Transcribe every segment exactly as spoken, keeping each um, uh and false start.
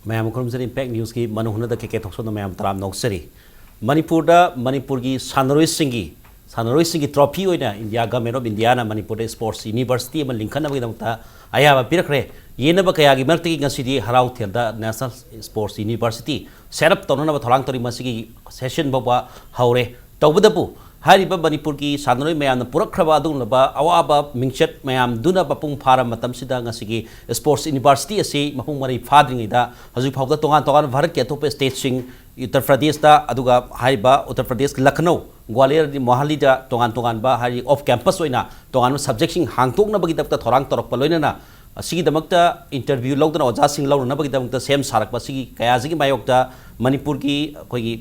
ꯃꯌꯥꯝ ꯈꯨꯔꯨꯝꯖꯔꯤ꯫ ꯏꯝꯄꯦꯛ ꯅ꯭ꯌꯨꯁꯀꯤ ꯃꯅꯨꯡ ꯍꯨꯠꯅꯗ ꯀꯦ ꯀꯦ ꯊꯣꯛꯆꯣꯝꯅ ꯃꯌꯥꯝ ꯇꯔꯥꯝꯅ ꯑꯣꯛꯆꯔꯤ꯫ ꯃꯅꯤꯄꯨꯔꯗ ꯃꯅꯤꯄꯨꯔꯒꯤ ꯁꯥꯟꯅꯔꯣꯏꯁꯤꯡꯒꯤ, ꯁꯥꯟꯅꯔꯣꯏꯁꯤꯡꯒꯤ ꯇ꯭ꯔꯣꯐꯤ ꯑꯣꯏꯅ ꯏꯟꯗꯤꯌꯥ, ꯒꯚꯔꯟꯃꯦꯟ ꯑꯣꯐ ꯏꯟꯗꯤꯌꯥꯅ ꯃꯅꯤꯄꯨꯔꯗ ꯏꯁꯄꯣꯔꯠꯁ ꯌꯨꯅꯤꯚꯔꯁꯤꯇꯤ ꯑꯃ ꯂꯤꯡꯈꯠꯅꯕꯒꯤꯗꯃꯛꯇ ꯑꯌꯥꯕ ꯄꯤꯔꯛꯈ꯭ꯔꯦ꯫ ꯌꯦꯟꯅꯕ ꯀꯌꯥꯒꯤ ꯃꯔꯛꯇꯒꯤ ꯉꯁꯤꯗꯤ ꯍꯔꯥꯎꯊꯦꯜꯗ national sports university set up ꯇꯧꯅꯅꯕ ꯊꯧꯔꯥꯡ ꯇꯧꯔꯤ꯫ ꯃꯁꯤꯒꯤ ꯁꯦꯁꯟ ꯐꯥꯎꯕ ꯍꯧꯔꯦ꯫ ꯇꯧꯕꯇꯕꯨ ꯍꯥꯏꯔꯤꯕ ꯃꯅꯤꯄꯨꯔꯒꯤ ꯁꯥꯟꯅꯔꯣꯏ ꯃꯌꯥꯝꯅ ꯄꯨꯔꯛꯈ꯭ꯔꯕ ꯑꯗꯨꯒꯨꯝꯂꯕ ꯑꯋꯥꯕ ꯃꯤꯡꯆꯠ ꯃꯌꯥꯝꯗꯨꯅ ꯃꯄꯨꯡ ꯐꯥꯔꯕ ꯃꯇꯝꯁꯤꯗ ꯉꯁꯤꯒꯤ ꯏꯁꯄꯣꯔꯠꯁ ꯌꯨꯅꯤꯚꯔꯁꯤꯇꯤ ꯑꯁꯤ ꯃꯄꯨꯡ ꯃꯔꯩ ꯐꯥꯗ꯭ꯔꯤꯉꯩꯗ ꯍꯧꯖꯤꯛ ꯐꯥꯎꯕꯗ ꯇꯣꯉꯥꯟ ꯇꯣꯉꯥꯟꯕ ꯚꯥꯔꯠꯀꯤ ꯑꯇꯣꯞꯄ ꯁ꯭ꯇꯦꯠꯁꯤꯡ, ꯎꯠꯇꯔ ꯄ꯭ꯔꯗꯦꯁꯇ, ꯑꯗꯨꯒ ꯍꯥꯏꯔꯤꯕ ꯎꯠꯇꯔ ꯄ꯭ꯔꯗꯦꯁꯀꯤ ꯂꯈꯅꯧ, ꯒ꯭ꯋꯥꯂꯤꯌꯔ, ꯃꯣꯍꯥꯂꯤꯗ ꯇꯣꯉꯥꯟ ꯇꯣꯉꯥꯟꯕ ꯍꯥꯏꯗꯤ ꯑꯣꯐ ꯀꯦꯝꯄꯁ ꯑꯣꯏꯅ ꯇꯣꯉꯥꯟꯕ ꯁꯕꯖꯦꯛꯁꯤꯡ ꯍꯥꯡꯗꯣꯛꯅꯕꯒꯤꯗꯃꯛꯇ ꯊꯧꯔꯥꯡ ꯇꯧꯔꯛꯄ ꯂꯣꯏꯅꯅ ꯑꯁꯤꯒꯤꯗꯃꯛꯇ ꯏꯟꯇꯔꯚ꯭ꯌꯨ ꯂꯧꯗꯨꯅ ꯑꯣꯖꯥꯁꯤꯡ ꯂꯧꯅꯅꯕꯒꯤꯗꯃꯛꯇ ꯁꯦꯝ ꯁꯥꯔꯛꯄ ꯑꯁꯤꯒꯤ ꯀꯌꯥꯁꯤꯒꯤ ꯃꯥꯌꯣꯛꯇ ꯃꯅꯤꯄꯨꯔꯒꯤ ꯑꯩꯈꯣꯏꯒꯤ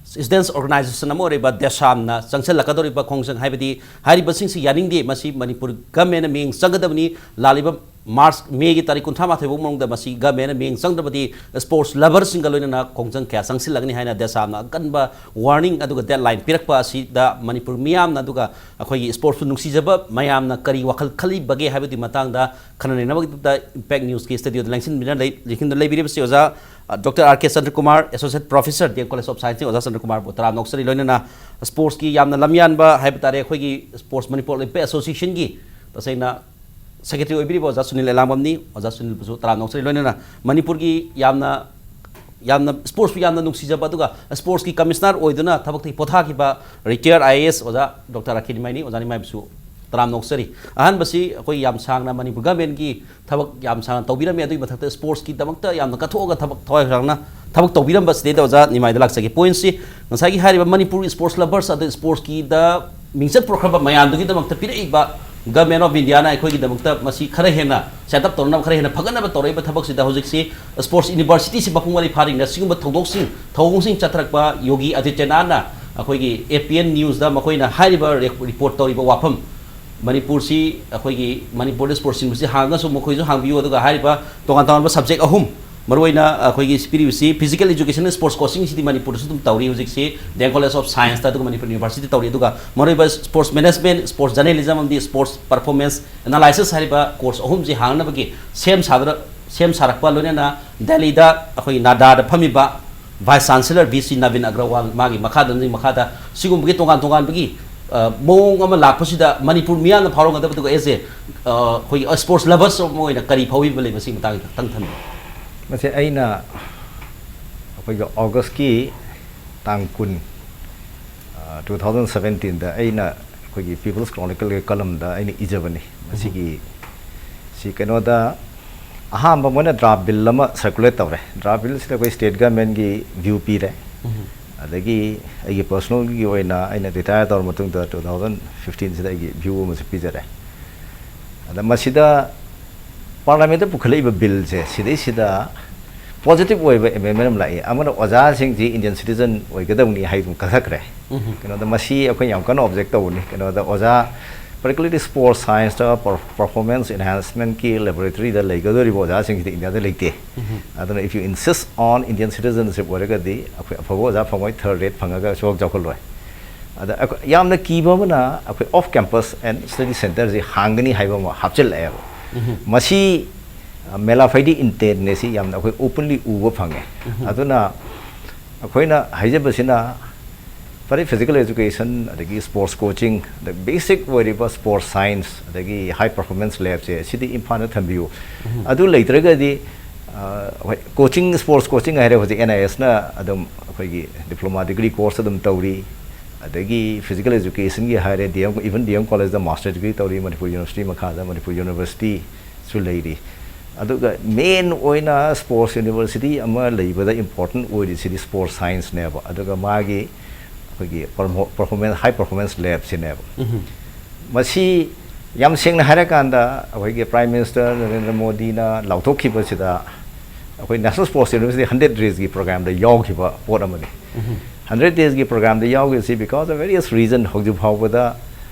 ꯁꯤꯇꯤꯖꯦꯟꯁ ꯑꯣꯔꯒꯅꯥꯏꯖꯦꯁꯟ ꯑꯃ ꯑꯣꯏꯔꯤꯕ ꯗꯦꯁꯥꯝꯅ ꯆꯪꯁꯤꯜꯂꯛꯀꯗꯧꯔꯤꯕ ꯈꯣꯡꯖꯪ ꯍꯥꯏꯕꯗꯤ ꯍꯥꯏꯔꯤꯕꯁꯤꯡꯁꯤ ꯌꯥꯅꯤꯡꯗꯦ, ꯃꯁꯤ ꯃꯅꯤꯄꯨꯔ ꯒꯃꯦꯟꯅ ꯃꯤꯠꯌꯦꯡ ꯆꯪꯒꯗꯕꯅꯤ, ꯂꯥꯛꯂꯤꯕ ꯃꯥꯔꯆ, ꯃꯦꯒꯤ ꯇꯥꯔꯤꯛ ꯀꯨꯟꯊ꯭ꯔꯥ ꯃꯥꯊꯣꯏ ꯐꯥꯎ ꯃꯅꯨꯡꯗ ꯃꯁꯤ ꯒꯃꯦꯟꯅ ꯃꯤꯠꯌꯦꯡ ꯆꯪꯗ꯭ꯔꯕꯗꯤ ꯏꯁꯄꯣꯔꯠꯁ ꯂꯚꯔꯁꯤꯡꯒ ꯂꯣꯏꯅꯅ ꯈꯣꯡꯖꯪ ꯀꯌꯥ ꯆꯪꯁꯤꯜꯂꯛꯀꯅꯤ ꯍꯥꯏꯅ ꯗꯦꯁꯥꯝꯅ ꯑꯀꯟꯕ ꯋꯥꯔꯅꯤꯡ ꯑꯗꯨꯒ ꯗꯦꯗꯂꯥꯏꯟ ꯄꯤꯔꯛꯄ ꯑꯁꯤꯗ ꯃꯅꯤꯄꯨꯔ ꯃꯤꯌꯥꯝꯅ ꯑꯗꯨꯒ ꯑꯩꯈꯣꯏꯒꯤ ꯏꯁꯄꯣꯔꯠꯁꯄꯨ ꯅꯨꯡꯁꯤꯖꯕ ꯃꯌꯥꯝꯅ ꯀꯔꯤ ꯋꯥꯈꯜ ꯈꯜꯂꯤꯕꯒꯦ ꯍꯥꯏꯕꯒꯤ ꯃꯇꯥꯡꯗ ꯈꯟꯅ ꯅꯩꯅꯕꯒꯤꯗꯃꯛꯇ ꯏꯝꯄꯦꯛ ꯅ꯭ꯌꯨꯁꯀꯤ ꯁ꯭ꯇꯨꯗꯤꯑꯣꯗ ꯂꯦꯡꯁꯤꯟꯕꯤꯗꯨꯅ ꯂꯩ-, ꯂꯦꯡꯁꯤꯟꯗꯨꯅ ꯂꯩꯕꯤꯔꯤꯕꯁꯤ ꯑꯣꯖꯥ, ꯑ, doctor R K Chandrakumar, associate professor, D M college of ꯁꯥꯏꯟꯁꯅꯤ꯫ ꯑꯣꯖꯥ ꯆꯟꯗ꯭ꯔꯀꯨꯃꯥꯔꯕꯨ ꯇꯔꯥꯝꯅ ꯑꯣꯛꯆꯔꯤ꯫ ꯂꯣꯏꯅꯅ ꯏꯁꯄꯣꯔꯠꯁꯀꯤ ꯌꯥꯝꯅ ꯂꯝꯌꯥꯟꯕ ꯍꯥꯏꯕ ꯇꯥꯔꯦ, ꯑꯩꯈꯣꯏꯒꯤ ꯏꯁꯄꯣꯔꯠꯁ ꯃꯅꯤꯄꯨꯔ ꯑꯣꯂꯤꯝꯄꯤꯛ ꯑꯦꯁꯣꯁꯤꯌꯦꯁꯟꯒꯤ ꯇꯁꯦꯡꯅ ꯁꯦꯀ꯭ꯔꯦꯇꯔꯤ ꯑꯣꯏꯕꯤꯔꯤꯕ ꯑꯣꯖꯥ ꯁꯨꯅꯤꯜ ꯑꯦꯂꯥꯡꯕꯝꯅꯤ꯫ ꯑꯣꯖꯥ ꯁꯨꯅꯤꯜꯕꯨꯁꯨ ꯇꯔꯥꯝꯅ ꯑꯣꯛꯆꯔꯤ꯫ ꯂꯣꯏꯅꯅ ꯃꯅꯤꯄꯨꯔꯒꯤ ꯌꯥꯝꯅ, ꯌꯥꯝꯅ ꯏꯁꯄꯣꯔꯠꯁꯄꯨ ꯌꯥꯝꯅ ꯅꯨꯡꯁꯤꯖꯕ ꯑꯗꯨꯒ ꯏꯁꯄꯣꯔꯠꯁꯀꯤ ꯀꯃꯤꯁꯅꯔ ꯑꯣꯏꯗꯨꯅ ꯊꯕꯛꯇꯒꯤ ꯄꯣꯊꯥꯈꯤꯕ ꯔꯤꯇꯥꯌꯔ ꯑꯥꯏ ꯑꯦ ꯑꯦꯁ ꯑꯣꯖꯥ ꯗꯣꯛꯇꯔ ꯑꯀꯤꯅꯤꯃꯥꯏꯅꯤ꯫ ꯑꯣꯖꯥ ꯅꯤꯃꯥꯏꯕꯨꯁꯨ ꯇꯔꯥꯝꯅ ꯑꯣꯛꯆꯔꯤ꯫ ꯑꯍꯥꯟꯕꯁꯤ ꯑꯩꯈꯣꯏ ꯌꯥꯝ ꯁꯥꯡꯅ ꯃꯅꯤꯄꯨꯔ ꯒꯃꯦꯟꯒꯤ ꯊꯕꯛ ꯌꯥꯝ ꯁꯥꯡꯅ ꯇꯧꯕꯤꯔꯝꯃꯤ꯫ ꯑꯗꯨꯒꯤ ꯃꯊꯛꯇ ꯏꯁꯄꯣꯔꯠꯁꯀꯤꯗꯃꯛꯇ ꯌꯥꯝꯅ ꯀꯠꯊꯣꯛꯑꯒ ꯊꯕꯛ, ꯊꯋꯥꯏ ꯈꯣꯏꯔꯥꯡꯅ ꯊꯕꯛ ꯇꯧꯕꯤꯔꯝꯕ ꯁꯤꯗꯩꯗ ꯑꯣꯖꯥ ꯅꯤꯃꯥꯏꯗ ꯂꯥꯛꯆꯒꯦ꯫ ꯄꯣꯏꯟꯠꯁꯤ ꯉꯁꯥꯏꯒꯤ ꯍꯥꯏꯔꯤꯕ ꯃꯅꯤꯄꯨꯔ ꯏꯁꯄꯣꯔꯠꯁ ꯂꯚꯔꯁ ꯑꯗꯨ ꯏꯁꯄꯣꯔꯠꯁꯀꯤꯗ ꯃꯤꯡꯆꯠ ꯄꯨꯔꯛꯈ꯭ꯔꯕ ꯃꯌꯥꯝꯗꯨꯒꯤꯗꯃꯛꯇ ꯄꯤꯔꯛꯏꯕ ꯒꯃꯦꯟ ꯑꯣꯐ ꯏꯟꯗꯤꯌꯥꯅ ꯑꯩꯈꯣꯏꯒꯤꯗꯃꯛꯇ ꯃꯁꯤ ꯈꯔ ꯍꯦꯟꯅ ꯁꯦꯠ ꯑꯞ ꯇꯧꯅꯅꯕ, ꯈꯔ ꯍꯦꯟꯅ ꯐꯒꯠꯅꯕ ꯇꯧꯔꯛꯏꯕ ꯊꯕꯛꯁꯤꯗ ꯍꯧꯖꯤꯛꯁꯤ ꯏꯁꯄꯣꯔꯠꯁ ꯌꯨꯅꯤꯚꯔꯁꯤꯇꯤꯁꯤ ꯃꯄꯨꯡ ꯃꯔꯩ ꯐꯥꯔꯤꯉꯩꯗ ꯁꯤꯒꯨꯝꯕ ꯊꯧꯗꯣꯛꯁꯤꯡ, ꯊꯧꯑꯣꯡꯁꯤꯡ ꯆꯠꯊꯔꯛꯄ ꯌꯣꯒꯤ ꯑꯗꯤꯇ꯭ꯌꯅꯥꯊꯅ ꯑꯩꯈꯣꯏꯒꯤ ꯑꯦ ꯄꯤ ꯑꯦꯟ ꯅ꯭ꯌꯨꯁꯇ ꯃꯈꯣꯏꯅ ꯍꯥꯏꯔꯤꯕ ꯔꯦ-, ꯔꯤꯄꯣꯔꯠ ꯇꯧꯔꯤꯕ ꯋꯥꯐꯝ, ꯃꯅꯤꯄꯨꯔꯁꯤ ꯑꯩꯈꯣꯏꯒꯤ ꯃꯅꯤꯄꯨꯔꯗ ꯏꯁꯄꯣꯔꯠꯁ ꯌꯨꯅꯤꯚꯔꯁꯤꯇꯤ ꯍꯥꯡꯉꯒꯁꯨ ꯃꯈꯣꯏꯁꯨ ꯍꯥꯡꯕꯤꯌꯨ, ꯑꯗꯨꯒ ꯍꯥꯏꯔꯤꯕ ꯇꯣꯉꯥꯟ ꯇꯣꯉꯥꯟꯕ ꯁꯕꯖꯦꯛ ꯑꯍꯨꯝ, ꯃꯔꯨꯑꯣꯏꯅ ꯑꯩꯈꯣꯏꯒꯤ ꯄꯤꯔꯤꯕꯁꯤ ꯐꯤꯖꯤꯀꯦꯜ ꯏꯖꯨꯀꯦꯁꯟ, ꯏꯁꯄꯣꯔꯠꯁ ꯀꯣꯆꯤꯡꯁꯤꯗꯤ ꯃꯅꯤꯄꯨꯔꯗꯁꯨ ꯑꯗꯨꯝ ꯇꯧꯔꯤ꯫ ꯍꯧꯖꯤꯛꯁꯤ ꯗꯤ ꯑꯦꯝ ꯀꯣꯂꯦꯖ ꯑꯣꯐ ꯁꯥꯏꯟꯁꯇ ꯑꯗꯨꯒ ꯃꯅꯤꯄꯨꯔ ꯌꯨꯅꯤꯚꯔꯁꯤꯇꯤ ꯇꯧꯔꯤ꯫ ꯑꯗꯨꯒ ꯃꯔꯨꯑꯣꯏꯕ ꯏꯁꯄꯣꯔꯠꯁ ꯃꯦꯅꯦꯖꯃꯦꯟ, ꯏꯁꯄꯣꯔꯠꯁ ꯖꯔꯅꯦꯂꯤꯖꯝ ꯑꯃꯗꯤ ꯏꯁꯄꯣꯔꯠꯁ ꯄꯔꯐꯣꯔꯃꯦꯟꯁ ꯑꯦꯅꯥꯂꯥꯏꯁꯤꯁ ꯍꯥꯏꯔꯤꯕ ꯀꯣꯔꯁ ꯑꯍꯨꯝꯁꯤ ꯍꯥꯡꯅꯕꯒꯤ ꯁꯦꯝ ꯁꯥꯗꯨꯅ ꯁꯦꯝ ꯁꯥꯔꯛꯄ, ꯂꯣꯏꯅꯅ ꯗꯦꯜꯂꯤꯗ ꯑꯩꯈꯣꯏ ꯅꯥꯗꯥꯗ ꯐꯝꯃꯤꯕ ꯚꯥꯏꯁ ꯆꯥꯟꯁꯦꯂꯔ ꯚꯤ ꯁꯤ ꯅꯕꯤꯟ ꯑꯒ꯭ꯔꯋꯥꯜ, ꯃꯥꯒꯤ ꯃꯈꯥꯗ, ꯃꯈꯥꯗ ꯁꯤꯒꯨꯝꯕꯒꯤ ꯇꯣꯉꯥꯟ ꯇꯣꯉꯥꯟꯕꯒꯤ, ꯑ, ꯃꯑꯣꯡ ꯑꯃ ꯂꯥꯛꯄꯁꯤꯗ ꯃꯅꯤꯄꯨꯔ ꯃꯤꯌꯥꯝꯅ ꯐꯥꯎꯔꯝꯒꯗꯕꯗꯨꯒ ꯑꯦꯁ ꯑꯦ, ꯑ, ꯑꯩꯈꯣꯏꯒꯤ ꯁ꯭ꯄꯣꯔꯠꯁ ꯂꯚꯔꯁ ꯑꯃ ꯑꯣꯏꯅ ꯀꯔꯤ ꯐꯥꯎꯕꯤꯕ ꯂꯩ, ꯃꯁꯤꯒꯤ ꯃꯇꯥꯡꯗ ꯈꯤꯇꯪ ꯊꯝꯕꯤꯌꯨ꯫ ꯃꯁꯤ ꯑꯩꯅ ꯑꯩꯈꯣꯏꯒꯤ ꯑꯣꯒꯁꯀꯤ ꯇꯥꯡ ꯀꯨꯟ, ꯑ, ꯇꯨ ꯊꯥꯎꯖꯟ ꯁꯕꯦꯟꯇꯤꯟꯗ ꯑꯩꯅ ꯑꯩꯈꯣꯏꯒꯤ ꯄꯤꯄꯜꯁ ꯀ꯭ꯔꯣꯅꯤꯀꯜꯒꯤ ꯀꯂꯝꯗ ꯑꯩꯅ ꯏꯖꯕꯅꯤ꯫ ꯃꯁꯤꯒꯤ, ꯁꯤ ꯀꯩꯅꯣꯗ ꯑꯍꯥꯟꯕ ꯃꯣꯏꯅ ꯗ꯭ꯔꯥꯐ ꯕꯤꯜ ꯑꯃ ꯁꯔꯀꯨꯂꯦꯠ ꯇꯧꯔꯦ꯫ ꯗ꯭ꯔꯥꯐ ꯕꯤꯜꯁꯤꯗ ꯑꯩꯈꯣꯏ ꯁ꯭ꯇꯦꯠ ꯒꯃꯦꯟꯒꯤ ꯚ꯭ꯌꯨ ꯄꯤꯔꯦ꯫ ꯑꯗꯒꯤ ꯑꯩꯒꯤ ꯄꯔꯁꯣꯅꯦꯜꯒꯤ ꯑꯣꯏꯅ ꯑꯩꯅ ꯔꯤꯇꯥꯌꯔ ꯇꯧꯔ ꯃꯇꯨꯡꯗ ꯇꯨ ꯊꯥꯎꯖꯟ ꯐꯤꯐꯇꯤꯟꯁꯤꯗ ꯑꯩꯒꯤ ꯚ꯭ꯌꯨ ꯑꯃꯁꯨ ꯄꯤꯖꯔꯦ꯫ ꯑꯗ ꯃꯁꯤꯗ ꯄꯥꯔꯂꯥꯃꯦꯟꯠꯇ ꯄꯨꯈꯠꯂꯛꯏꯕ ꯕꯤꯜꯁꯦ, ꯁꯤꯗꯩꯁꯤꯗ ꯄꯣꯖꯤꯇꯤꯚ ꯑꯣꯏꯕ ꯑꯦꯃꯦꯟꯃꯦꯟ ꯑꯃ ꯂꯥꯛꯏ꯫ ꯑꯃꯅ ꯑꯣꯖꯥꯁꯤꯡꯁꯤ ꯏꯟꯗꯤꯌꯟ ꯁꯤꯇꯤꯖꯟ ꯑꯣꯏꯒꯗꯕꯅꯤ ꯍꯥꯏꯗꯨꯅ ꯀꯛꯊꯠꯈ꯭ꯔꯦ꯫ ꯀꯩꯅꯣꯗ ꯃꯁꯤ ꯑꯩꯈꯣꯏ ꯌꯥꯝ ꯀꯟꯅ ꯑꯣꯕꯖꯦꯛ ꯇꯧꯕꯅꯤ꯫ ꯀꯩꯅꯣꯗ ꯑꯣꯖꯥ, particularly sports scienceꯇ per-, performance enhancementꯀꯤ laboratoryꯗ ꯂꯩꯒꯗꯧꯔꯤꯕ ꯑꯣꯖꯥꯁꯤꯡꯁꯤꯗ ꯏꯟꯗꯤꯌꯥꯗ ꯂꯩꯇꯦ꯫ ꯑꯗꯨꯅ if you insist on Indian citizenship ꯑꯣꯏꯔꯒꯗꯤ ꯑꯩꯈꯣꯏ ꯑꯐꯕ ꯑꯣꯖꯥ ꯐꯪꯉꯣꯏ, third rate ꯐꯪꯉꯒ ꯁꯨꯡꯆꯥꯎ ꯆꯥꯎꯈꯠꯂꯣꯏ꯫ ꯑꯗ ꯑꯩꯈꯣꯏ ꯌꯥꯝꯅ ꯀꯤꯕ ꯑꯃꯅ ꯑꯩꯈꯣꯏ off campus and study centreꯁꯤ ꯍꯥꯡꯒꯅꯤ ꯍꯥꯏꯕ ꯑꯃ ꯍꯥꯞꯆꯤꯜꯂꯛꯑꯦꯕ꯫ ꯃꯁꯤ, ꯑ, ꯃꯦꯂꯥꯐꯩꯗꯤ intentꯅꯦ, ꯁꯤ ꯌꯥꯝꯅ ꯑꯩꯈꯣꯏ openly ꯎꯕ ꯐꯪꯉꯦ꯫ ꯑꯗꯨꯅ ꯑꯩꯈꯣꯏꯅ ꯍꯥꯏꯖꯕꯁꯤꯅ ꯐꯔꯦ, physical education, ꯑꯗꯒꯤ sports coaching, ꯑꯗ basic ꯑꯣꯏꯔꯤꯕ sports science, ꯑꯗꯒꯤ high performance labꯁꯦ ꯁꯤꯗꯤ ꯏꯝꯐꯥꯜꯗ ꯊꯝꯕꯤꯌꯨ꯫ ꯑꯗꯨ ꯂꯩꯇ꯭ꯔꯒꯗꯤ, ꯑ, ꯍꯣꯏ, coaching, sports coaching ꯍꯥꯏꯔꯦ, ꯍꯧꯖꯤꯛ NISꯅ ꯑꯗꯨꯝ ꯑꯩꯈꯣꯏꯒꯤ diploma degree course ꯑꯗꯨꯝ ꯇꯧꯔꯤ꯫ ꯑꯗꯒꯤ physical educationꯒꯤ ꯍꯥꯏꯔꯦ, DM, even DM collegeꯗ master degree ꯇꯧꯔꯤ, ꯃꯅꯤꯄꯨꯔ university ꯃꯈꯥꯗ, ꯃꯅꯤꯄꯨꯔ universityꯁꯨ ꯂꯩꯔꯤ꯫ ꯑꯗꯨꯒ main ꯑꯣꯏꯅ sports university ꯑꯃ ꯂꯩꯕꯗ important ꯑꯣꯏꯔꯤꯁꯤꯗꯤ sports scienceꯅꯦꯕ, ꯑꯗꯨꯒ ꯃꯥꯒꯤ ꯑꯩꯈꯣꯏꯒꯤ permo-, performance, high performance labꯁꯤꯅꯦꯕ꯫ ꯃꯁꯤ ꯌꯥꯝ ꯁꯦꯡꯅ ꯍꯥꯏꯔꯀꯥꯟꯗ ꯑꯩꯈꯣꯏꯒꯤ Prime Minister ꯅꯔꯦꯟꯗ꯭ꯔ ꯃꯣꯗꯤꯅ ꯂꯥꯎꯊꯣꯛꯈꯤꯕꯁꯤꯗ ꯑꯩꯈꯣꯏ National Sports University hundred daysꯀꯤ programꯗ ꯌꯥꯎꯈꯤꯕ ꯄꯣꯠ ꯑꯃꯅꯤ꯫ Hundred daysꯀꯤ programꯗ ꯌꯥꯎꯈꯤꯕꯁꯤ because of various reason ꯍꯧꯖꯤꯛ ꯐꯥꯎꯕꯗ,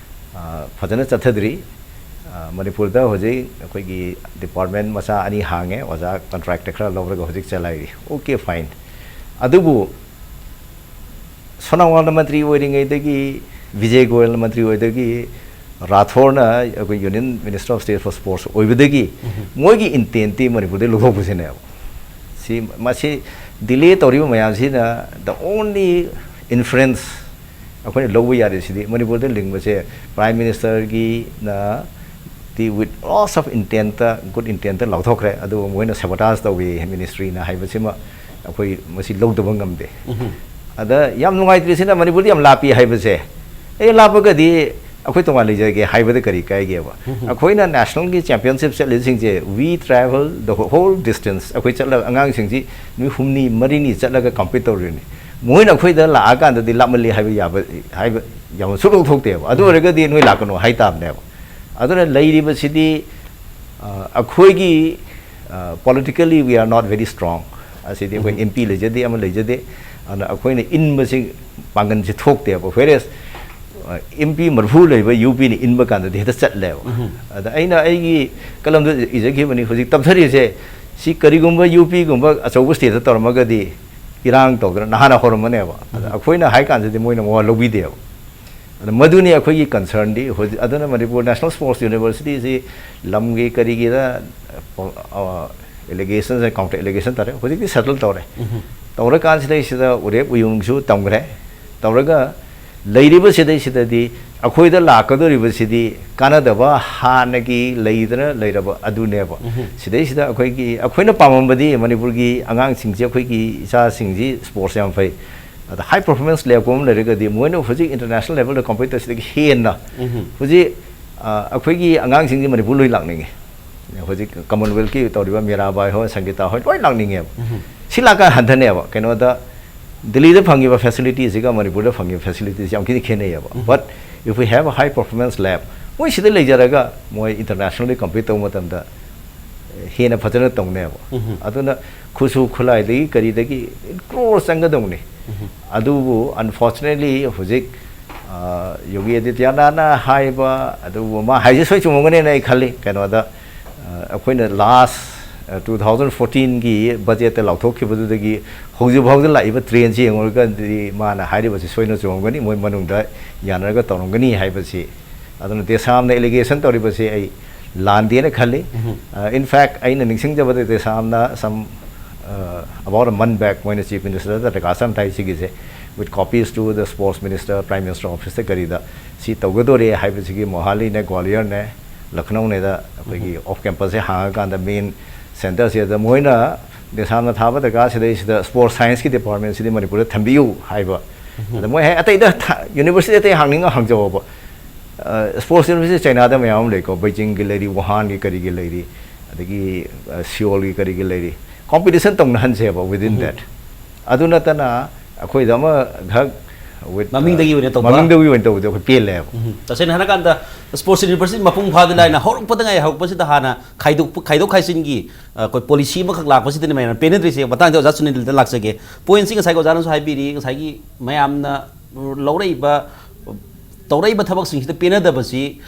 ꯑ, ꯐꯖꯅ ꯆꯠꯊꯗ꯭ꯔꯤ꯫ ꯑ, ꯃꯅꯤꯄꯨꯔꯗ ꯍꯧꯖꯤꯛ ꯑꯩꯈꯣꯏꯒꯤ department ꯃꯆꯥ ꯑꯅꯤ ꯍꯥꯡꯉꯦ, ꯑꯣꯖꯥ contract ꯈꯔ ꯂꯧꯔꯒ ꯍꯧꯖꯤꯛ ꯆꯂꯥꯏꯔꯤ꯫ Okay, fine꯫ ꯑꯗꯨꯕꯨ ꯁꯣꯅꯥꯋꯥꯜꯅ ꯃꯟꯇ꯭ꯔꯤ ꯑꯣꯏꯔꯤꯉꯩꯗꯒꯤ, ꯕꯤꯖꯦ ꯒꯣꯌꯜꯅ ꯃꯟꯇ꯭ꯔꯤ ꯑꯣꯏꯗꯒꯤ, ꯔꯥꯊꯣꯔꯅ ꯑꯩꯈꯣꯏ Union Minister of State for Sports ꯑꯣꯏꯕꯗꯒꯤ ꯃꯣꯏꯒꯤ ꯏꯟꯇꯦꯟꯇꯤ ꯃꯅꯤꯄꯨꯔꯗꯩ ꯂꯧꯊꯣꯛꯄꯁꯤꯅꯦꯕ꯫ ꯁꯤ, ꯃꯁꯤ ꯗꯤꯂꯦ ꯇꯧꯔꯤꯕ ꯃꯌꯥꯝꯁꯤꯅ, the only inference ꯑꯩꯈꯣꯏꯅ ꯂꯧꯕ ꯌꯥꯔꯤꯁꯤꯗꯤ, ꯃꯅꯤꯄꯨꯔꯗ ꯂꯤꯡꯕꯁꯦ ꯄ꯭ꯔꯥꯏꯝ ꯃꯤꯅꯤꯁꯇꯔꯒꯤꯅ ꯗꯤ with lots of intent, good intent ꯂꯥꯎꯊꯣꯛꯈ꯭ꯔꯦ, ꯑꯗꯨꯕꯨ ꯃꯣꯏꯅ sabotage ꯇꯧꯏ ꯃꯤꯅꯤꯁꯇ꯭ꯔꯤꯅ ꯍꯥꯏꯕꯁꯤꯃ ꯑꯩꯈꯣꯏ ꯃꯁꯤ ꯂꯧꯗꯕ ꯉꯝꯗꯦ꯫ ꯑꯗ ꯌꯥꯝ ꯅꯨꯡꯉꯥꯏꯇ꯭ꯔꯤꯁꯤꯅ, ꯃꯅꯤꯄꯨꯔꯗꯤ ꯌꯥꯝ ꯂꯥꯞꯄꯤ ꯍꯥꯏꯕꯁꯦ, ꯑꯦ, ꯂꯥꯞꯄꯒꯗꯤ ꯑꯩꯈꯣꯏ ꯇꯣꯉꯥꯟ ꯂꯩꯖꯒꯦ ꯍꯥꯏꯕꯗ ꯀꯔꯤ ꯀꯥꯏꯒꯦꯕ? ꯑꯩꯈꯣꯏꯅ ꯅꯦꯁꯅꯦꯜꯒꯤ championship ꯆꯠꯂꯤꯁꯤꯡꯁꯦ, we travel the whole distance, ꯑꯩꯈꯣꯏ ꯆꯠꯂꯒ ꯑꯉꯥꯡꯁꯤꯡꯁꯤ ꯅꯨꯃꯤꯠ ꯍꯨꯝꯅꯤ ꯃꯔꯤꯅꯤ ꯆꯠꯂꯒ ꯀꯝꯄꯤꯠ ꯇꯧꯔꯤꯅꯤ꯫ ꯃꯣꯏꯅ ꯑꯩꯈꯣꯏꯗ ꯂꯥꯛꯑꯀꯥꯟꯗꯗꯤ ꯂꯥꯞꯃꯜꯂꯤ ꯍꯥꯏꯕ ꯌꯥꯕ, ꯍꯥꯏꯕ ꯌꯥꯕ ꯁꯨꯡꯂꯧ ꯊꯣꯛꯇꯦꯕ꯫ ꯑꯗꯨ ꯑꯣꯏꯔꯒꯗꯤ ꯅꯣꯏ ꯂꯥꯛꯀꯅꯨ ꯍꯥꯏ ꯇꯥꯕꯅꯦꯕ꯫ ꯑꯗꯨꯅ ꯂꯩꯔꯤꯕꯁꯤꯗꯤ, ꯑ, ꯑꯩꯈꯣꯏꯒꯤ, ꯑ, politically we are not very strong꯫ ꯑꯁꯤꯗꯤ ꯑꯩꯈꯣꯏ ꯑꯦꯝ ꯄꯤ ꯂꯩꯖꯗꯦ, ꯑꯃ ꯂꯩꯖꯗꯦ꯫ ꯑꯗꯨꯅ ꯑꯩꯈꯣꯏꯅ ꯏꯟꯕꯁꯤ ꯄꯥꯡꯒꯜꯁꯤ ꯊꯣꯛꯇꯦꯕ꯫ Whereas, ꯑ, ꯑꯦꯝ ꯄꯤ ꯃꯔꯐꯨ ꯂꯩꯕ ꯌꯨ ꯄꯤꯅ ꯏꯟꯕ ꯀꯥꯟꯗꯗꯤ ꯍꯦꯛꯇ ꯆꯠꯂꯦꯕ꯫ ꯑꯗ ꯑꯩꯅ ꯑꯩꯒꯤ ꯀꯂꯝꯗ ꯏꯖꯈꯤꯕꯅꯤ, ꯍꯧꯖꯤꯛ ꯇꯞꯊꯔꯤꯁꯦ, ꯁꯤ ꯀꯔꯤꯒꯨꯝꯕ ꯌꯨ ꯄꯤꯒꯨꯝꯕ ꯑꯆꯧꯕ ꯁ꯭ꯇꯦꯠꯇ ꯇꯧꯔꯝꯃꯒꯗꯤ ꯏꯔꯥꯡ ꯇꯧꯗꯅ ꯅꯍꯥꯟꯅ ꯍꯧꯔꯝꯃꯅꯦꯕ꯫ ꯑꯗ ꯑꯩꯈꯣꯏꯅ ꯍꯥꯏ ꯀꯥꯟꯗꯗꯤ ꯃꯣꯏꯅ ꯃꯋꯥ ꯂꯧꯕꯤꯗꯦꯕ꯫ ꯑꯗ ꯃꯗꯨꯅꯤ ꯑꯩꯈꯣꯏꯒꯤ ꯀꯟꯁꯔꯟꯗꯤ ꯍꯧꯖꯤꯛ꯫ ꯑꯗꯨꯅ ꯃꯅꯤꯄꯨꯔ ꯅꯦꯁꯅꯦꯜ ꯁ꯭ꯄꯣꯔꯠꯁ ꯌꯨꯅꯤꯚꯔꯁꯤꯇꯤꯁꯤ ꯂꯝꯒꯤ ꯀꯔꯤꯒꯤꯗ, ꯑ, ꯑꯦꯂꯤꯒꯦꯁꯟꯁꯦ, ꯀꯥꯎꯟꯇꯔ ꯑꯦꯂꯤꯒꯦꯁꯟ ꯇꯧꯔꯦ꯫ ꯍꯧꯖꯤꯛꯇꯤ ꯁꯦꯇꯜ ꯇꯧꯔꯦ꯫ ꯇꯧꯔꯀꯥꯟꯁꯤꯗꯩꯁꯤꯗ ꯎꯔꯦꯞ ꯎꯌꯨꯡꯁꯨ ꯇꯝꯈ꯭ꯔꯦ꯫ ꯇꯧꯔꯒ ꯂꯩꯔꯤꯕꯁꯤꯗꯩꯁꯤꯗꯗꯤ ꯑꯩꯈꯣꯏꯗ ꯂꯥꯛꯀꯗꯧꯔꯤꯕꯁꯤꯗꯤ ꯀꯥꯟꯅꯗꯕ, ꯍꯥꯟꯅꯒꯤ ꯂꯩꯗꯅ ꯂꯩꯔꯕ ꯑꯗꯨꯅꯦꯕ꯫ ꯁꯤꯗꯩꯁꯤꯗ ꯑꯩꯈꯣꯏꯒꯤ, ꯑꯩꯈꯣꯏꯅ ꯄꯥꯝꯃꯝꯕꯗꯤ ꯃꯅꯤꯄꯨꯔꯒꯤ ꯑꯉꯥꯡꯁꯤꯡꯁꯤ, ꯑꯩꯈꯣꯏꯒꯤ ꯏꯆꯥꯁꯤꯡꯁꯤ ꯁ꯭ꯄꯣꯔꯠꯁ ꯌꯥꯝ ꯐꯩ, ꯑꯗ ꯍꯥꯏ ꯄꯔꯐꯣꯔꯃꯦꯟꯁ ꯂꯦꯞꯄ ꯑꯃ ꯂꯩꯔꯒꯗꯤ ꯃꯣꯏꯅ ꯍꯧꯖꯤꯛ ꯏꯟꯇꯔꯅꯦꯁꯅꯦꯜ ꯂꯦꯚꯦꯜꯗ ꯀꯝꯄꯤꯠ ꯇꯧꯔꯤꯁꯤꯗꯒꯤ ꯍꯦꯟꯅ ꯍꯧꯖꯤꯛ, ꯑ, ꯑꯩꯈꯣꯏꯒꯤ ꯑꯉꯥꯡꯁꯤꯡꯁꯤ ꯃꯅꯤꯄꯨꯔ ꯂꯣꯏ ꯂꯥꯛꯅꯤꯡꯉꯤ꯫ ꯍꯧꯖꯤꯛ ꯀꯃꯟꯋꯦꯜꯊꯀꯤ ꯇꯧꯔꯤꯕ ꯃꯤꯔꯥꯕꯥꯏ ꯍꯣꯏ, ꯁꯪꯒꯤꯇꯥ ꯍꯣꯏ ꯂꯣꯏ ꯂꯥꯛꯅꯤꯡꯉꯦꯕ꯫ ꯁꯤ ꯂꯥꯛꯀꯥꯟ ꯍꯟꯊꯅꯦꯕ꯫ ꯀꯩꯅꯣꯗ, ꯗꯤꯜꯂꯤꯗ ꯐꯪꯉꯤꯕ ꯐꯦꯁꯤꯂꯤꯇꯤꯁꯤꯒ ꯃꯅꯤꯄꯨꯔꯗ ꯐꯪꯉꯤꯕ ꯐꯦꯁꯤꯂꯤꯇꯤꯁꯤ ꯌꯥꯝ ꯊꯤꯅ ꯈꯦꯠꯅꯩꯌꯦꯕ꯫ But if we have a high performance lab, ꯃꯣꯏ ꯁꯤꯗ ꯂꯩꯖꯔꯒ ꯃꯣꯏ ꯏꯟꯇꯔꯅꯦꯁꯅꯦꯜꯂꯤ ꯀꯝꯄꯤꯠ ꯇꯧꯕ ꯃꯇꯝꯗ ꯍꯦꯟꯅ ꯐꯖꯅ ꯇꯧꯅꯦꯕ꯫ ꯑꯗꯨꯅ ꯈꯨꯠꯁꯨ ꯈꯨꯠꯂꯥꯏꯗꯒꯤ ꯀꯔꯤꯗꯒꯤ ꯀ꯭ꯔꯣꯔ ꯆꯪꯒꯗꯧꯅꯤ꯫ ꯑꯗꯨꯕꯨ unfortunately ꯍꯧꯖꯤꯛ, ꯑ, ꯌꯣꯒꯤ ꯑꯥꯗꯤꯇ꯭ꯌꯅꯥꯊꯅ ꯍꯥꯏꯕ, ꯑꯗꯨꯕꯨ ꯃꯥ ꯍꯥꯏꯁꯦ ꯁꯣꯏ ꯆꯨꯝꯃꯝꯒꯅꯦꯅ ꯑꯩ ꯈꯜꯂꯤ꯫ ꯀꯩꯅꯣꯗ, ꯑ, ꯑꯩꯈꯣꯏꯅ ꯂꯥꯁ, ꯑ, ꯇꯨ ꯊꯥꯎꯖꯟ ꯐꯣꯔꯇꯤꯟꯒꯤ ꯕꯖꯦꯠꯇ ꯂꯥꯎꯊꯣꯛꯈꯤꯕꯗꯨꯗꯒꯤ ꯍꯧꯖꯤꯛ ꯐꯥꯎꯗ ꯂꯥꯛꯏꯕ ꯇ꯭ꯔꯦꯟꯁꯤ ꯌꯦꯡꯉꯨꯔꯒꯗꯤ ꯃꯥꯅ ꯍꯥꯏꯔꯤꯕꯁꯤ ꯁꯣꯏꯅ ꯆꯨꯝꯃꯝꯒꯅꯤ, ꯃꯣꯏ ꯃꯅꯨꯡꯗ ꯌꯥꯅꯔꯒ ꯇꯧꯔꯝꯒꯅꯤ ꯍꯥꯏꯕꯁꯤ꯫ ꯑꯗꯨꯅ ꯗꯦꯁꯥꯝꯅ ꯑꯦꯂꯤꯒꯦꯁꯟ ꯇꯧꯔꯤꯕꯁꯤ ꯑꯩ ꯂꯥꯟꯗꯦꯅ ꯈꯜꯂꯤ꯫ ꯏꯟꯐꯦꯛ ꯑꯩꯅ ꯅꯤꯡꯁꯤꯡꯖꯕꯗ ꯗꯦꯁꯥꯝꯅ some about a month back ꯃꯣꯏꯅ ꯆꯤꯐ ꯃꯤꯅꯤꯁꯇꯔꯗ ꯗꯔꯀꯥꯁ ꯑꯃ ꯊꯥꯏ ꯁꯤꯒꯤꯁꯦ, with copies to the sports minister, prime minister officeꯇ ꯀꯔꯤꯗ ꯁꯤ ꯇꯧꯒꯗꯣꯔꯦ ꯍꯥꯏꯕꯁꯤꯒꯤ ꯃꯣꯍꯥꯂꯤꯅꯦ, ꯒ꯭ꯋꯥꯂꯤꯌꯔꯅꯦ, ꯂꯈꯅꯧꯅꯦꯗ ꯑꯩꯈꯣꯏꯒꯤ ꯑꯣꯐ ꯀꯦꯝꯄꯁꯁꯦ ꯍꯥꯡꯉꯀꯥꯟꯗ ꯃꯦꯟ ꯁꯦꯟꯇꯔꯁꯦ ꯑꯗ ꯃꯣꯏꯅ ꯗꯦꯁꯥꯝꯅ ꯊꯥꯕ ꯗꯔꯀꯥꯔ ꯁꯤꯗꯩꯁꯤꯗ ꯁ꯭ꯄꯣꯔꯠꯁ ꯁꯥꯏꯟꯁꯀꯤ ꯗꯤꯄꯥꯔꯠꯃꯦꯟꯁꯤꯗꯤ ꯃꯅꯤꯄꯨꯔꯗ ꯊꯝꯕꯤꯌꯨ ꯍꯥꯏꯕ꯫ ꯑꯗ ꯃꯣꯏ ꯍꯥꯏ ꯑꯇꯩꯗ ꯊ- ꯌꯨꯅꯤꯚꯔꯁꯤꯇꯤ ꯑꯇꯩ ꯍꯥꯡꯅꯤꯡꯉ ꯍꯥꯡꯖꯧꯕ꯫ ꯁ꯭ꯄꯣꯔꯠꯁ ꯌꯨꯅꯤꯚꯔꯁꯤꯇꯤ ꯆꯩꯅꯥꯗ ꯃꯌꯥꯝ ꯑꯃ ꯂꯩꯀꯣ, ꯕꯩꯖꯤꯡꯒꯤ ꯂꯩꯔꯤ, ꯋꯨꯍꯥꯟꯒꯤ ꯀꯔꯤꯒꯤ ꯂꯩꯔꯤ, ꯑꯗꯒꯤ ꯁꯤꯑꯣꯜꯒꯤ ꯀꯔꯤꯒꯤ ꯂꯩꯔꯤ꯫ ꯀꯣꯝꯄꯤꯇꯤꯁꯟ ꯇꯧꯅꯍꯟꯁꯦꯕ within that꯫ ꯑꯗꯨ ꯅꯠꯇꯅ ꯑꯩꯈꯣꯏꯗ ꯑꯃꯈꯛ with, ꯃꯃꯤꯡꯗꯒꯤ ꯑꯣꯏꯅ ꯇꯧꯕ꯫ ꯃꯃꯤꯡꯗꯒꯤ ꯑꯣꯏꯅ ꯇꯧꯕꯗꯣ ꯑꯩꯈꯣꯏ ꯄꯦꯜꯂꯦꯕ꯫ ꯎꯝ꯫ ꯇꯁꯦꯡꯅ ꯍꯥꯏꯔꯀꯥꯟꯗ ꯁ꯭ꯄꯣꯔꯠꯁ ꯌꯨꯅꯤꯚꯔꯁꯤꯇꯤ ꯃꯄꯨꯡ ꯐꯥꯗꯅ ꯂꯥꯏꯅ ꯍꯧꯔꯛꯄꯗ ꯉꯥꯏ ꯍꯧꯔꯛꯄꯁꯤꯗ ꯍꯥꯟꯅ ꯈꯥꯏꯗꯣꯛꯄ ꯈꯥꯏꯗꯣꯛ ꯈꯥꯏꯖꯤꯟꯒꯤ ꯑ, ꯑꯩꯈꯣꯏ ꯄꯣꯂꯤꯁꯤ ꯑꯃꯈꯛ ꯂꯥꯛꯄꯁꯤꯗꯅꯤ ꯃꯌꯥꯝꯅ ꯄꯦꯟꯅꯗ꯭ꯔꯤꯁꯦ꯫ ꯃꯇꯥꯡꯁꯤꯗ ꯑꯣꯖꯥ ꯁꯨꯅꯤꯜꯗ ꯂꯥꯛꯆꯒꯦ꯫ ꯄꯣꯏꯟꯁꯤ ꯉꯁꯥꯏꯒꯤ ꯑꯣꯖꯥꯅꯁꯨ ꯍꯥꯏꯕꯤꯔꯤ, ꯉꯁꯥꯏꯒꯤ ꯃꯌꯥꯝꯅ ꯂꯧꯔꯛꯏꯕ ꯇꯧꯔꯛꯏꯕ ꯊꯕꯛꯁꯤꯡꯁꯤꯗ ꯄꯦꯟꯅꯗꯕꯁꯤ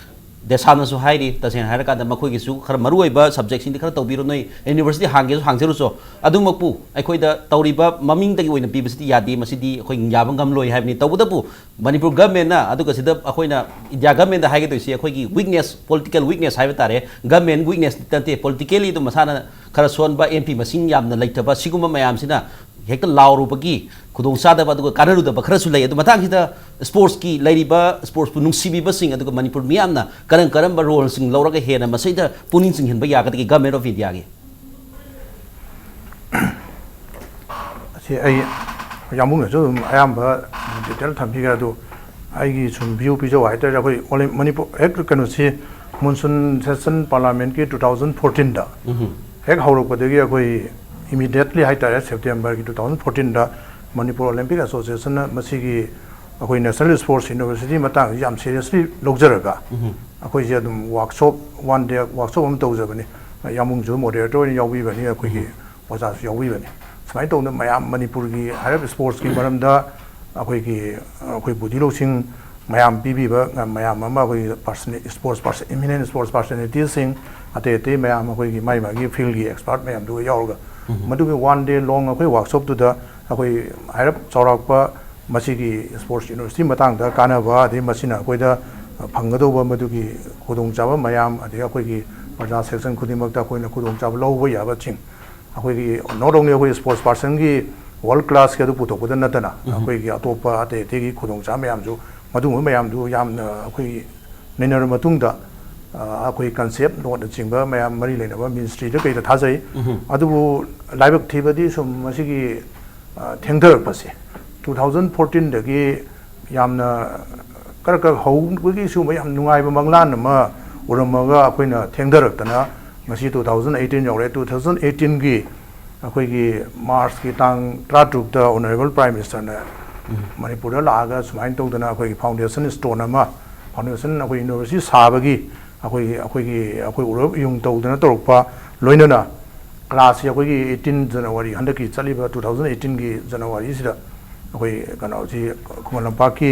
ꯗꯦꯁꯥꯝꯅꯁꯨ ꯍꯥꯏꯔꯤ꯫ ꯇꯁꯦꯡꯅ ꯍꯥꯏꯔꯀꯥꯟꯗ ꯃꯈꯣꯏꯒꯤꯁꯨ ꯈꯔ ꯃꯔꯨꯑꯣꯏꯕ ꯁꯕꯖꯦꯛꯁꯤꯡꯗꯤ ꯈꯔ ꯇꯧꯕꯤꯔꯣ, ꯅꯣꯏ ꯌꯨꯅꯤꯚꯔꯁꯤꯇꯤ ꯍꯥꯡꯒꯦꯁꯨ ꯍꯥꯡꯖꯔꯨꯆꯣ꯫ ꯑꯗꯨꯃꯛꯄꯨ ꯑꯩꯈꯣꯏꯗ ꯇꯧꯔꯤꯕ ꯃꯃꯤꯡꯗꯒꯤ ꯑꯣꯏꯅ ꯄꯤꯕꯁꯤꯗꯤ ꯌꯥꯗꯦ, ꯃꯁꯤꯗꯤ ꯑꯩꯈꯣꯏ ꯌꯥꯕ ꯉꯝꯂꯣꯏ ꯍꯥꯏꯕꯅꯤ꯫ ꯇꯧꯕꯇꯕꯨ ꯃꯅꯤꯄꯨꯔ ꯒꯚꯔꯟꯃꯦꯟꯅ, ꯑꯗꯨꯒ ꯁꯤꯗ ꯑꯩꯈꯣꯏꯅ ꯏꯟꯗꯤꯌꯥ ꯒꯚꯔꯟꯃꯦꯟꯗ ꯍꯥꯏꯒꯗꯣꯏꯁꯤ ꯑꯩꯈꯣꯏꯒꯤ ꯋꯤꯛꯅꯦꯁ, ꯄꯣꯂꯤꯇꯤꯀꯦꯜ ꯋꯤꯛꯅꯦꯁ ꯍꯥꯏꯕ ꯇꯥꯔꯦ, ꯒꯚꯔꯟꯃꯦꯟ ꯋꯤꯛꯅꯦꯁ ꯅꯠꯇꯦ, ꯄꯣꯂꯤꯇꯤꯀꯦꯜꯂꯤ ꯑꯗꯨꯝ ꯃꯁꯥꯅ ꯈꯔ ꯁꯣꯟꯕ, ꯑꯦꯝ ꯄꯤ ꯃꯁꯤꯡ ꯌꯥꯝꯅ ꯂꯩꯇꯕ, ꯁꯤꯒꯨꯝꯕ ꯃꯌꯥꯝꯁꯤꯅ ꯍꯦꯛꯇ ꯂꯥꯎꯔꯨꯕꯒꯤ ꯈꯨꯗꯣꯡꯆꯥꯗꯕ ꯑꯗꯨꯒ ꯀꯥꯟꯅꯔꯨꯗꯕ ꯈꯔꯁꯨ ꯂꯩ꯫ ꯑꯗꯨ ꯃꯇꯥꯡꯁꯤꯗ ꯁ꯭ꯄꯣꯔꯠꯁꯀꯤ ꯂꯩꯔꯤꯕ ꯁ꯭ꯄꯣꯔꯠꯁꯄꯨ ꯅꯨꯡꯁꯤꯕꯤꯕꯁꯤꯡ ꯑꯗꯨꯒ ꯃꯅꯤꯄꯨꯔ ꯃꯤꯌꯥꯝꯅ ꯀꯔꯝ ꯀꯔꯝꯕ ꯔꯣꯜꯁꯤꯡ ꯂꯧꯔꯒ ꯍꯦꯟꯅ ꯃꯁꯤꯗ ꯄꯨꯛꯅꯤꯡ ꯆꯤꯡꯍꯟꯕ ꯌꯥꯒꯗꯒꯦ ꯒꯚꯔꯟꯃꯦꯟ ꯑꯣꯐ ꯏꯟꯗꯤꯌꯥꯒꯤ? ꯑꯁꯤ ꯑꯩ ꯌꯥꯝꯕꯨꯡꯅꯁꯨ ꯑꯗꯨꯝ ꯑꯌꯥꯝꯕ ꯗꯤꯇꯦꯜ ꯊꯝꯕꯤꯈ꯭ꯔꯦ꯫ ꯑꯗꯨ ꯑꯩꯒꯤ ꯁꯨꯝ ꯚ꯭ꯌꯨ ꯄꯤꯖꯧ ꯍꯥꯏꯇꯥꯔꯗꯤ, ꯑꯩꯈꯣꯏ ꯑꯣꯂꯤꯝ- ꯃꯅꯤꯄꯨꯔ ꯍꯦꯛ ꯀꯩꯅꯣꯁꯤ ꯃꯣꯟꯁꯨꯟ ꯁꯦꯁꯟ ꯄꯥꯔꯂꯥꯃꯦꯟꯠꯀꯤ ꯇꯨ ꯊꯥꯎꯖꯟ ꯐꯣꯔꯇꯤꯟꯗ ꯍꯦꯛ ꯍꯧꯔꯛꯄꯗꯒꯤ ꯑꯩꯈꯣꯏ ꯏꯃꯤꯗꯦꯠꯂꯤ ꯍꯥꯏꯇꯥꯔꯦ, ꯁꯦꯞꯇꯦꯝꯕꯔꯒꯤ ꯇꯨ ꯊꯥꯎꯖꯟ ꯐꯣꯔꯇꯤꯟꯗ ꯃꯅꯤꯄꯨꯔ ꯑꯣꯂꯤꯝꯄꯤꯛ ꯑꯦꯁꯣꯁꯤꯌꯦꯁꯟꯅ ꯃꯁꯤꯒꯤ ꯑꯩꯈꯣꯏ ꯅꯦꯁꯅꯦꯜ ꯁ꯭ꯄꯣꯔꯠꯁ ꯌꯨꯅꯤꯚꯔꯁꯤꯇꯤ ꯃꯇꯥꯡꯁꯤ ꯌꯥꯝ ꯁꯦꯔꯤꯌꯁꯂꯤ ꯂꯧꯖꯔꯒ ꯑꯩꯈꯣꯏꯁꯦ ꯑꯗꯨꯝ ꯋꯥꯔꯛꯁꯣꯞ, ꯋꯥꯟ ꯗꯦ ꯋꯥꯔꯛꯁꯣꯞ ꯑꯃ ꯇꯧꯖꯕꯅꯤ꯫ ꯌꯥꯝꯕꯨꯡꯁꯨ ꯃꯣꯗꯦꯔꯦꯇꯔ ꯑꯣꯏꯅ ꯌꯥꯎꯕꯤꯕꯅꯤ, ꯑꯩꯈꯣꯏꯒꯤ ꯑꯣꯖꯥꯁꯨ ꯌꯥꯎꯕꯤꯕꯅꯤ꯫ ꯁꯨꯃꯥꯏꯅ ꯇꯧꯗꯅ ꯃꯌꯥꯝ ꯃꯅꯤꯄꯨꯔꯒꯤ ꯍꯥꯏꯔꯤꯕ ꯁ꯭ꯄꯣꯔꯠꯁꯀꯤ ꯃꯔꯝꯗ ꯑꯩꯈꯣꯏꯒꯤ, ꯑꯩꯈꯣꯏ ꯕꯨꯙꯤ ꯂꯧꯁꯤꯡ ꯃꯌꯥꯝ ꯄꯤꯕꯤꯕ ꯃꯌꯥꯝ ꯑꯃ, ꯑꯩꯈꯣꯏꯒꯤ ꯄꯥꯔꯁꯅꯦ-, ꯁ꯭ꯄꯣꯔꯠꯁ ꯄꯥꯔꯁꯟ, ꯏꯃꯤꯅꯦꯟ ꯁ꯭ꯄꯣꯔꯠꯁ ꯄꯥꯔꯁꯅꯦꯂꯤꯇꯤꯁꯤꯡ, ꯑꯇꯩ ꯑꯇꯩ ꯃꯌꯥꯝ ꯑꯩꯈꯣꯏꯒꯤ ꯃꯥꯏ ꯃꯥꯒꯤ ꯐꯤꯜꯒꯤ ꯑꯦꯛꯁꯄꯥꯔꯠ ꯃꯌꯥꯝꯗꯨꯒ ꯌꯥꯎꯔꯒ ꯃꯗꯨꯒꯤ ꯋꯥꯟ ꯗꯦ ꯂꯣꯡ ꯑꯩꯈꯣꯏ ꯋꯥꯔꯛꯁꯣꯞꯇꯨꯗ ꯑꯩꯈꯣꯏ ꯍꯥꯏꯔꯞ ꯆꯥꯎꯔꯥꯛꯄ ꯃꯁꯤꯒꯤ ꯁ꯭ꯄꯣꯔꯠꯁ ꯌꯨꯅꯤꯚꯔꯁꯤꯇꯤ ꯃꯇꯥꯡꯗ ꯀꯥꯟꯅꯕ, ꯑꯗꯩ ꯃꯁꯤꯅ ꯑꯩꯈꯣꯏꯗ ꯐꯪꯒꯗꯧꯕ ꯃꯗꯨꯒꯤ ꯈꯨꯗꯣꯡꯆꯥꯕ ꯃꯌꯥꯝ, ꯑꯗꯒꯤ ꯑꯩꯈꯣꯏꯒꯤ ꯄ꯭ꯔꯖꯥ ꯁꯦꯛꯁꯟ ꯈꯨꯗꯤꯡꯃꯛꯇ ꯑꯩꯈꯣꯏꯅ ꯈꯨꯗꯣꯡꯆꯥꯕ ꯂꯧꯕ ꯌꯥꯕꯁꯤꯡ, ꯑꯩꯈꯣꯏꯒꯤ not only ꯑꯩꯈꯣꯏ ꯁ꯭ꯄꯣꯔꯠꯁ ꯄꯥꯔꯁꯟꯒꯤ ꯋꯥꯔꯜ ꯀ꯭ꯂꯥꯁꯀꯤ ꯑꯗꯨ ꯄꯨꯊꯣꯛꯄꯗ ꯅꯠꯇꯅ, ꯑꯩꯈꯣꯏꯒꯤ ꯑꯇꯣꯞꯄ ꯑꯇꯩ ꯑꯇꯩꯒꯤ ꯈꯨꯗꯣꯡꯆꯥꯕ ꯃꯌꯥꯝꯁꯨ, ꯃꯗꯨꯒꯨꯝꯕ ꯃꯌꯥꯝꯗꯨ ꯌꯥꯝꯅ ꯑꯩꯈꯣꯏ ꯅꯩꯅꯔꯕ ꯃꯇꯨꯡꯗ, ꯑ, ꯑꯩꯈꯣꯏ ꯀꯟꯁꯦꯞ ꯅꯣꯠꯅꯆꯤꯡꯕ ꯃꯌꯥꯝ ꯃꯔꯤ ꯂꯩꯅꯕ ꯃꯤꯅꯤꯁꯇ꯭ꯔꯤꯗ ꯀꯩꯗ ꯊꯥꯖꯩ꯫ ꯑꯗꯨꯕꯨ ꯂꯥꯏꯕꯛ ꯊꯤꯕꯗꯤ ꯁꯨꯝ ꯃꯁꯤꯒꯤ, ꯑ, ꯊꯦꯡꯊꯔꯛꯄꯁꯦ, ꯇꯨ ꯊꯥꯎꯖꯟ ꯐꯣꯔꯇꯤꯟꯗꯒꯤ ꯌꯥꯝꯅ ꯀꯔꯛ ꯀꯔꯛ ꯍꯧꯕꯒꯤ ꯁꯤꯒꯨꯝꯕ ꯌꯥꯝ ꯅꯨꯡꯉꯥꯏꯕ ꯃꯪꯂꯥꯟ ꯑꯃ ꯎꯔꯝꯃꯒ, ꯑꯩꯈꯣꯏꯅ ꯊꯦꯡꯊꯔꯛꯇꯅ ꯉꯁꯤ ꯇꯨ ꯊꯥꯎꯖꯟ ꯑꯩꯠꯇꯤꯟ ꯌꯧꯔꯦ꯫ ꯇꯨ ꯊꯥꯎꯖꯟ ꯑꯩꯠꯇꯤꯟꯒꯤ ꯑꯩꯈꯣꯏꯒꯤ ꯃꯥꯔꯆꯀꯤ ꯇꯥꯡ ꯇꯔꯥꯇꯔꯨꯛꯇ ꯑꯣꯅꯔꯦꯕꯜ ꯄ꯭ꯔꯥꯏꯝ ꯃꯤꯅꯤꯁꯇꯔꯅ ꯃꯅꯤꯄꯨꯔꯗ ꯂꯥꯛꯑꯒ ꯁꯨꯃꯥꯏꯅ ꯇꯧꯗꯅ ꯑꯩꯈꯣꯏꯒꯤ ꯐꯥꯎꯟꯗꯦꯁꯟ ꯁ꯭ꯇꯣꯟ ꯑꯃ, ꯐꯥꯎꯟꯗꯦꯁꯟ ꯑꯩꯈꯣꯏ ꯌꯨꯅꯤꯚꯔꯁꯤꯇꯤ ꯁꯥꯕꯒꯤ ꯑꯩꯈꯣꯏꯒꯤ, ꯑꯩꯈꯣꯏꯒꯤ, ꯑꯩꯈꯣꯏ ꯎꯔꯞ ꯌꯨꯡ ꯇꯧꯗꯅ ꯇꯧꯔꯛꯄ, ꯂꯣꯏꯅꯅ ꯀ꯭ꯂꯥꯁꯁꯤ ꯑꯩꯈꯣꯏꯒꯤ ꯑꯩꯠꯇꯤꯟ ꯖꯅꯋꯥꯔꯤ, ꯍꯟꯗꯛꯀꯤ ꯆꯠꯂꯤꯕ ꯇꯨ ꯊꯥꯎꯖꯟ ꯑꯩꯠꯇꯤꯟꯒꯤ ꯖꯅꯋꯥꯔꯤꯁꯤꯗ ꯑꯩꯈꯣꯏ ꯀꯩꯅꯣꯁꯤ ꯈꯨꯃꯟ ꯂꯝꯄꯥꯛꯀꯤ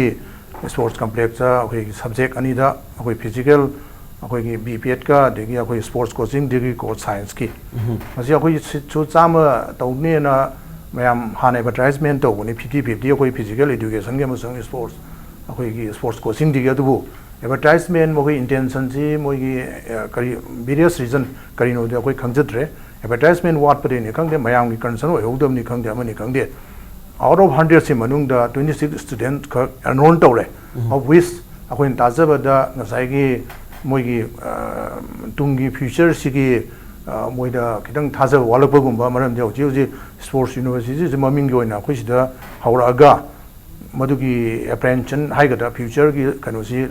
ꯁ꯭ꯄꯣꯔꯠꯁ ꯀꯝꯄ꯭ꯂꯦꯛꯁꯇ ꯑꯩꯈꯣꯏꯒꯤ ꯁꯕꯖꯦꯛ ꯑꯅꯤꯗ ꯑꯩꯈꯣꯏ ꯐꯤꯖꯤꯀꯦꯜ, ꯑꯩꯈꯣꯏꯒꯤ ꯕꯤ ꯄꯦꯠꯀ ꯑꯗꯒꯤ ꯑꯩꯈꯣꯏ ꯁ꯭ꯄꯣꯔꯠꯁ ꯀꯣꯆꯤꯡ ꯗꯤꯒ꯭ꯔꯤ ꯀꯣꯔꯁ ꯁꯥꯏꯟꯁꯀꯤ, ꯃꯁꯤ ꯑꯩꯈꯣꯏ ꯁꯤꯠꯁꯨ ꯆꯥꯝꯃ ꯇꯧꯅꯦꯅ ꯃꯌꯥꯝ ꯍꯥꯟꯅ ꯑꯦꯗꯚꯔꯇꯥꯏꯁꯃꯦꯟ ꯇꯧꯕꯅꯤ, ꯐꯤꯐꯇꯤ ꯐꯤꯐꯇꯤ ꯑꯩꯈꯣꯏ ꯐꯤꯖꯤꯀꯦꯜ ꯏꯗꯨꯀꯦꯁꯟꯒꯤ ꯑꯃꯁꯨꯡ ꯁ꯭ꯄꯣꯔꯠꯁ, ꯑꯩꯈꯣꯏꯒꯤ ꯁ꯭ꯄꯣꯔꯠꯁ ꯀꯣꯆꯤꯡꯗꯒꯤ꯫ ꯑꯗꯨꯕꯨ ꯑꯦꯗꯚꯔꯇꯥꯏꯁꯃꯦꯟ ꯃꯈꯣꯏ ꯏꯟꯇꯦꯟꯁꯟꯁꯤ ꯃꯣꯏꯒꯤ, ꯑ, ꯀꯔꯤ, ꯚꯦꯔꯤꯌꯁ ꯔꯤꯖꯟ ꯀꯔꯤꯅꯣꯗꯤ ꯑꯩꯈꯣꯏ ꯈꯪꯖꯗ꯭ꯔꯦ꯫ ꯑꯦꯗꯚꯔꯇꯥꯏꯁꯃꯦꯟ ꯋꯥꯠꯄꯗꯒꯤꯅꯤ ꯈꯪꯗꯦ, ꯃꯌꯥꯝꯒꯤ ꯀꯟꯁꯔꯟ ꯑꯣꯏꯍꯧꯗꯕꯅꯤ ꯈꯪꯗꯦ, ꯑꯃꯅꯤ ꯈꯪꯗꯦ, ꯑꯥꯎꯠ ꯑꯣꯐ ꯍꯟꯗ꯭ꯔꯦꯠꯁꯤ ꯃꯅꯨꯡꯗ ꯇ꯭ꯋꯦꯟꯇꯤ ꯁꯤꯛꯁ ꯁ꯭ꯇꯨꯗꯦꯟꯠ ꯈꯛ ꯑꯦꯟꯔꯣꯜ ꯇꯧꯔꯦ꯫ Of which ꯑꯩꯈꯣꯏꯅ ꯇꯥꯖꯕꯗ ꯉꯁꯥꯏꯒꯤ ꯃꯣꯏꯒꯤ, ꯑ, ꯇꯨꯡꯒꯤ ꯐ꯭ꯌꯨꯆꯔꯁꯤꯒꯤ, ꯑ, ꯃꯣꯏꯗ ꯈꯤꯇꯪ ꯊꯥꯖꯕ ꯋꯥꯠꯂꯛꯄꯒꯨꯝꯕ, ꯃꯔꯝꯗꯤ ꯍꯧꯖꯤꯛ ꯍꯧꯖꯤꯛ ꯁ꯭ꯄꯣꯔꯠꯁ ꯌꯨꯅꯤꯚꯔꯁꯤꯇꯤꯁꯤ ꯃꯃꯤꯡꯒꯤ ꯑꯣꯏꯅ ꯑꯩꯈꯣꯏ ꯁꯤꯗ ꯍꯧꯔꯛꯑꯒ ꯃꯗꯨꯒꯤ ꯑꯦꯄ꯭ꯔꯦꯟꯁꯟ ꯍꯥꯏꯒꯗ꯭ꯔꯥ, ꯐ꯭ꯌꯨꯆꯔꯒꯤ ꯀꯩꯅꯣꯁꯤ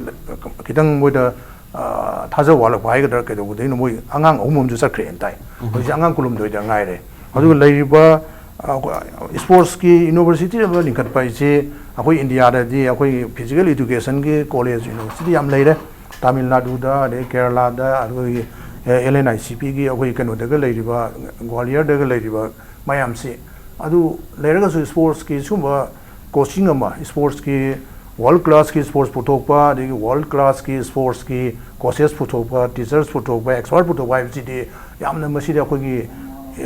ꯈꯤꯇꯪ ꯃꯣꯏꯗ, ꯑ, ꯊꯥꯖꯕ ꯋꯥꯠꯂꯛꯄ ꯍꯥꯏꯒꯗ꯭ꯔꯥ, ꯀꯩꯗꯧꯕꯗꯩꯅꯣ, ꯃꯣꯏ ꯑꯉꯥꯡ ꯑꯍꯨꯝ ꯑꯃꯁꯨ ꯆꯠꯈ꯭ꯔꯦꯅ ꯇꯥꯏ꯫ ꯍꯧꯖꯤꯛ ꯑꯉꯥꯡ ꯀꯨꯟꯍꯨꯝꯗꯣꯏꯗ ꯉꯥꯏꯔꯦ꯫ ꯑꯗꯨꯒ ꯂꯩꯔꯤꯕ, ꯑ, ꯁ꯭ꯄꯣꯔꯠꯁꯀꯤ ꯌꯨꯅꯤꯚꯔꯁꯤꯇꯤ ꯑꯃ ꯂꯤꯡꯈꯠꯄ ꯍꯥꯏꯁꯦ ꯑꯩꯈꯣꯏ ꯏꯟꯗꯤꯌꯥꯗꯗꯤ ꯑꯩꯈꯣꯏ ꯐꯤꯖꯤꯀꯦꯜ ꯏꯗꯨꯀꯦꯁꯟꯒꯤ ꯀꯣꯂꯦꯖ ꯌꯨꯅꯤꯚꯔꯁꯤꯇꯤ ꯌꯥꯝ ꯂꯩꯔꯦ꯫ ꯇꯥꯃꯤꯜ ꯅꯥꯗꯨꯗ, ꯑꯗꯩ ꯀꯦꯔꯂꯥꯗ, ꯑꯗꯨꯒꯤ ꯑꯦꯜ ꯑꯦꯟ ꯑꯥꯏ ꯁꯤ ꯄꯤꯒꯤ ꯑꯩꯈꯣꯏ ꯀꯩꯅꯣꯗꯒ ꯂꯩꯔꯤꯕ, ꯒ꯭ꯋꯥꯂꯤꯌꯔꯗꯒ ꯂꯩꯔꯤꯕ ꯃꯌꯥꯝꯁꯤ꯫ ꯑꯗꯨ ꯂꯩꯔꯒꯁꯨ ꯁ꯭ꯄꯣꯔꯠꯁꯀꯤ ꯁꯤꯒꯨꯝꯕ ꯀꯣꯆꯤꯡ ꯑꯃ, ꯁ꯭ꯄꯣꯔꯠꯁꯀꯤ ꯋꯥꯔꯜ ꯀ꯭ꯂꯥꯁꯀꯤ ꯁ꯭ꯄꯣꯔꯠꯁ ꯄꯨꯊꯣꯛꯄ, ꯑꯗꯒꯤ ꯋꯥꯔꯜ ꯀ꯭ꯂꯥꯁꯀꯤ ꯁ꯭ꯄꯣꯔꯠꯁꯀꯤ ꯀꯣꯆꯦꯁ ꯄꯨꯊꯣꯛꯄ, ꯇꯤꯆꯔꯁ ꯄꯨꯊꯣꯛꯄ, ꯑꯦꯛꯁꯄꯔꯠ ꯄꯨꯊꯣꯛꯄ ꯍꯥꯏꯕꯁꯤꯗꯤ ꯌꯥꯝꯅ, ꯃꯁꯤꯗꯤ ꯑꯩꯈꯣꯏꯒꯤ,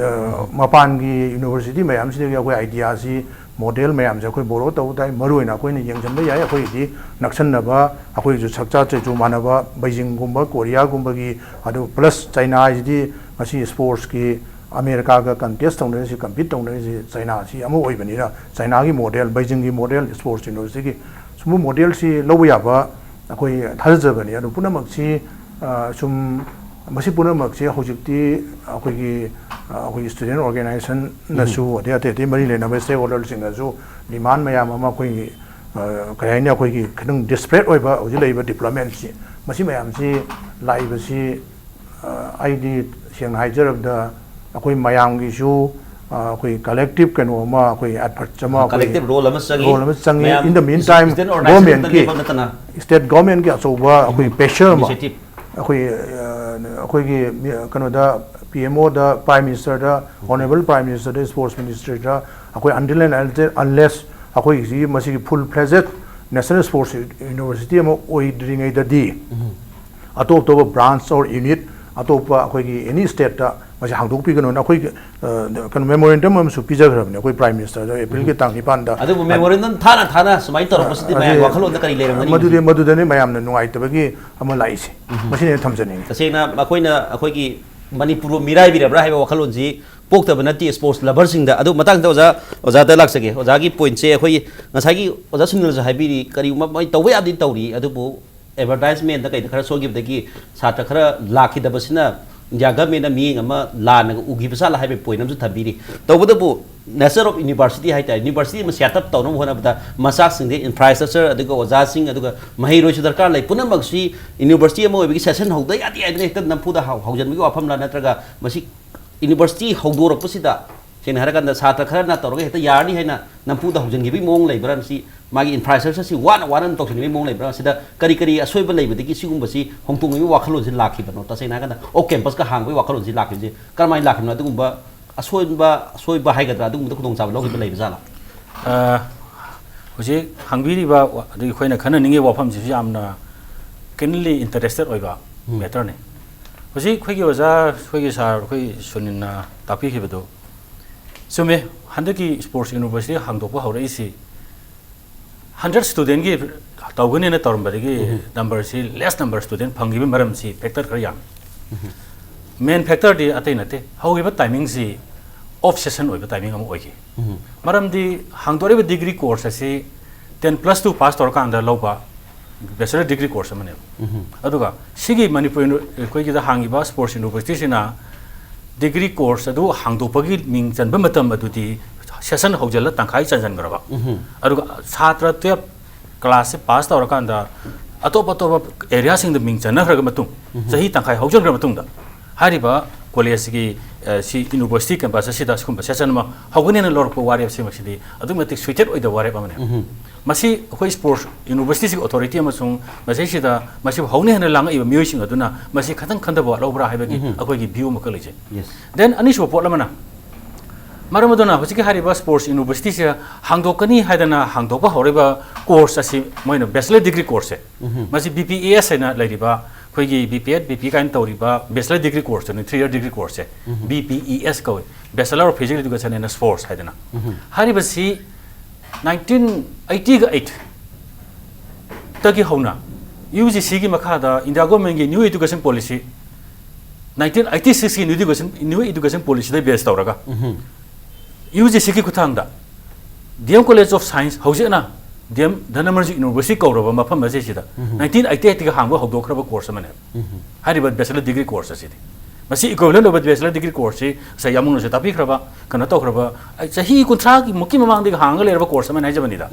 ꯑ, ꯃꯄꯥꯟꯒꯤ ꯌꯨꯅꯤꯚꯔꯁꯤꯇꯤ ꯃꯌꯥꯝꯁꯤꯗꯒꯤ ꯑꯩꯈꯣꯏ ꯑꯥꯏꯗꯤꯌꯥꯁꯤ ꯃꯣꯗꯦꯜ ꯃꯌꯥꯝꯁꯦ ꯑꯩꯈꯣꯏ ꯕꯣꯔꯣ ꯇꯧꯕ ꯇꯥꯏ꯫ ꯃꯔꯨꯑꯣꯏꯅ ꯑꯩꯈꯣꯏꯅ ꯌꯦꯡꯁꯤꯟꯕ ꯌꯥꯏ, ꯑꯩꯈꯣꯏꯒꯤꯗꯤ ꯅꯛꯁꯟꯅꯕ, ꯑꯩꯈꯣꯏꯁꯨ ꯁꯛꯆꯥ ꯆꯩꯆꯨ ꯃꯥꯟꯅꯕ ꯕꯩꯖꯤꯡꯒꯨꯝꯕ, ꯀꯣꯔꯤꯌꯥꯒꯨꯝꯕꯒꯤ, ꯑꯗꯨ ꯄ꯭ꯂꯁ ꯆꯥꯏꯅꯥ ꯍꯥꯏꯁꯤꯗꯤ ꯉꯁꯤ ꯁ꯭ꯄꯣꯔꯠꯁꯀꯤ ꯑꯃꯦꯔꯤꯀꯥꯒ ꯀꯟꯇꯦꯁ ꯇꯧꯅꯔꯤꯁꯤ, ꯀꯝꯄꯤꯠ ꯇꯧꯅꯔꯤꯁꯤ ꯆꯥꯏꯅꯥꯁꯤ ꯑꯃ ꯑꯣꯏꯕꯅꯤꯅ, ꯆꯥꯏꯅꯥꯒꯤ ꯃꯣꯗꯦꯜ, ꯕꯩꯖꯤꯡꯒꯤ ꯃꯣꯗꯦꯜ, ꯁ꯭ꯄꯣꯔꯠꯁ ꯌꯨꯅꯤꯚꯔꯁꯤꯇꯤꯒꯤ ꯁꯨꯝꯕ ꯃꯣꯗꯦꯜꯁꯤ ꯂꯧꯕ ꯌꯥꯕ ꯑꯩꯈꯣꯏ ꯊꯥꯖꯖꯕꯅꯤ꯫ ꯑꯗꯨ ꯄꯨꯝꯅꯃꯛꯁꯤ, ꯑ, ꯁꯨꯝ ꯃꯁꯤ ꯄꯨꯝꯅꯃꯛꯁꯤ ꯍꯧꯖꯤꯛꯇꯤ ꯑꯩꯈꯣꯏꯒꯤ, ꯑ, ꯑꯩꯈꯣꯏꯒꯤ ꯁ꯭ꯇꯨꯗꯦꯟ ꯑꯣꯔꯒꯦꯅꯥꯏꯖꯦꯁꯟꯅꯁꯨ, ꯑꯗꯩ ꯑꯇꯩ ꯑꯇꯩ ꯃꯔꯤ ꯂꯩꯅꯕ ꯁ꯭ꯇꯦꯛꯍꯣꯜꯗꯔꯁꯤꯡꯅꯁꯨ ꯗꯤꯃꯥꯟ ꯃꯌꯥꯝ ꯑꯃ ꯑꯩꯈꯣꯏꯒꯤ, ꯑ, ꯀꯔꯤ ꯍꯥꯏꯅꯤ, ꯑꯩꯈꯣꯏꯒꯤ ꯈꯤꯇꯪ ꯗꯤꯁꯄ꯭ꯔꯦꯠ ꯑꯣꯏꯕ ꯍꯧꯖꯤꯛ ꯂꯩꯔꯤꯕ ꯗꯤꯕ꯭ꯂꯞꯃꯦꯟꯁꯤ, ꯃꯁꯤ ꯃꯌꯥꯝꯁꯤ ꯂꯥꯛꯏꯕꯁꯤ, ꯑ, ꯑꯩꯗꯤ ꯁꯦꯡꯅ ꯍꯥꯏꯖꯔꯕꯗ ꯑꯩꯈꯣꯏ ꯃꯌꯥꯝꯒꯤꯁꯨ, ꯑ, ꯑꯩꯈꯣꯏ ꯀꯂꯦꯛꯇꯤꯞ ꯀꯩꯅꯣ ꯑꯃ, ꯑꯩꯈꯣꯏ ꯑꯦꯐꯔꯠꯁ ꯑꯃ, ꯑꯩꯈꯣꯏ ꯀꯂꯦꯛꯇꯤꯞ ꯔꯣꯜ ꯑꯃ ꯆꯪꯉꯤ꯫ ꯔꯣꯜ ꯑꯃ ꯆꯪꯉꯤ꯫ ꯃꯌꯥꯝ In the meantime, institution organisation government ꯀꯤ, ꯅꯠꯇꯅ ꯁ꯭ꯇꯦꯠ ꯒꯣꯔꯃꯦꯟꯒꯤ ꯑꯆꯧꯕ ꯑꯩꯈꯣꯏ ꯄ꯭ꯔꯦꯁꯔ ꯑꯃ, ꯏꯅꯤꯁꯤꯌꯦꯇꯤꯞ꯫ ꯑꯩꯈꯣꯏ, ꯑ, ꯑꯩꯈꯣꯏꯒꯤ ꯃꯤ-, ꯀꯩꯅꯣꯗ, ꯄꯤ ꯑꯦꯝ ꯑꯣꯗ, ꯄ꯭ꯔꯥꯏꯝ ꯃꯤꯅꯤꯁꯇꯔꯗ, ꯑꯣꯅꯔꯦꯕꯜ ꯄ꯭ꯔꯥꯏꯝ ꯃꯤꯅꯤꯁꯇꯔꯗ, ꯁ꯭ꯄꯣꯔꯠꯁ ꯃꯤꯅꯤꯁꯇꯔꯗ, ꯑꯩꯈꯣꯏ until and unless ꯑꯩꯈꯣꯏꯒꯤꯁꯤ ꯃꯁꯤꯒꯤ ꯐꯨꯜ ꯐ꯭ꯂꯦꯖꯦꯠ ꯅꯦꯁꯅꯦꯜ ꯁ꯭ꯄꯣꯔꯠꯁ ꯌꯨꯅꯤꯚꯔꯁꯤꯇꯤ ꯑꯃ ꯑꯣꯏꯗ꯭ꯔꯤꯉꯩꯗꯗꯤ, ꯑꯇꯣꯞ ꯑꯇꯣꯞꯄ ꯕ꯭ꯔꯥꯟꯁ ꯑꯣꯔ ꯌꯨꯅꯤꯠ ꯑꯇꯣꯞꯄ ꯑꯩꯈꯣꯏꯒꯤ ꯑꯦꯅꯤ ꯁ꯭ꯇꯦꯠꯇ ꯃꯁꯤ ꯍꯥꯡꯗꯣꯛꯄꯤꯒꯅꯨꯅ ꯑꯩꯈꯣꯏ, ꯑ, ꯀꯩꯅꯣ, ꯃꯦꯃꯣꯔꯦꯟꯗꯝ ꯑꯃꯁꯨ ꯄꯤꯖꯈ꯭ꯔꯕꯅꯤ ꯑꯩꯈꯣꯏ ꯄ꯭ꯔꯥꯏꯝ ꯃꯤꯅꯤꯁꯇꯔꯗ ꯑꯦꯄ꯭ꯔꯤꯜꯒꯤ ꯇꯥꯡ ꯅꯤꯄꯥꯟꯗ꯫ ꯑꯗꯨꯕꯨ ꯃꯦꯃꯣꯔꯦꯟꯗꯝ ꯊꯥꯅ ꯊꯥꯅ ꯁꯨꯃꯥꯏꯅ ꯇꯧꯔꯛꯄꯁꯤꯗꯤ ꯃꯌꯥꯝꯒꯤ ꯑꯗꯨꯗꯤ ꯋꯥꯈꯜꯂꯣꯟꯗ ꯀꯔꯤ ꯂꯩꯔꯝꯒꯅꯤ? ꯃꯗꯨꯗꯤ, ꯃꯗꯨꯗꯅꯤ ꯃꯌꯥꯝꯅ ꯅꯨꯡꯉꯥꯏꯇꯕꯒꯤ ꯑꯃ ꯂꯥꯛꯏꯁꯦ꯫ ꯃꯁꯤꯅꯤ ꯑꯩꯅ ꯊꯝꯖꯅꯤꯡꯉꯤ꯫ ꯇꯁꯦꯡꯅ ꯑꯩꯈꯣꯏꯅ ꯑꯩꯈꯣꯏꯒꯤ ꯃꯅꯤꯄꯨꯔꯕꯨ ꯃꯤꯔꯥꯏꯕꯤꯔꯕ꯭ꯔꯥ ꯍꯥꯏꯕ ꯋꯥꯈꯜꯂꯣꯟꯁꯤ ꯄꯣꯛꯇꯕ ꯅꯠꯇꯦ ꯁ꯭ꯄꯣꯔꯠꯁ ꯂꯚꯔꯁꯤꯡꯗ꯫ ꯑꯗꯨ ꯃꯇꯥꯡꯗ ꯑꯣꯖꯥ, ꯑꯣꯖꯥꯗ ꯂꯥꯛꯆꯒꯦ꯫ ꯑꯣꯖꯥꯒꯤ ꯄꯣꯏꯟꯠꯁꯦ ꯑꯩꯈꯣꯏꯒꯤ ꯉꯁꯥꯏꯒꯤ ꯑꯣꯖꯥ ꯁꯨꯅꯤꯜꯁꯨ ꯍꯥꯏꯕꯤꯔꯤ, ꯀꯔꯤꯒꯨꯝꯕ ꯃꯣꯏ ꯇꯧꯕ ꯌꯥꯕꯗꯤ ꯇꯧꯔꯤ, ꯑꯗꯨꯕꯨ ꯑꯦꯗꯚꯔꯇꯥꯏꯁꯃꯦꯟꯗ ꯀꯩꯗ ꯈꯔ ꯁꯣꯏꯈꯤꯕꯗꯒꯤ ꯁꯥꯇ꯭ꯔ ꯈꯔ ꯂꯥꯛꯈꯤꯗꯕꯁꯤꯅ ꯏꯟꯗꯤꯌꯥ ꯒꯚꯔꯟꯃꯦꯟꯠꯅ ꯃꯤꯠꯌꯦꯡ ꯑꯃ ꯂꯥꯟꯅꯒ ꯎꯈꯤꯕ ꯖꯥꯠꯂ ꯍꯥꯏꯕꯒꯤ ꯄꯣꯏꯟꯠ ꯑꯃꯁꯨ ꯊꯝꯕꯤꯔꯤ꯫ ꯇꯧꯕꯇꯕꯨ nature of university ꯍꯥꯏ ꯇꯥꯔꯦ, ꯌꯨꯅꯤꯚꯔꯁꯤꯇꯤ ꯑꯃ ꯁꯦꯠ ꯑꯞ ꯇꯧꯅꯕ ꯍꯣꯠꯅꯕꯗ ꯃꯆꯥꯛꯁꯤꯡꯗꯤ, ꯏꯟꯐ꯭ꯔꯥꯁ꯭ꯇ꯭ꯔꯛꯆꯔ, ꯑꯗꯨꯒ ꯑꯣꯖꯥꯁꯤꯡ, ꯑꯗꯨꯒ ꯃꯍꯩꯔꯣꯏꯁꯨ ꯗꯔꯀꯥꯔ ꯂꯩ꯫ ꯄꯨꯝꯅꯃꯛꯁꯤ ꯌꯨꯅꯤꯚꯔꯁꯤꯇꯤ ꯑꯃ ꯑꯣꯏꯕꯒꯤ ꯁꯦꯁꯟ ꯍꯧꯗ ꯌꯥꯗꯦ ꯍꯥꯏꯗꯅ ꯍꯦꯛꯇ ꯅꯝꯐꯨꯗ ꯍꯧ-, ꯍꯧꯖꯤꯟꯕꯒꯤ ꯋꯥꯐꯝꯂ, ꯅꯠꯇ꯭ꯔꯒ ꯃꯁꯤ ꯌꯨꯅꯤꯚꯔꯁꯤꯇꯤ ꯍꯧꯗꯣꯔꯛꯄꯁꯤꯗ, ꯁꯦꯡꯅ ꯍꯥꯏꯔꯀꯥꯟꯗ, ꯁꯥꯇ꯭ꯔ ꯈꯔꯅ ꯇꯧꯔꯒ ꯍꯦꯛꯇ ꯌꯥꯔꯅꯤ ꯍꯥꯏꯅ ꯅꯝꯐꯨꯗ ꯍꯧꯖꯤꯟꯈꯤꯕꯒꯤ ꯃꯑꯣꯡ ꯂꯩꯕ꯭ꯔꯥ? ꯃꯁꯤ ꯃꯥꯒꯤ ꯏꯟꯐ꯭ꯔꯥꯁ꯭ꯇ꯭ꯔꯛꯆꯔꯁꯤ ꯋꯥꯅ ꯋꯥꯅ ꯇꯧꯁꯤꯟꯈꯤꯕꯒꯤ ꯃꯑꯣꯡ ꯂꯩꯕ꯭ꯔꯥ? ꯁꯤꯗ ꯀꯔꯤ ꯀꯔꯤ ꯑꯁꯣꯏꯕ ꯂꯩꯕꯗꯒꯤ ꯁꯤꯒꯨꯝꯕꯁꯤ ꯍꯣꯡꯗꯣꯛꯅꯤꯡꯕꯒꯤ ꯋꯥꯈꯜꯂꯣꯟꯁꯤ ꯂꯥꯛꯈꯤꯕꯅꯣ? ꯇꯁꯦꯡꯅ ꯍꯥꯏꯔꯀꯥꯟꯗ, ꯑꯣꯐ ꯀꯦꯝꯄꯁꯀ ꯍꯥꯡꯕꯒꯤ ꯋꯥꯈꯜꯂꯣꯟꯁꯤ ꯂꯥꯛꯈꯤꯕꯁꯤ ꯀꯔꯝꯍꯥꯏꯅ ꯂꯥꯛꯈꯤꯕꯅꯣ? ꯑꯗꯨꯒꯨꯝꯕ ꯑꯁꯣꯏꯕ, ꯑꯁꯣꯏꯕ ꯍꯥꯏꯒꯗ꯭ꯔꯥ, ꯑꯗꯨꯒꯨꯝꯕꯗ ꯈꯨꯗꯣꯡꯆꯥꯕ ꯂꯧꯈꯤꯕ ꯂꯩꯕ ꯖꯥꯠꯂꯥ? ꯑ, ꯍꯧꯖꯤꯛ ꯍꯪꯕꯤꯔꯤꯕ ꯋꯥ-, ꯑꯗꯒꯤ ꯑꯩꯈꯣꯏꯅ ꯈꯟꯅꯅꯤꯡꯉꯤꯕ ꯋꯥꯐꯝꯁꯤꯁꯨ ꯌꯥꯝꯅ ꯀꯤꯟꯂꯤ ꯏꯟꯇꯔꯦꯁꯇꯦꯠ ꯑꯣꯏꯕ ꯎꯝ꯫ ꯃꯦꯇꯔꯅꯤ꯫ ꯍꯧꯖꯤꯛ ꯑꯩꯈꯣꯏꯒꯤ ꯑꯣꯖꯥ, ꯑꯩꯈꯣꯏꯒꯤ ꯁꯥꯔ, ꯑꯩꯈꯣꯏ ꯁꯨꯅꯤꯜꯅ ꯇꯥꯛꯄꯤꯈꯤꯕꯗꯨ, ꯆꯨꯝꯃꯦ꯫ ꯍꯟꯗꯛꯀꯤ sports university ꯍꯥꯡꯗꯣꯛꯄ ꯍꯧꯔꯛꯏꯁꯤ hundred studentꯀꯤ ꯇꯧꯒꯅꯦꯅ ꯇꯧꯔꯝꯕꯗꯒꯤ numberꯁꯤ less number student ꯐꯪꯈꯤꯕ ꯃꯔꯝꯁꯤ factor ꯈꯔ ꯌꯥꯝꯃꯤ꯫ Main factorꯗꯤ ꯑꯇꯩ ꯅꯠꯇꯦ, ꯍꯧꯈꯤꯕ timingꯁꯤ off season ꯑꯣꯏꯕ timing ꯑꯃ ꯑꯣꯏꯈꯤ꯫ ꯃꯔꯝꯗꯤ ꯍꯥꯡꯗꯣꯔꯛꯏꯕ degree course ꯑꯁꯤ ten plus two pass ꯇꯧꯔꯀꯥꯟꯗ ꯂꯧꯕ bachelor degree course ꯑꯃꯅꯦꯕ꯫ ꯑꯗꯨꯒ ꯁꯤꯒꯤ ꯃꯅꯤꯄꯨꯔ ꯌꯨꯅꯤ-, ꯑꯩꯈꯣꯏꯒꯤꯗ ꯍꯥꯡꯉꯤꯕ sports universityꯁꯤꯅ degree course ꯑꯗꯨ ꯍꯥꯡꯗꯣꯛꯄꯒꯤ ꯃꯤꯡ ꯆꯟꯕ ꯃꯇꯝ ꯑꯗꯨꯗꯤ session ꯍꯧꯖꯤꯜꯂ ꯇꯪꯈꯥꯏ ꯆꯟꯁꯤꯟꯈ꯭ꯔꯕ꯫ ꯑꯗꯨꯒ ꯁꯥꯇ꯭ꯔ twelve classꯁꯦ pass ꯇꯧꯔꯀꯥꯟꯗ ꯑꯇꯣꯞ ꯑꯇꯣꯞꯄ areaꯁꯤꯡꯗ ꯃꯤꯡ ꯆꯟꯅꯈ꯭ꯔꯒ ꯃꯇꯨꯡ, ꯆꯍꯤ ꯇꯪꯈꯥꯏ ꯍꯧꯖꯤꯟꯈ꯭ꯔ ꯃꯇꯨꯡꯗ ꯍꯥꯏꯔꯤꯕ collegeꯀꯤ, ꯑ, ꯁꯤ university campus ꯑꯁꯤꯗ ꯁꯤꯒꯨꯝꯕ session ꯑꯃ ꯍꯧꯒꯅꯦꯅ ꯂꯧꯔꯛꯄ ꯋꯥꯔꯦꯞꯁꯤꯃꯛꯁꯤꯗꯤ ꯑꯗꯨꯛꯀꯤ ꯃꯇꯤꯛ suited ꯑꯣꯏꯗꯕ ꯋꯥꯔꯦꯞ ꯑꯃꯅꯦ꯫ ꯃꯁꯤ ꯑꯩꯈꯣꯏ sports universityꯁꯤꯒꯤ authority ꯑꯃꯁꯨꯡ ꯃꯁꯤꯁꯤꯗ ꯃꯁꯤꯕꯨ ꯍꯧꯅꯤ ꯍꯥꯏꯅ ꯂꯥꯡꯉꯛꯏꯕ ꯃꯤꯑꯣꯏꯁꯤꯡ ꯑꯗꯨꯅ ꯃꯁꯤ ꯈꯤꯇꯪ ꯈꯟꯊꯕ ꯋꯥꯠꯍꯧꯕ꯭ꯔꯥ ꯍꯥꯏꯕꯒꯤ ꯑꯩꯈꯣꯏꯒꯤ view ꯑꯃꯈꯛ ꯂꯩꯖꯩ꯫ Then ꯑꯅꯤꯁꯨꯕ ꯄꯣꯠ ꯑꯃꯅ, ꯃꯔꯝ ꯑꯗꯨꯅ ꯍꯧꯖꯤꯛꯀꯤ ꯍꯥꯏꯔꯤꯕ sports universityꯁꯦ ꯍꯥꯡꯗꯣꯛꯀꯅꯤ ꯍꯥꯏꯗꯅ ꯍꯥꯡꯗꯣꯛꯄ ꯍꯧꯔꯤꯕ course ꯑꯁꯤ ꯃꯣꯏꯅ bachelor degree courseꯁꯦ, ꯃꯁꯤ B P E S ꯍꯥꯏꯅ ꯂꯩꯔꯤꯕ ꯑꯩꯈꯣꯏꯒꯤ B P Ed, B P E ꯀꯥꯏꯅ ꯇꯧꯔꯤꯕ bachelor degree courseꯇꯨꯅꯤ, three year degree courseꯁꯦ꯫ B P E S ꯀꯧꯏ, Bachelor of Physical Education and Sports ꯍꯥꯏꯗꯅ꯫ ꯍꯥꯏꯔꯤꯕꯁꯤ nineteen eighty-eight ꯇꯒꯤ ꯍꯧꯅ UGCꯒꯤ ꯃꯈꯥꯗ India governmentꯀꯤ new education policy, nineteen eighty-sixꯀꯤ new education, new education policyꯗ base ꯇꯧꯔꯒ UGCꯒꯤ ꯈꯨꯠꯊꯥꯡꯗ D M College of Science, ꯍꯧꯖꯤꯛꯅ D M Dhanamurji University ꯀꯧꯔꯕ ꯃꯐꯝ ꯑꯁꯤꯁꯤꯗ nineteen eighty-eightꯀ ꯍꯥꯡꯕ ꯍꯧꯗꯣꯛꯈ꯭ꯔꯕ course ꯑꯃꯅꯦꯕ꯫ ꯍꯥꯏꯔꯤꯕ bachelor degree course ꯑꯁꯤꯗꯤ, ꯃꯁꯤ equivalent ꯑꯣꯏꯕ bachelor degree courseꯁꯤ ꯉꯁꯥꯏ ꯌꯥꯝꯕꯨꯡꯅꯁꯨ ꯇꯥꯛꯄꯤꯈ꯭ꯔꯕ, ꯀꯩꯅꯣ ꯇꯧꯈ꯭ꯔꯕ, ꯑꯩ ꯆꯍꯤ ꯀꯨꯟꯊ꯭ꯔꯥꯒꯤ ꯃꯨꯛꯀꯤ ꯃꯃꯥꯡꯗꯒꯤ ꯍꯥꯡꯉꯒ ꯂꯩꯔꯕ course ꯑꯃꯅꯤ ꯍꯥꯏꯖꯕꯅꯤꯗ꯫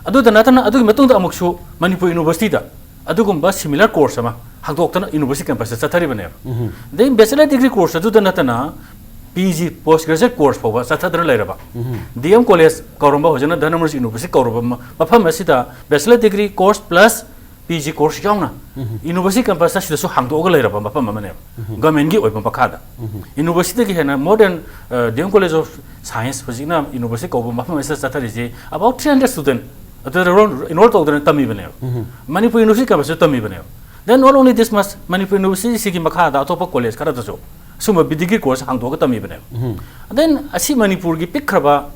ꯑꯗꯨꯗ ꯅꯠꯇꯅ ꯑꯗꯨꯒꯤ ꯃꯇꯨꯡꯗ ꯑꯃꯨꯛꯁꯨ ꯃꯅꯤꯄꯨꯔ universityꯗ ꯑꯗꯨꯒꯨꯝꯕ similar course ꯑꯃ ꯍꯥꯡꯗꯣꯛꯇꯅ university campusꯇ ꯆꯠꯊꯔꯤꯕꯅꯦꯕ꯫ Then bachelor degree course ꯑꯗꯨꯗ ꯅꯠꯇꯅ P G post graduate course ꯐꯥꯎꯕ ꯆꯠꯊꯗꯅ ꯂꯩꯔꯕ, D M College ꯀꯧꯔꯝꯕ, ꯍꯧꯖꯤꯛꯅ Dhanamurji University ꯀꯧꯔꯕ ꯃ-, ꯃꯐꯝ ꯑꯁꯤꯗ bachelor degree course plus P G course ꯌꯥꯎꯅ university campusꯇ ꯁꯤꯗꯁꯨ ꯍꯥꯡꯗꯣꯛꯑꯒ ꯂꯩꯔꯕ ꯃꯐꯝ ꯑꯃꯅꯦꯕ, governmentꯀꯤ ꯑꯣꯏꯕ ꯃꯈꯥꯗ꯫ Universityꯗꯒꯤ ꯍꯦꯟꯅ more than, uh, D M College of Science, ꯍꯧꯖꯤꯛꯅ university ꯀꯧꯕ ꯃꯐꯝ ꯑꯁꯤꯗ ꯆꯠꯊꯔꯤꯁꯤ, about three hundred student ꯑꯗꯨꯗ enroll, enroll ꯇꯧꯗꯅ ꯇꯝꯃꯤꯕꯅꯦꯕ꯫ Manipur university campusꯇ ꯇꯝꯃꯤꯕꯅꯦꯕ꯫ Then not only this much, Manipur universityꯁꯤꯒꯤ ꯃꯈꯥꯗ ꯑꯇꯣꯞꯄ college ꯈꯔꯗꯁꯨ ꯁꯨꯝꯕ ꯕꯤ ꯗꯤꯒ꯭ꯔꯤ ꯀꯣꯔꯁ ꯍꯥꯡꯗꯣꯛꯑꯒ ꯇꯝꯃꯤꯕꯅꯦꯕ꯫ ꯎꯝ꯫ Then ꯑꯁꯤ ꯃꯅꯤꯄꯨꯔꯒꯤ ꯄꯤꯛꯈ꯭ꯔꯕ,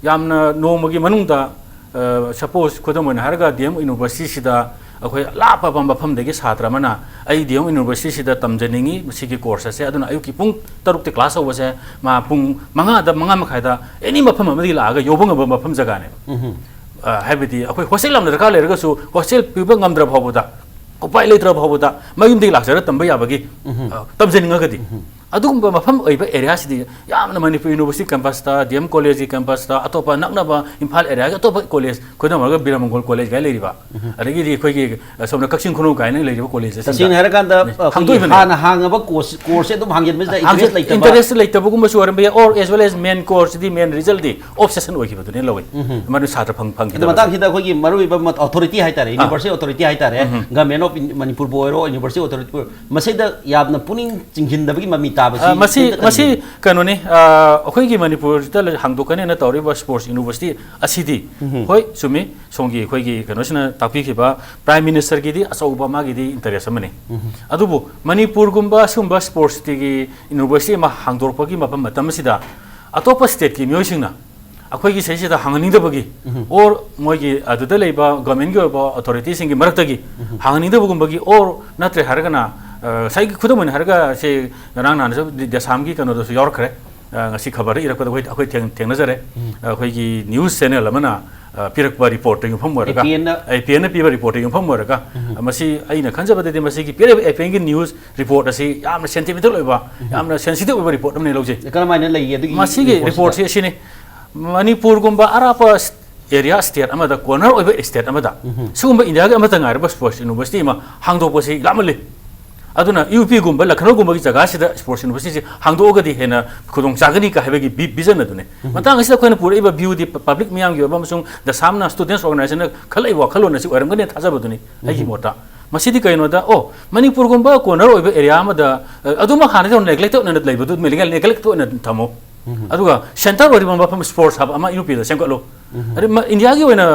ꯌꯥꯝꯅ ꯅꯣꯡꯃꯒꯤ ꯃꯅꯨꯡꯗ, ꯑ, suppose ꯈꯨꯗꯝ ꯑꯣꯏꯅ ꯍꯥꯏꯔꯒ ꯗꯤ ꯑꯦꯝ ꯌꯨꯅꯤꯚꯔꯁꯤꯇꯤꯁꯤꯗ ꯑꯩꯈꯣꯏ ꯂꯥꯞꯄꯕ ꯃꯐꯝꯗꯒꯤ ꯁꯥꯇ꯭ꯔ ꯑꯃꯅ, "ꯑꯩ ꯗꯤ ꯑꯦꯝ ꯌꯨꯅꯤꯚꯔꯁꯤꯇꯤꯁꯤꯗ ꯇꯝꯖꯅꯤꯡꯉꯤ, ꯃꯁꯤꯒꯤ ꯀꯣꯔꯁ ꯑꯁꯦ, ꯑꯗꯨꯅ ꯑꯌꯨꯛꯀꯤ ꯄꯨꯡ ꯇꯔꯨꯛꯇ ꯀ꯭ꯂꯥꯁ ꯍꯧꯕꯁꯦ, ꯃꯥ ꯄꯨꯡ ꯃꯉꯥꯗ, ꯃꯉꯥ ꯃꯈꯥꯏꯗ ꯑꯦꯅꯤ ꯃꯐꯝ ꯑꯃꯗꯒꯤ ꯂꯥꯛꯑꯒ ꯌꯧꯕ ꯉꯝꯕ ꯃꯐꯝ ꯖꯒꯥꯅꯦꯕ"꯫ ꯎꯝ꯫ ꯑ, ꯍꯥꯏꯕꯗꯤ ꯑꯩꯈꯣꯏ ꯍꯣꯁꯇꯦꯜ ꯌꯥꯝꯅ ꯗꯔꯀꯥꯔ ꯂꯩꯔꯒꯁꯨ, ꯍꯣꯁꯇꯦꯜ ꯄꯤꯕ ꯉꯝꯗ꯭ꯔ ꯐꯥꯎꯕꯗ, ꯎꯄꯥꯏ ꯂꯩꯇ꯭ꯔ ꯐꯥꯎꯕꯗ ꯃꯌꯨꯝꯗꯒꯤ ꯂꯥꯛꯆꯔꯒ ꯇꯝꯕ ꯌꯥꯕꯒꯤ, ꯎꯝ꯫ ꯑ, ꯇꯝꯖꯅꯤꯡꯉꯒꯗꯤ꯫ ꯎꯝ꯫ ꯑꯗꯨꯒꯨꯝꯕ ꯃꯐꯝ ꯑꯣꯏꯕ ꯑꯦꯔꯤꯌꯥꯁꯤꯗꯤ ꯌꯥꯝꯅ ꯃꯅꯤꯄꯨꯔ ꯌꯨꯅꯤꯚꯔꯁꯤꯇꯤ ꯀꯦꯝꯄꯁꯇ, ꯗꯤ ꯑꯦꯝ ꯀꯣꯂꯦꯖꯀꯤ ꯀꯦꯝꯄꯁꯇ, ꯑꯇꯣꯞꯄ ꯅꯛꯅꯕ ꯏꯝꯐꯥꯜ ꯑꯦꯔꯤꯌꯥꯒꯤ ꯑꯇꯣꯞꯄ ꯀꯣꯂꯦꯖ, ꯈꯨꯗꯝ ꯑꯣꯏꯔꯒ ꯕꯤꯔꯃꯪꯒꯣꯜ ꯀꯣꯂꯦꯖ ꯀꯥꯏ ꯂꯩꯔꯤꯕ, ꯎꯝ꯫ ꯑꯗꯒꯤꯗꯤ ꯑꯩꯈꯣꯏꯒꯤ, ꯑ, ꯁꯣꯝꯗ ꯀꯛꯆꯤꯡ ꯈꯨꯅꯧ ꯀꯥꯏꯅ ꯂꯩꯔꯤꯕ ꯀꯣꯂꯦꯖ ꯑꯁꯤꯗ ꯇꯁꯦꯡꯅ ꯍꯥꯏꯔꯀꯥꯟꯗ, ꯅꯦ, ꯑꯩꯈꯣꯏꯒꯤ ꯍꯥꯡꯗꯣꯛꯏꯕꯅꯦ꯫ ꯍꯥꯟꯅ ꯍꯥꯡꯉꯕ ꯀꯣꯔꯁ, ꯀꯣꯔꯁꯁꯦ ꯑꯗꯨꯝ ꯍꯥꯡꯖꯤꯟꯕꯁꯤꯗ ꯍꯥꯡꯖꯤꯟ-, ꯏꯟꯇꯔꯦꯁ ꯂꯩꯇꯕ꯫ ꯏꯟꯇꯔꯦꯁ ꯂꯩꯇꯕꯒꯨꯝꯕꯁꯨ ꯑꯣꯏꯔꯝꯕ ꯌꯥꯏ, or as well as main course CD main result D obsession ꯑꯣꯏꯈꯤꯕꯗꯨꯅꯦ ꯂꯧꯋꯦ꯫ ꯎꯝ꯫ ꯃꯗꯨ ꯁꯥꯇ꯭ꯔ ꯐꯪ-, ꯑꯗꯣ ꯐꯪꯈꯤꯗꯕꯁꯦ꯫ ꯃꯇꯥꯡꯁꯤꯗ ꯑꯩꯈꯣꯏꯒꯤ ꯃꯔꯨꯑꯣꯏꯕ ꯃ-, ꯑꯣꯊꯣꯔꯤꯇꯤ ꯍꯥꯏꯇꯥꯔꯦ, ꯑꯥ꯫ ꯌꯨꯅꯤꯚꯔꯁꯤꯇꯤ ꯑꯣꯊꯣꯔꯤꯇꯤ ꯍꯥꯏꯇꯥꯔꯦ, ꯎꯝ꯫ Government of ꯃꯅꯤꯄꯨꯔꯕꯨ ꯑꯣꯏꯔꯣ, ꯌꯨꯅꯤꯚꯔꯁꯤꯇꯤ ꯑꯣꯊꯣꯔꯤꯇꯤꯕꯨ ꯑꯣꯏꯔꯣ, ꯃꯁꯤꯗ ꯌꯥꯝꯅ ꯄꯨꯛꯅꯤꯡ ꯆꯤꯡꯁꯤꯟꯗꯕꯒꯤ ꯃꯃꯤ ꯇꯥꯕꯁꯤ ꯑ, ꯃꯁꯤ, ꯀꯔꯤ ꯃꯁꯤ ꯀꯔꯤꯅꯣ? ꯀꯩꯅꯣꯅꯤ, ꯑ, ꯑꯩꯈꯣꯏꯒꯤ ꯃꯅꯤꯄꯨꯔꯗ ꯂꯩ-, ꯍꯥꯡꯗꯣꯛꯀꯅꯦꯅ ꯇꯧꯔꯤꯕ ꯁ꯭ꯄꯣꯔꯠꯁ ꯌꯨꯅꯤꯚꯔꯁꯤꯇꯤ ꯑꯁꯤꯗꯤ, ꯎꯝ꯫ ꯍꯣꯏ, ꯆꯨꯝꯃꯤ, ꯁꯣꯝꯒꯤ ꯑꯩꯈꯣꯏꯒꯤ ꯀꯩꯅꯣꯁꯤꯅ ꯇꯥꯛꯄꯤꯈꯤꯕ, ꯄ꯭ꯔꯥꯏꯝ ꯃꯤꯅꯤꯁꯇꯔꯒꯤꯗꯤ ꯑꯆꯧꯕ ꯃꯥꯒꯤꯗꯤ ꯏꯟꯇꯔꯦꯁ ꯑꯃꯅꯤ꯫ ꯎꯝ꯫ ꯑꯗꯨꯕꯨ ꯃꯅꯤꯄꯨꯔꯒꯨꯝꯕ ꯁꯤꯒꯨꯝꯕ ꯁ꯭ꯄꯣꯔꯠꯁꯀꯤ ꯌꯨꯅꯤꯚꯔꯁꯤꯇꯤ ꯑꯃ ꯍꯥꯡꯗꯣꯔꯛꯄꯒꯤ ꯃꯐꯝ, ꯃꯇꯝ ꯑꯁꯤꯗ ꯑꯇꯣꯞꯄ ꯁ꯭ꯇꯦꯠꯀꯤ ꯃꯤꯑꯣꯏꯁꯤꯡꯅ ꯑꯩꯈꯣꯏꯒꯤ ꯁꯤꯁꯤꯗ ꯍꯥꯡꯍꯟꯅꯤꯡꯗꯕꯒꯤ, ꯎꯝ꯫ Or ꯃꯣꯏꯒꯤ ꯑꯗꯨꯗ ꯂꯩꯕ ꯒꯣꯔꯃꯦꯟꯒꯤ ꯑꯣꯏꯕ ꯑꯣꯊꯣꯔꯤꯇꯤꯁꯤꯡꯒꯤ ꯃꯔꯛꯇꯒꯤ ꯎꯝ꯫ ꯍꯥꯡꯍꯟꯅꯤꯡꯗꯕꯒꯨꯝꯕꯒꯤ, or ꯅꯠꯇ꯭ꯔꯦ ꯍꯥꯏꯔꯒꯅ, ꯑ, ꯉꯁꯥꯏꯒꯤ ꯈꯨꯗꯝ ꯑꯣꯏꯅ ꯍꯥꯏꯔꯒ ꯁꯤ ꯉꯔꯥꯡ ꯅꯍꯥꯟꯁꯨ ꯗꯤ-, ꯗꯦꯁꯥꯝꯒꯤ ꯀꯩꯅꯣꯗꯁꯨ ꯌꯥꯎꯔꯛꯈ꯭ꯔꯦ꯫ ꯑ, ꯉꯁꯤ ꯈꯕꯔꯗ ꯏꯔꯛꯄꯗ ꯑꯩꯈꯣꯏ, ꯑꯩꯈꯣꯏ ꯊꯦꯡ-, ꯊꯦꯡꯅꯖꯔꯦ꯫ ꯎꯝ꯫ ꯑꯩꯈꯣꯏꯒꯤ ꯅ꯭ꯌꯨꯁ ꯆꯦꯅꯦꯜ ꯑꯃꯅ, ꯑ, ꯄꯤꯔꯛꯄ ꯔꯤꯄꯣꯔꯠꯇ ꯌꯨꯝꯐꯝ ꯑꯣꯏꯔꯒ, ꯑꯦ ꯄꯤ ꯑꯦꯟꯅ ꯑꯦ ꯄꯤ ꯑꯦꯟꯅ ꯄꯤꯕ ꯔꯤꯄꯣꯔꯠꯇ ꯌꯨꯝꯐꯝ ꯑꯣꯏꯔꯒ, ꯎꯝ꯫ ꯃꯁꯤ ꯑꯩꯅ ꯈꯟꯖꯕꯗꯗꯤ ꯃꯁꯤꯒꯤ ꯄꯤꯔꯛꯏꯕ ꯑꯦ ꯄꯤ ꯑꯦꯟꯒꯤ ꯅ꯭ꯌꯨꯁ ꯔꯤꯄꯣꯔꯠ ꯑꯁꯤ ꯌꯥꯝꯅ ꯁꯦꯟꯇꯤꯃꯦꯟꯇꯦꯜ ꯑꯣꯏꯕ, ꯎꯝ꯫ ꯌꯥꯝꯅ ꯁꯦꯟꯁꯤꯇꯤꯚ ꯑꯣꯏꯕ ꯔꯤꯄꯣꯔꯠ ꯑꯃꯅꯤ ꯂꯧꯖꯩ꯫ ꯀꯔꯝꯍꯥꯏꯅ ꯂꯩꯒꯦ ꯑꯗꯨꯒꯤ ꯃꯁꯤꯒꯤ ꯔꯤꯄꯣꯔꯠꯁꯤꯗ? ꯔꯤꯄꯣꯔꯠꯁꯤ ꯑꯁꯤꯅꯤ꯫ ꯃꯅꯤꯄꯨꯔꯒꯨꯝꯕ ꯑꯔꯥꯞꯄ ꯑꯦꯔꯤꯌꯥ, ꯁ꯭ꯇꯦꯠ ꯑꯃꯗ, ꯀꯣꯔꯅꯔ ꯑꯣꯏꯕ ꯁ꯭ꯇꯦꯠ ꯑꯃꯗ, ꯎꯝ꯫ ꯁꯤꯒꯨꯝꯕ ꯏꯟꯗꯤꯌꯥꯒꯤ ꯑꯃꯠꯇ ꯉꯥꯏꯔꯕ ꯁ꯭ꯄꯣꯔꯠꯁ ꯌꯨꯅꯤꯚꯔꯁꯤꯇꯤ ꯑꯃ ꯍꯥꯡꯗꯣꯛꯄꯁꯤ ꯂꯥꯞꯃꯜꯂꯤ꯫ ꯑꯗꯨꯅ ꯌꯨ ꯄꯤꯒꯨꯝꯕ, ꯂꯈꯅꯧꯒꯨꯝꯕꯒꯤ ꯖꯒꯥꯁꯤꯗ ꯁ꯭ꯄꯣꯔꯠꯁ ꯌꯨꯅꯤꯚꯔꯁꯤꯇꯤꯁꯤ ꯍꯥꯡꯗꯣꯛꯑꯒꯗꯤ ꯍꯦꯟꯅ ꯈꯨꯗꯣꯡ ꯆꯥꯒꯅꯤ ꯀ ꯍꯥꯏꯕꯒꯤ ꯚꯤ-, ꯚꯤꯖꯟ ꯑꯗꯨꯅꯤ꯫ ꯎꯝ꯫ ꯃꯇꯥꯡ ꯑꯁꯤꯗ ꯑꯩꯈꯣꯏꯅ ꯄꯨꯔꯛꯏꯕ ꯚ꯭ꯌꯨꯗꯤ ꯄ-, ꯄꯕ꯭ꯂꯤꯛ ꯃꯤꯌꯥꯝꯒꯤ ꯑꯣꯏꯕ ꯑꯃꯁꯨꯡ ꯗꯁꯥꯝꯅ ꯁ꯭ꯇꯨꯗꯦꯟꯠꯁ ꯑꯣꯔꯒꯅꯥꯏꯖꯦꯁꯟꯅ ꯈꯜꯂꯛꯏꯕ ꯋꯥꯈꯜꯂꯣꯟ ꯑꯁꯤ ꯑꯣꯏꯔꯝꯒꯅꯤ ꯊꯥꯖꯕꯗꯨꯅꯤ ꯑꯩꯒꯤ ꯎꯝ꯫ ꯃꯣꯠꯇ꯫ ꯃꯁꯤꯗꯤ ꯀꯩꯅꯣꯗ, ꯑꯣ, ꯃꯅꯤꯄꯨꯔꯒꯨꯝꯕ ꯀꯣꯔꯅꯔ ꯑꯣꯏꯕ ꯑꯦꯔꯤꯌꯥ ꯑꯃꯗ, ꯑ, ꯑꯗꯨꯃꯛ ꯍꯥꯟꯅꯗꯤ ꯅꯦꯒ꯭ꯂꯦꯛꯇꯦꯗ ꯑꯣꯏꯅ ꯂꯩꯕꯗꯨ, ꯅꯦꯒ꯭ꯂꯦꯛꯇꯦꯗ ꯑꯣꯏꯅ ꯊꯝꯃꯣ꯫ ꯑꯗꯨꯒ ꯁꯦꯟꯇꯔ ꯑꯣꯏꯔꯤꯕ ꯃꯐꯝ ꯁ꯭ꯄꯣꯔꯠꯁ ꯍꯕ ꯑꯃ ꯌꯨ ꯄꯤꯗ ꯁꯦꯝꯒꯠꯂꯨ꯫ ꯑꯗꯩ ꯃ- ꯏꯟꯗꯤꯌꯥꯒꯤ ꯑꯣꯏꯅ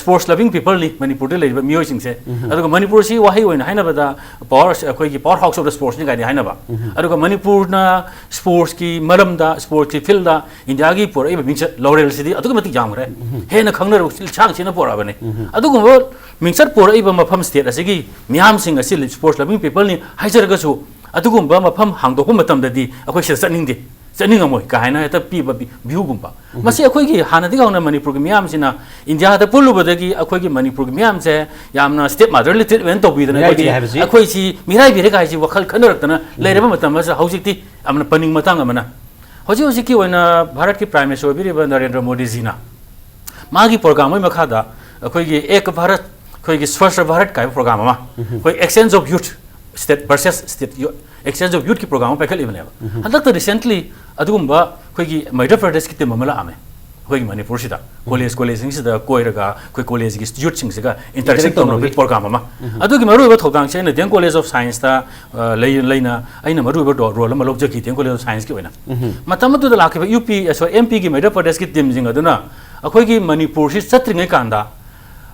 ꯁ꯭ꯄꯣꯔꯠꯁ ꯂꯚꯤꯡ ꯄꯤꯄꯜꯅꯤ ꯃꯅꯤꯄꯨꯔꯗ ꯂꯩꯔꯤꯕ ꯃꯤꯑꯣꯏꯁꯤꯡꯁꯦ꯫ ꯑꯗꯨꯒ ꯃꯅꯤꯄꯨꯔꯁꯤ ꯋꯥꯍꯩ ꯑꯣꯏꯅ ꯍꯥꯏꯅꯕꯗ ꯄꯋꯥꯔ, ꯑꯩꯈꯣꯏꯒꯤ ꯄꯋꯥꯔ ꯍꯥꯎꯁ ꯑꯣꯐ ꯗ ꯁ꯭ꯄꯣꯔꯠꯁꯅꯤ ꯀꯥꯏꯅ ꯍꯥꯏꯅꯕ꯫ ꯑꯗꯨꯒ ꯃꯅꯤꯄꯨꯔꯅ ꯁ꯭ꯄꯣꯔꯠꯁꯀꯤ ꯃꯔꯝꯗ, ꯁ꯭ꯄꯣꯔꯠꯁꯀꯤ ꯐꯤꯜꯗ ꯏꯟꯗꯤꯌꯥꯒꯤ ꯄꯨꯔꯛꯏꯕ ꯃꯤꯡꯆꯠ ꯂꯥꯎꯔꯦꯜꯁꯤꯗꯤ ꯑꯗꯨꯛꯀꯤ ꯃꯇꯤꯛ ꯌꯥꯝꯈ꯭ꯔꯦ꯫ ꯍꯦꯟꯅ ꯈꯪꯅꯔꯕ ꯁꯤꯜꯁꯥꯡꯁꯤꯅ ꯄꯨꯔꯛꯑꯕꯅꯤ꯫ ꯑꯗꯨꯒꯨꯝꯕ ꯃꯤꯡꯆꯠ ꯄꯨꯔꯛꯏꯕ ꯃꯐꯝ ꯁ꯭ꯇꯦꯠ ꯑꯁꯤꯒꯤ ꯃꯤꯌꯥꯝꯁꯤꯡ ꯑꯁꯤ ꯁ꯭ꯄꯣꯔꯠꯁ ꯂꯚꯤꯡ ꯄꯤꯄꯜꯅꯤ ꯍꯥꯏꯖꯔꯒꯁꯨ, ꯑꯗꯨꯒꯨꯝꯕ ꯃꯐꯝ ꯍꯥꯡꯗꯣꯛꯄ ꯃꯇꯝꯗꯗꯤ ꯑꯩꯈꯣꯏ ꯁꯤꯗ ꯆꯠꯅꯤꯡꯗꯦ, ꯆꯠꯅꯤꯡꯉꯝꯃꯣꯏ ꯀꯥ ꯍꯥꯏꯅ ꯍꯦꯛꯇ ꯄꯤꯕ ꯚ꯭ꯌꯨꯒꯨꯝꯕ꯫ ꯃꯁꯤ ꯑꯩꯈꯣꯏꯒꯤ ꯍꯥꯟꯅꯗꯒꯤ ꯍꯧꯅ ꯃꯅꯤꯄꯨꯔꯒꯤ ꯃꯤꯌꯥꯝꯁꯤꯅ ꯏꯟꯗꯤꯌꯥꯗ ꯄꯨꯜꯂꯨꯕꯗꯒꯤ ꯑꯩꯈꯣꯏꯒꯤ ꯃꯅꯤꯄꯨꯔꯒꯤ ꯃꯤꯌꯥꯝꯁꯦ ꯌꯥꯝꯅ ꯁ꯭ꯇꯦꯞ ꯃꯥꯗꯔꯂꯤ ꯇ꯭ꯔꯤꯠꯃꯦꯟ ꯇꯧꯕꯤꯗꯅ ꯃꯤꯔꯥꯏꯕꯤꯔꯦ ꯑꯩꯈꯣꯏꯁꯤ, ꯍꯥꯏꯕꯁꯤ? ꯑꯩꯈꯣꯏꯁꯤ ꯃꯤꯔꯥꯏꯕꯤꯔꯦ ꯀꯥꯏꯁꯤ ꯋꯥꯈꯜ ꯈꯟꯅꯔꯛꯇꯅ ꯂꯩꯔꯕ ꯃꯇꯝ ꯑꯁꯤꯗ ꯍꯧꯖꯤꯛꯇꯤ ꯌꯥꯝꯅ ꯄꯟꯅꯤꯡ ꯃꯇꯥꯡ ꯑꯃꯅ, ꯍꯧꯖꯤꯛ ꯍꯧꯖꯤꯛꯀꯤ ꯑꯣꯏꯅ ꯚꯥꯔꯠꯀꯤ ꯄ꯭ꯔꯥꯏꯝ ꯃꯤꯅꯤꯁꯇꯔ ꯑꯣꯏꯕꯤꯔꯤꯕ ꯅꯔꯦꯟꯗ꯭ꯔ ꯃꯣꯗꯤꯖꯤꯅ ꯃꯥꯒꯤ ꯄ꯭ꯔꯣꯒ꯭ꯔꯥꯝ ꯑꯃꯒꯤ ꯃꯈꯥꯗ ꯑꯩꯈꯣꯏꯒꯤ ꯑꯦꯛ ꯚꯥꯔꯠ, ꯑꯩꯈꯣꯏꯒꯤ ꯁ꯭ꯋꯁ꯭ꯊ ꯚꯥꯔꯠ ꯀꯥꯏꯕ ꯄ꯭ꯔꯣꯒ꯭ꯔꯥꯝ ꯑꯃ, ꯑꯩꯈꯣꯏ exchange of youth, state versus state, exchange of ꯌꯨꯠꯀꯤ ꯄ꯭ꯔꯣꯒ꯭ꯔꯥꯝ ꯑꯃ ꯄꯥꯏꯈꯠꯂꯤꯕꯅꯦꯕ꯫ ꯍꯟꯗꯛꯇ ꯔꯤꯁꯦꯟꯠꯂꯤ ꯑꯗꯨꯒꯨꯝꯕ ꯑꯩꯈꯣꯏꯒꯤ ꯃꯙ꯭ꯌ ꯄ꯭ꯔꯗꯦꯁꯀꯤ ꯇꯤꯝ ꯑꯃ ꯂꯥꯛꯑꯝꯃꯦ ꯑꯩꯈꯣꯏꯒꯤ ꯃꯅꯤꯄꯨꯔꯁꯤꯗ꯫ ꯀꯣꯂꯦꯖ, ꯀꯣꯂꯦꯖꯁꯤꯡꯁꯤꯗ ꯀꯣꯏꯔꯒ ꯑꯩꯈꯣꯏ ꯀꯣꯂꯦꯖꯀꯤ ꯌꯨꯠꯁꯤꯡꯁꯤꯒ ꯏꯟꯇꯔꯦꯛꯁꯟ ꯇꯧꯅꯕꯒꯤ ꯄ꯭ꯔꯣꯒ꯭ꯔꯥꯝ ꯑꯃ꯫ ꯑꯗꯨꯒꯤ ꯃꯔꯨꯑꯣꯏꯕ ꯊꯧꯗꯥꯡꯁꯦ ꯑꯩꯅ ꯗꯤ ꯑꯦꯝ ꯀꯣꯂꯦꯖ ꯑꯣꯐ ꯁꯥꯏꯟꯁꯇ, ꯑ, ꯂꯩ-, ꯂꯩꯅ ꯑꯩꯅ ꯃꯔꯨꯑꯣꯏꯕ ꯔꯣ-, ꯔꯣꯜ ꯑꯃ ꯂꯧꯖꯈꯤ ꯗꯤ ꯑꯦꯝ ꯀꯣꯂꯦꯖ ꯑꯣꯐ ꯁꯥꯏꯟꯁꯀꯤ ꯑꯣꯏꯅ꯫ ꯃꯇꯝ ꯑꯗꯨꯗ ꯂꯥꯛꯈꯤꯕ ꯌꯨ ꯄꯤ, ꯑ, ꯁꯣꯔꯤ, ꯑꯦꯝ ꯄꯤꯒꯤ ꯃꯙ꯭ꯌ ꯄ꯭ꯔꯗꯦꯁꯀꯤ ꯇꯤꯝꯁꯤꯡ ꯑꯗꯨꯅ ꯑꯩꯈꯣꯏꯒꯤ ꯃꯅꯤꯄꯨꯔꯁꯤ ꯆꯠꯇ꯭ꯔꯤꯉꯩ ꯀꯥꯟꯗ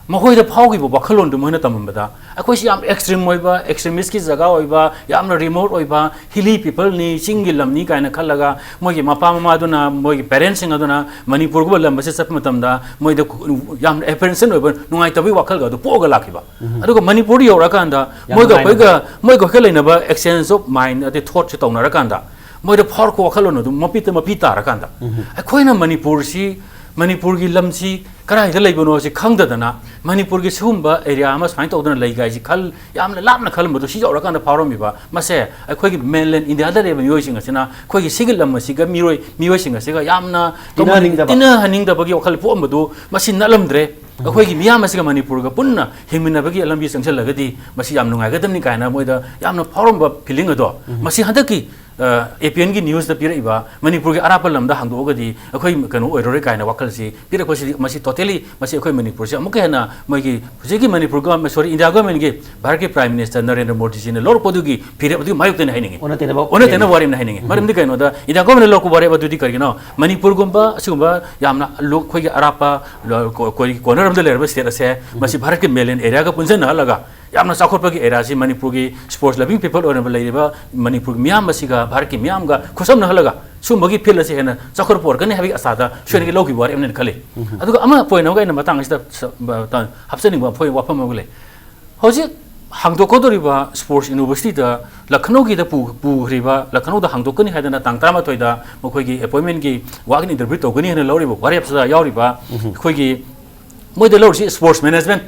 ꯃꯈꯣꯏꯗ ꯐꯥꯎꯈꯤꯕ ꯋꯥꯈꯜꯂꯣꯟꯗꯨ ꯃꯣꯏꯅ ꯇꯝꯃꯝꯕꯗ, ꯑꯩꯈꯣꯏꯁꯤ ꯌꯥꯝ ꯑꯦꯛꯁꯇ꯭ꯔꯤꯝ ꯑꯣꯏꯕ, ꯑꯦꯛꯁꯇ꯭ꯔꯤꯃꯤꯁꯀꯤ ꯖꯒꯥ ꯑꯣꯏꯕ, ꯌꯥꯝꯅ ꯔꯤꯃꯣꯠ ꯑꯣꯏꯕ, ꯍꯤꯂꯤ ꯄꯤꯄꯜꯅꯤ, ꯆꯤꯡꯒꯤ ꯂꯝꯅꯤ ꯀꯥꯏꯅ ꯈꯜꯂꯒ ꯃꯣꯏꯒꯤ ꯃꯄꯥ ꯃꯃꯥꯗꯨꯅ, ꯃꯣꯏꯒꯤ ꯄꯦꯔꯦꯟꯁꯁꯤꯡ ꯑꯗꯨꯅ ꯃꯅꯤꯄꯨꯔꯒꯨꯝꯕ ꯂꯝ ꯑꯁꯤ ꯆꯠꯄ ꯃꯇꯝꯗ ꯃꯣꯏꯗ ꯈꯨ-, ꯌꯥꯝꯅ ꯑꯦꯄ꯭ꯔꯤꯍꯦꯟꯁꯟ ꯑꯣꯏꯕ, ꯅꯨꯡꯉꯥꯏꯇꯕꯒꯤ ꯋꯥꯈꯜꯒ ꯑꯗꯨ ꯄꯣꯛꯑꯒ ꯂꯥꯛꯈꯤꯕ꯫ ꯑꯗꯨꯒ ꯃꯅꯤꯄꯨꯔꯗ ꯌꯧꯔꯛꯑꯀꯥꯟꯗ ꯌꯥꯝ ꯃꯣꯏꯒ ꯅꯨꯡꯉꯥꯏꯅ ꯑꯩꯈꯣꯏꯒ, ꯃꯣꯏꯒ ꯑꯩꯈꯣꯏꯒ ꯂꯩꯅꯕ ꯑꯦꯛꯁꯆꯦꯟꯖ ꯑꯣꯐ ꯃꯥꯏꯟ ꯑꯗꯩ ꯊꯣꯠꯁꯦ ꯇꯧꯅꯔꯀꯥꯟꯗ ꯃꯣꯏꯗ ꯐꯥꯎꯔꯛꯄ ꯋꯥꯈꯜꯂꯣꯟ ꯑꯗꯨ ꯃꯄꯤꯠꯇ ꯃꯄꯤ ꯇꯥꯔꯀꯥꯟꯗ ꯑꯩꯈꯣꯏꯅ ꯃꯅꯤꯄꯨꯔꯁꯤ, ꯃꯅꯤꯄꯨꯔꯒꯤ ꯂꯝꯁꯤ ꯀꯗꯥꯏꯗ ꯂꯩꯕꯅꯣ ꯁꯤ ꯈꯪꯗꯗꯅ ꯃꯅꯤꯄꯨꯔꯒꯤ ꯁꯤꯒꯨꯝꯕ ꯑꯦꯔꯤꯌꯥ ꯑꯃ ꯁꯨꯃꯥꯏꯅ ꯇꯧꯗꯅ ꯂꯩ ꯀꯥꯏꯁꯤ ꯈꯜ-, ꯌꯥꯝꯅ ꯂꯥꯞꯅ ꯈꯜꯂꯝꯕꯗꯣ ꯁꯤ ꯌꯧꯔꯀꯥꯟꯗ ꯐꯥꯎꯔꯝꯃꯤꯕ꯫ ꯃꯁꯦ ꯑꯩꯈꯣꯏꯒꯤ ꯃꯦꯟꯂꯦꯟ ꯏꯟꯗꯤꯌꯥꯗ ꯂꯩꯔꯤꯕ ꯃꯤꯑꯣꯏꯁꯤꯡ ꯑꯁꯤꯅ ꯑꯩꯈꯣꯏꯒꯤ ꯁꯤꯒꯤ ꯂꯝ ꯑꯁꯤꯒ ꯃꯤꯑꯣꯏ-, ꯃꯤꯑꯣꯏꯁꯤꯡ ꯑꯁꯤꯒ ꯌꯥꯝꯅ ꯇꯤꯟꯅꯍꯟꯅꯤꯡꯗꯕ꯫ ꯇꯤꯟꯅꯍꯟꯅꯤꯡꯗꯕꯒꯤ ꯋꯥꯈꯜ ꯄꯣꯛꯑꯝꯕꯗꯨ ꯃꯁꯤ ꯅꯠꯂꯝꯗ꯭ꯔꯦ꯫ ꯑꯩꯈꯣꯏꯒꯤ ꯃꯤꯌꯥꯝ ꯑꯁꯤꯒ ꯃꯅꯤꯄꯨꯔꯒ ꯄꯨꯟꯅ ꯍꯤꯡꯃꯤꯟꯅꯕꯒꯤ ꯂꯝꯕꯤ ꯆꯪꯁꯤꯜꯂꯒꯗꯤ ꯃꯁꯤ ꯌꯥꯝ ꯅꯨꯡꯉꯥꯏꯒꯗꯕꯅꯤ ꯀꯥꯏꯅ ꯃꯣꯏꯗ ꯌꯥꯝꯅ ꯐꯥꯎꯔꯝꯕ ꯐꯤꯂꯤꯡ ꯑꯗꯣ ꯃꯁꯤ ꯍꯟꯗꯛꯀꯤ ꯑꯦ ꯄꯤ ꯑꯦꯟꯒꯤ ꯅ꯭ꯌꯨꯁꯇ ꯄꯤꯔꯛꯏꯕ ꯃꯅꯤꯄꯨꯔꯒꯤ ꯑꯔꯥꯞꯄ ꯂꯝꯗ ꯍꯥꯡꯗꯣꯛꯑꯒꯗꯤ ꯑꯩꯈꯣꯏ ꯀꯩꯅꯣ ꯑꯣꯏꯔꯔꯣꯏ ꯀꯥꯏꯅ ꯋꯥꯈꯜꯁꯤ ꯄꯤꯔꯛꯄꯁꯤꯗꯤ, ꯃꯁꯤ ꯇꯣꯇꯦꯂꯤ, ꯃꯁꯤ ꯑꯩꯈꯣꯏ ꯃꯅꯤꯄꯨꯔꯁꯦ ꯑꯃꯨꯛꯀ ꯍꯦꯟꯅ ꯃꯣꯏꯒꯤ ꯍꯧꯖꯤꯛꯀꯤ ꯃꯅꯤꯄꯨꯔꯒ, ꯁꯣꯔꯤ, ꯏꯟꯗꯤꯌꯥ ꯒꯣꯔꯃꯦꯟꯒꯤ, ꯚꯥꯔꯠꯀꯤ ꯄ꯭ꯔꯥꯏꯝ ꯃꯤꯅꯤꯁꯇꯔ ꯅꯔꯦꯟꯗ꯭ꯔ ꯃꯣꯗꯤꯖꯤꯅ ꯂꯧꯔꯛꯄꯗꯨꯒꯤ ꯐꯤꯔꯦꯞ ꯑꯗꯨꯒꯤ ꯃꯥꯌꯣꯛꯇꯅꯤ ꯍꯥꯏꯅꯤꯡꯉꯤ꯫ ꯑꯣꯟꯅ ꯇꯩꯅꯕ ꯑꯣꯟꯅ ꯇꯩꯅꯕ ꯋꯥꯔꯦꯞꯅꯤ ꯍꯥꯏꯅꯤꯡꯉꯤ꯫ ꯃꯔꯝꯗꯤ ꯀꯩꯅꯣꯗ, ꯏꯟꯗꯤꯌꯥ ꯒꯣꯔꯃꯦꯟꯅ ꯂꯧꯔꯛꯄ ꯋꯥꯔꯦꯞ ꯑꯗꯨꯗꯤ ꯀꯔꯤꯒꯤꯅꯣ? ꯃꯅꯤꯄꯨꯔꯒꯨꯝꯕ ꯑꯁꯤꯒꯨꯝꯕ ꯌꯥꯝꯅ ꯂꯣ-, ꯑꯩꯈꯣꯏꯒꯤ ꯑꯔꯥꯞꯄ ꯂꯣ-, ꯀꯣ-, ꯀꯣ-, ꯀꯣꯔꯅꯔ ꯑꯃꯗ ꯂꯩꯔꯕ ꯁ꯭ꯇꯦꯠ ꯑꯁꯦ, ꯃꯁꯤ ꯚꯥꯔꯠꯀꯤ ꯃꯦꯟꯂꯦꯟ ꯑꯦꯔꯤꯌꯥꯒ ꯄꯨꯟꯁꯤꯟꯅꯍꯜꯂꯒ, ꯌꯥꯝꯅ ꯆꯥꯎꯈꯠꯄꯒꯤ ꯑꯦꯔꯤꯌꯥꯁꯤ, ꯃꯅꯤꯄꯨꯔꯒꯤ ꯁ꯭ꯄꯣꯔꯠꯁ ꯂꯚꯤꯡ ꯄꯤꯄꯜ ꯑꯣꯏꯔꯕ ꯂꯩꯔꯤꯕ ꯃꯅꯤꯄꯨꯔꯒꯤ ꯃꯤꯌꯥꯝ ꯑꯁꯤꯒ, ꯚꯥꯔꯠꯀꯤ ꯃꯤꯌꯥꯝꯒ ꯈꯨꯠꯁꯝꯅꯍꯜꯂꯒ ꯁꯨꯝꯕꯒꯤ ꯐꯤꯜ ꯑꯁꯤ ꯍꯦꯟꯅ ꯆꯥꯎꯈꯠꯄ ꯑꯣꯏꯔꯛꯀꯅꯤ ꯍꯥꯏꯕꯒꯤ ꯑꯁꯥꯗ ꯁꯣꯏꯗꯅꯒꯤ ꯂꯧꯈꯤꯕ ꯋꯥꯔꯦꯞꯅꯦꯅ ꯈꯜꯂꯤ꯫ ꯑꯗꯨꯒ ꯑꯃ ꯄꯣꯏꯟ ꯑꯃꯒ ꯑꯩꯅ ꯃꯇꯥꯡ ꯑꯁꯤꯗ ꯁ-, ꯕ-, ꯇ-, ꯍꯥꯞꯆꯅꯤꯡꯕ ꯋꯥꯐꯝ, ꯋꯥꯐꯝ ꯑꯃꯒ ꯂꯩ꯫ ꯍꯧꯖꯤꯛ ꯍꯥꯡꯗꯣꯛꯀꯗꯧꯔꯤꯕ ꯁ꯭ꯄꯣꯔꯠꯁ ꯌꯨꯅꯤꯚꯔꯁꯤꯇꯤꯗ ꯂꯈꯅꯧꯒꯤꯗ ꯄꯨ-, ꯄꯨꯈ꯭ꯔꯤꯕ, ꯂꯈꯅꯧꯗ ꯍꯥꯡꯗꯣꯛꯀꯅꯤ ꯍꯥꯏꯗꯅ ꯇꯥꯡ ꯇꯔꯥꯃꯥꯊꯣꯏꯗ ꯃꯈꯣꯏꯒꯤ ꯑꯦꯄꯣꯏꯟꯃꯦꯟꯒꯤ ꯋꯥꯛ ꯏꯟ ꯏꯟꯇꯔꯚ꯭ꯌꯨ ꯇꯧꯒꯅꯤ ꯍꯥꯏꯅ ꯂꯧꯔꯤꯕ ꯋꯥꯔꯦꯞꯁꯤꯗ ꯌꯥꯎꯔꯤꯕ ꯑꯩꯈꯣꯏꯒꯤ ꯃꯣꯏꯗ ꯂꯧꯔꯤꯁꯤ ꯁ꯭ꯄꯣꯔꯠꯁ ꯃꯦꯅꯦꯖꯃꯦꯟꯠ,